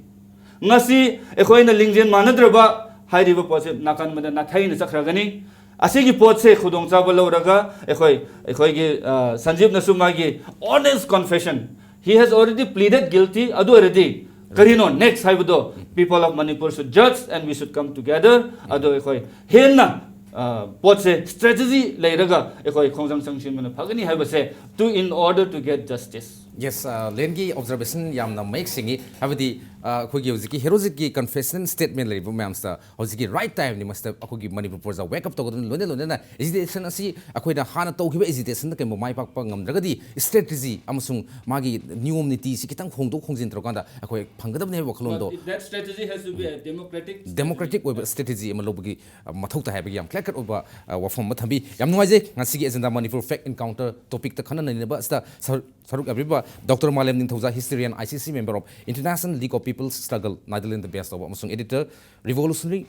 ꯉꯁꯤ ꯑꯩꯈꯣꯏꯅ ꯂꯤꯡꯖꯦꯜ ꯃꯥꯟꯅꯗ꯭ꯔꯕ ꯍꯥꯏꯔꯤꯕ ꯄꯣꯠꯁꯦ ꯅꯥꯀꯟ ꯑꯃꯗ ꯅꯥꯊꯩꯅ ꯆꯠꯈ꯭ꯔꯒꯅꯤ꯫ ꯑꯁꯤꯒꯤ ꯄꯣꯠꯁꯦ ꯈꯨꯗꯣꯡꯆꯥꯕ ꯂꯧꯔꯒ ꯑꯩꯈꯣꯏ ꯑꯩꯈꯣꯏꯒꯤ ꯑ, ꯁꯟꯖꯤꯞꯅꯁꯨ ꯃꯥꯒꯤ honest confession, he has already pleaded guilty. ꯑꯗꯨ ꯑꯣꯏꯔꯗꯤ ꯀꯔꯤꯅꯣ ꯅꯦꯛꯁ ꯍꯥꯏꯕꯗꯣ? People of Manipur should judge and we should come together. ꯑꯗꯣ ꯑꯩꯈꯣꯏ ꯍꯦꯟꯅ ꯑ, ꯄꯣꯠꯁꯦ ꯁ꯭ꯇ꯭ꯔꯦꯇꯦꯖꯤ ꯂꯩꯔꯒ ꯑꯩꯈꯣꯏ ꯈꯣꯡꯖꯪ ꯆꯪꯁꯤꯟꯕꯅ ꯐꯒꯅꯤ ꯍꯥꯏꯕꯁꯦ, to in order to get justice. Yes, uh, ꯂꯦꯟꯒꯤ ꯑꯣꯕꯖꯔꯕꯦꯁꯟ ꯌꯥꯝꯅ ꯃꯌꯦꯛ ꯁꯦꯡꯉꯤ꯫ ꯍꯥꯏꯕꯗꯤ ꯑ, ꯑꯩꯈꯣꯏꯒꯤ ꯍꯧꯖꯤꯛꯀꯤ ꯍꯦꯔꯣꯖꯤꯠꯀꯤ ꯀꯟꯐꯦꯁꯟ ꯁ꯭ꯇꯦꯠꯃꯦꯟ ꯂꯩꯔꯤꯕ ꯃꯌꯥꯝꯁꯤꯗ ꯍꯧꯖꯤꯛꯀꯤ ꯔꯥꯏꯠ ꯇꯥꯏꯝꯅꯤ꯫ ꯃꯁꯤꯗ ꯑꯩꯈꯣꯏꯒꯤ ꯃꯅꯤꯄꯨꯔ ꯄ꯭ꯔꯖꯥ ꯋꯦꯛ ꯑꯞ ꯇꯧꯒꯗꯕꯅꯤ꯫ ꯂꯣꯏꯅ ꯂꯣꯏꯅꯅ ꯑꯦꯖꯤꯇꯦꯁꯟ ꯑꯁꯤ ꯑꯩꯈꯣꯏꯅ ꯍꯥꯟꯅ ꯇꯧꯈꯤꯕ ꯑꯦꯖꯤꯇꯦꯁꯟꯗ ꯀꯩꯒꯨꯝꯕ ꯃꯥꯏ ꯄꯥꯛꯄ ꯉꯝꯗ꯭ꯔꯒꯗꯤ ꯁ꯭ꯇ꯭ꯔꯦꯇꯦꯖꯤ ꯑꯃꯁꯨꯡ ꯃꯥꯒꯤ ꯅꯤꯌꯣꯝ ꯅꯤꯇꯤꯁꯤ ꯈꯤꯇꯪ ꯍꯣꯡꯗꯣꯛ ꯍꯣꯡꯖꯤꯟ ꯇꯧꯔꯀꯥꯟꯗ ꯑꯩꯈꯣꯏ ꯐꯪꯒꯗꯕꯅꯤ ꯍꯥꯏꯕ ꯋꯥꯈꯜꯂꯣꯟꯗꯣ꯫ But that strategy has to be a democratic democratic ꯑꯣꯏꯕ ꯁ꯭ꯇ꯭ꯔꯦꯇꯦꯖꯤ ꯑꯃ ꯂꯧꯕꯒꯤ ꯑ, ꯃꯊꯧ ꯇꯥꯏ ꯍꯥꯏꯕꯒꯤ ꯌꯥꯝ ꯀ꯭ꯂꯤꯌꯔ ꯀꯠ ꯑꯣꯏꯕ ꯑ, ꯋꯥꯐꯝ ꯑꯃ ꯊꯝꯕꯤ꯫ ꯌꯥꯝ ꯅꯨꯡꯉꯥꯏꯖꯩ ꯉꯁꯤꯒꯤ ꯑꯦꯖꯦꯟꯗꯥ ꯃꯅꯤꯄꯨꯔ ꯐꯦꯛ ꯑꯦꯟꯀꯥꯎꯟꯇꯔ ꯇꯣꯄꯤꯛꯇ ꯈꯟꯅ ꯅꯩꯅꯕ ꯑꯁꯤꯗ ꯁꯔꯨꯛ ꯁꯔꯨꯛ ꯌꯥꯕꯤꯔꯤꯕ ꯗꯣꯛꯇꯔ ꯃꯥꯂꯦꯝ ꯅꯤꯡꯊꯧꯖꯥ, historian, I C C member of international league of peoples struggle Nagaland based ꯇꯧꯕ ꯑꯃꯁꯨꯡ ꯑꯦꯗꯤꯇꯔ, ꯔꯤꯚꯣꯂꯨꯁꯅꯔꯤ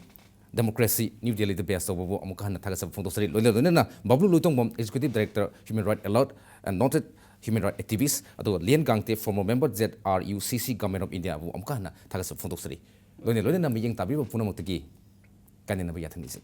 ꯗꯦꯃꯣꯀ꯭ꯔꯦꯁꯤ, ꯅ꯭ꯌꯨ ꯗꯦꯜꯂꯤꯗ ꯕꯦꯁ ꯇꯧꯕꯕꯨ ꯑꯃꯨꯛꯀ ꯍꯟꯅ ꯊꯥꯒꯠꯆꯕ ꯐꯣꯡꯗꯣꯛꯆꯔꯤ꯫ ꯂꯣꯏꯅ ꯂꯣꯏꯅꯅ Babloo Loitongbam, executive director, human right alert and noted human right activist, ꯑꯗꯨꯒ Lien Gangte, former member, Z R U C C government of ꯏꯟꯗꯤꯌꯥꯕꯨ ꯑꯃꯨꯛꯀ ꯍꯟꯅ ꯊꯥꯒꯠꯆꯕ ꯐꯣꯡꯗꯣꯛꯆꯔꯤ꯫ ꯂꯣꯏꯅ ꯂꯣꯏꯅꯅ ꯃꯤꯠꯌꯦꯡ ꯇꯥꯕꯤꯕ ꯄꯨꯝꯅꯃꯛꯇꯒꯤ ꯀꯥꯏꯅꯅꯕ ꯌꯥꯊꯪ ꯅꯤꯖꯩ꯫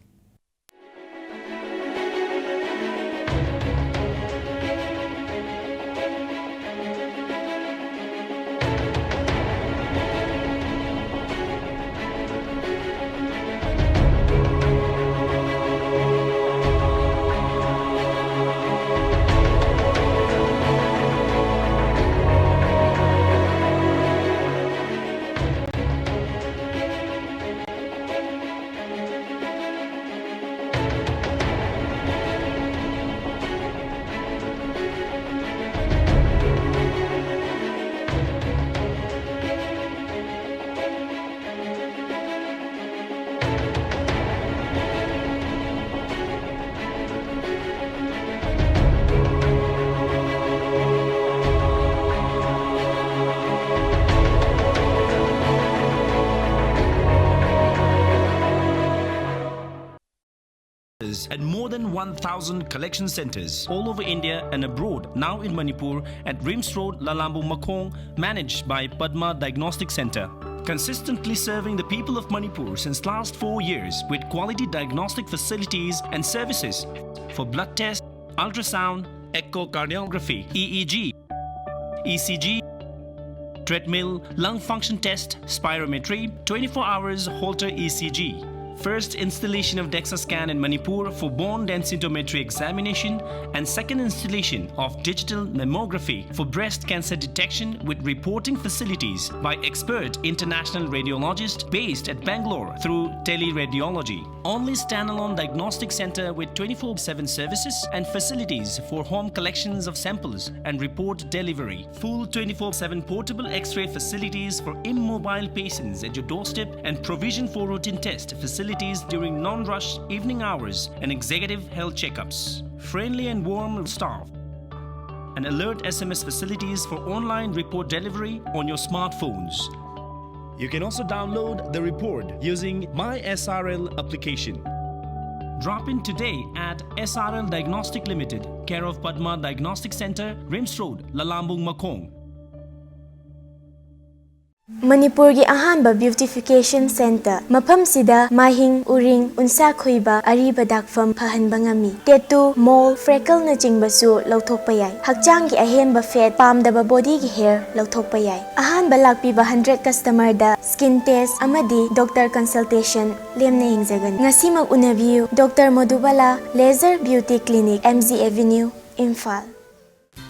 at more than one thousand collection centers all over India and abroad, now in Manipur at RIMS Road, Lalambung Makhong, managed by Padma Diagnostic Center. Consistently serving the people of Manipur since last four years with quality diagnostic facilities and services for blood test, ultrasound, echocardiography, E E G, E C G, treadmill, lung function test, spirometry, twenty-four hours Holter E C G. First installation of DEXA scan in Manipur for bone densitometry examination, and second installation of digital mammography for breast cancer detection with reporting facilities by expert international radiologist based at Bangalore through teleradiology. Only standalone diagnostic center with twenty-four seven services and facilities for home collections of samples and report delivery. Full twenty-four seven portable X-ray facilities for immobile patients at your doorstep and provision for routine test facilities during non-rush evening hours and executive health checkups. Friendly and warm staff. And alert S M S facilities for online report delivery on your smartphones. You can also download the report using My S R L application. Drop in today at S R L Diagnostic Limited, care of Padma Diagnostic Center, RIMS Road, Lalambung Makhong. ꯃꯅꯤꯄꯨꯔꯒꯤ ꯑꯍꯥꯟꯕ beautification center, ꯃꯐꯝꯁꯤꯗ ꯃꯍꯤꯡ, ꯎꯔꯤꯡ, ꯎꯟꯁꯥ ꯈꯨꯏꯕ, ꯑꯔꯤꯕ ꯗꯥꯛꯐꯝ ꯐꯍꯟꯕ ꯉꯝꯃꯤ꯫ Tattoo, mole, freckleꯅꯆꯤꯡꯕꯁꯨ ꯂꯧꯊꯣꯛꯄ ꯌꯥꯏ꯫ ꯍꯛꯆꯥꯡꯒꯤ ꯑꯍꯦꯟꯕ fat, ꯄꯥꯝꯗꯕ bodyꯒꯤ hair ꯂꯧꯊꯣꯛꯄ ꯌꯥꯏ꯫ ꯑꯍꯥꯟꯕ ꯂꯥꯛꯄꯤꯕ hundred customerꯗ skin test ꯑꯃꯗꯤ doctor consultation ꯂꯦꯝꯅ ꯌꯦꯡꯖꯒꯅꯤ꯫ ꯉꯁꯤꯃꯛ ꯎꯅꯕꯤꯌꯨ, Doctor Madhubala Laser Beauty Clinic, M G Avenue, Imphal.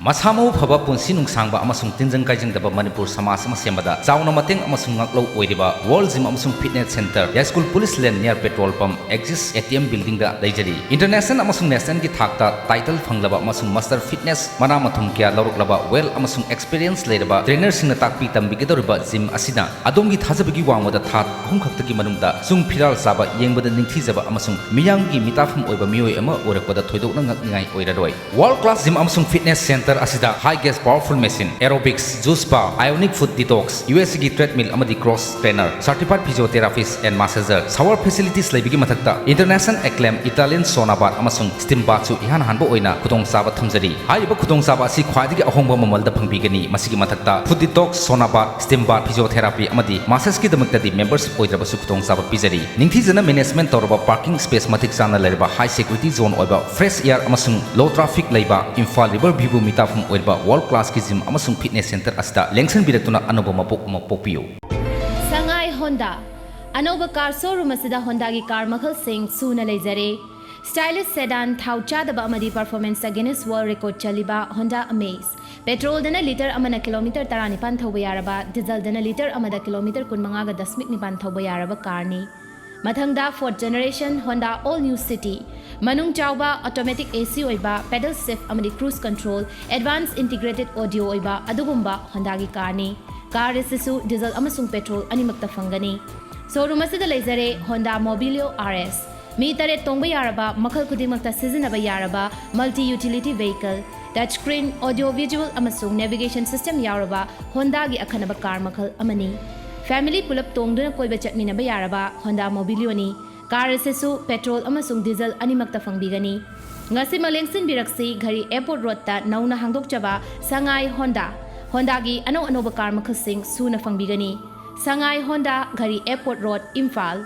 ꯃꯁꯥ ꯃꯎ ꯐꯕ, ꯄꯨꯟꯁꯤ ꯅꯨꯡꯁꯥꯡꯕ ꯑꯃꯁꯨꯡ ꯇꯤꯟꯖꯪ ꯀꯥꯏꯖꯪꯗꯕ ꯃꯅꯤꯄꯨꯔ ꯁꯃꯥꯖ ꯑꯃ ꯁꯦꯝꯕꯗ ꯆꯥꯎꯅ ꯃꯇꯦꯡ ꯑꯃꯁꯨꯡ ꯉꯥꯛꯂꯧ ꯑꯣꯏꯔꯤꯕ World Gym ꯑꯃꯁꯨꯡ Fitness Center, Yaiskul Police Lane near petrol pump, Axis A T M buildingꯗ ꯂꯩꯖꯔꯤ꯫ International ꯑꯃꯁꯨꯡ nationalꯒꯤ ꯊꯥꯛꯇ title ꯐꯪꯂꯕ ꯑꯃꯁꯨꯡ master fitness ꯃꯅꯥ ꯃꯊꯨꯝ ꯀꯌꯥ ꯂꯧꯔꯛꯂꯕ well ꯑꯃꯁꯨꯡ experience ꯂꯩꯔꯕ trainerꯁꯤꯡꯅ ꯇꯥꯛꯄꯤ ꯇꯝꯕꯤꯒꯗꯧꯔꯤꯕ gym ꯑꯁꯤꯅ ꯑꯗꯣꯝꯒꯤ ꯊꯥꯖꯕꯒꯤ ꯋꯥꯡꯃꯗ ꯊꯥ ꯑꯍꯨꯝ ꯈꯛꯇꯒꯤ ꯃꯅꯨꯡꯗ ꯆꯨꯡ ꯐꯤꯔꯥꯜ ꯆꯥꯕ, ꯌꯦꯡꯕꯗ ꯅꯤꯡꯊꯤꯖꯕ ꯑꯃꯁꯨꯡ ꯃꯤꯌꯥꯝꯒꯤ ꯃꯤꯇꯥꯐꯝ ꯑꯣꯏꯕ ꯃꯤꯑꯣꯏ ꯑꯃ ꯑꯣꯏꯔꯛꯄꯗ ꯊꯣꯏꯗꯣꯛꯅ ꯉꯛꯅꯤꯡꯉꯥꯏ ꯑꯣꯏꯔꯔꯣꯏ꯫ World Class Gym ꯑꯃꯁꯨꯡ Fitness Center ꯑꯁꯤꯗ high gas powerful machine, aerobics, juice bar, ionic foot detox, USAꯒꯤ treadmill ꯑꯃꯗꯤ cross trainer, certified physiotherapist and massager, shower facilities ꯂꯩꯕꯒꯤ ꯃꯊꯛꯇ international acclaim Italian sauna bath ꯑꯃꯁꯨꯡ steam bathꯁꯨ ꯏꯍꯥꯟ ꯍꯥꯟꯕ ꯑꯣꯏꯅ ꯈꯨꯗꯣꯡꯆꯥꯕ ꯊꯝꯖꯔꯤ꯫ ꯍꯥꯏꯔꯤꯕ ꯈꯨꯗꯣꯡꯆꯥꯕ ꯑꯁꯤ ꯈ꯭ꯋꯥꯏꯗꯒꯤ ꯑꯍꯣꯡꯕ ꯃꯃꯜꯗ ꯐꯪꯕꯤꯒꯅꯤ꯫ ꯃꯁꯤꯒꯤ ꯃꯊꯛꯇ foot detox, sauna bath, steam bath, physiotherapy ꯑꯃꯗꯤ massageꯀꯤꯗꯃꯛꯇꯗꯤ membership ꯑꯣꯏꯗ꯭ꯔꯕꯁꯨ ꯈꯨꯗꯣꯡꯆꯥꯕ ꯄꯤꯖꯔꯤ꯫ ꯅꯤꯡꯊꯤꯖꯅ management ꯇꯧꯔꯕ parking space ꯃꯇꯤꯛ ꯆꯥꯅ ꯂꯩꯔꯕ high security zone ꯑꯣꯏꯕ fresh air ꯑꯃꯁꯨꯡ low traffic ꯂꯩꯕ ꯏꯝꯐꯥꯜ river viewꯕꯨ ꯃꯤꯇꯥꯐꯝ ꯑꯣꯏꯔꯕ world classꯀꯤ gym ꯑꯃꯁꯨꯡ fitness center ꯑꯁꯤꯗ ꯂꯦꯡꯁꯤꯟꯕꯤꯔꯛꯇꯨꯅ ꯑꯅꯧꯕ ꯃꯄꯣꯛ ꯑꯃ ꯄꯣꯛꯄꯤꯌꯨ꯫ ꯁꯉꯥꯏ ꯍꯣꯟꯗꯥ꯫ ꯑꯅꯧꯕ car showroom ꯑꯁꯤꯗ ꯍꯣꯟꯗꯥꯒꯤ car ꯃꯈꯜꯁꯤꯡ ꯁꯨꯅ ꯂꯩꯖꯔꯦ꯫ Stylish sedan, ꯊꯥꯎ ꯆꯥꯗꯕ ꯑꯃꯗꯤ performance Guinness World Record ꯆꯜꯂꯤꯕ Honda Amaze꯫ Petrolꯗꯅ litre ꯑꯃꯅ kilometre ꯇꯔꯥꯅꯤꯄꯥꯟ ꯊꯧꯕ ꯌꯥꯔꯕ, dieselꯗꯅ litre ꯑꯃꯗ kilometre ꯀꯨꯟꯃꯉꯥꯒ ꯗꯁꯃꯤꯛ ꯅꯤꯄꯥꯟ ꯊꯧꯕ ꯌꯥꯔꯕ carꯅꯤ꯫ ꯃꯊꯪꯗ fourth generation Honda All New City꯫ ꯃꯅꯨꯡ ꯆꯥꯎꯕ automatic AC ꯑꯣꯏꯕ, pedal shift ꯑꯃꯗꯤ cruise control, advanced integrated audio ꯑꯣꯏꯕ ꯑꯗꯨꯒꯨꯝꯕ Hondaꯒꯤ carꯅꯤ꯫ Car ꯑꯁꯤꯁꯨ diesel ꯑꯃꯁꯨꯡ petrol ꯑꯅꯤꯃꯛꯇ ꯐꯪꯒꯅꯤ꯫ Showroom ꯑꯁꯤꯗ ꯂꯩꯖꯔꯦ Honda Mobilio RS꯫ ꯃꯤ ꯇꯔꯦꯠ ꯇꯣꯡꯕ ꯌꯥꯔꯕ, ꯃꯈꯜ ꯈꯨꯗꯤꯡꯃꯛꯇ ꯁꯤꯖꯤꯟꯅꯕ ꯌꯥꯔꯕ multi utility vehicle, touch screen, audio visual ꯑꯃꯁꯨꯡ navigation system ꯌꯥꯎꯔꯕ Hondaꯒꯤ ꯑꯈꯟꯅꯕ car ꯃꯈꯜ ꯑꯃꯅꯤ꯫ Family ꯄꯨꯂꯞ ꯇꯣꯡꯗꯨꯅ ꯀꯣꯏꯕ ꯆꯠꯃꯤꯟꯅꯕ ꯌꯥꯔꯕ Honda Mobilioꯅꯤ꯫ Car ꯑꯁꯤꯁꯨ petrol ꯑꯃꯁꯨꯡ diesel ꯑꯅꯤꯃꯛꯇ ꯐꯪꯕꯤꯒꯅꯤ꯫ ꯉꯁꯤꯃꯛ ꯂꯦꯡꯁꯤꯟꯕꯤꯔꯛꯁꯤ ꯘꯔꯤ Airport Roadꯇ ꯅꯧꯅ ꯍꯥꯡꯗꯣꯛꯆꯕ ꯁꯉꯥꯏ Honda꯫ Hondaꯒꯤ ꯑꯅꯧ ꯑꯅꯧꯕ car ꯃꯈꯜꯁꯤꯡ ꯁꯨꯅ ꯐꯪꯕꯤꯒꯅꯤ꯫ ꯁꯉꯥꯏ Honda, ꯘꯔꯤ Airport Road, ꯏꯝꯐꯥꯜ꯫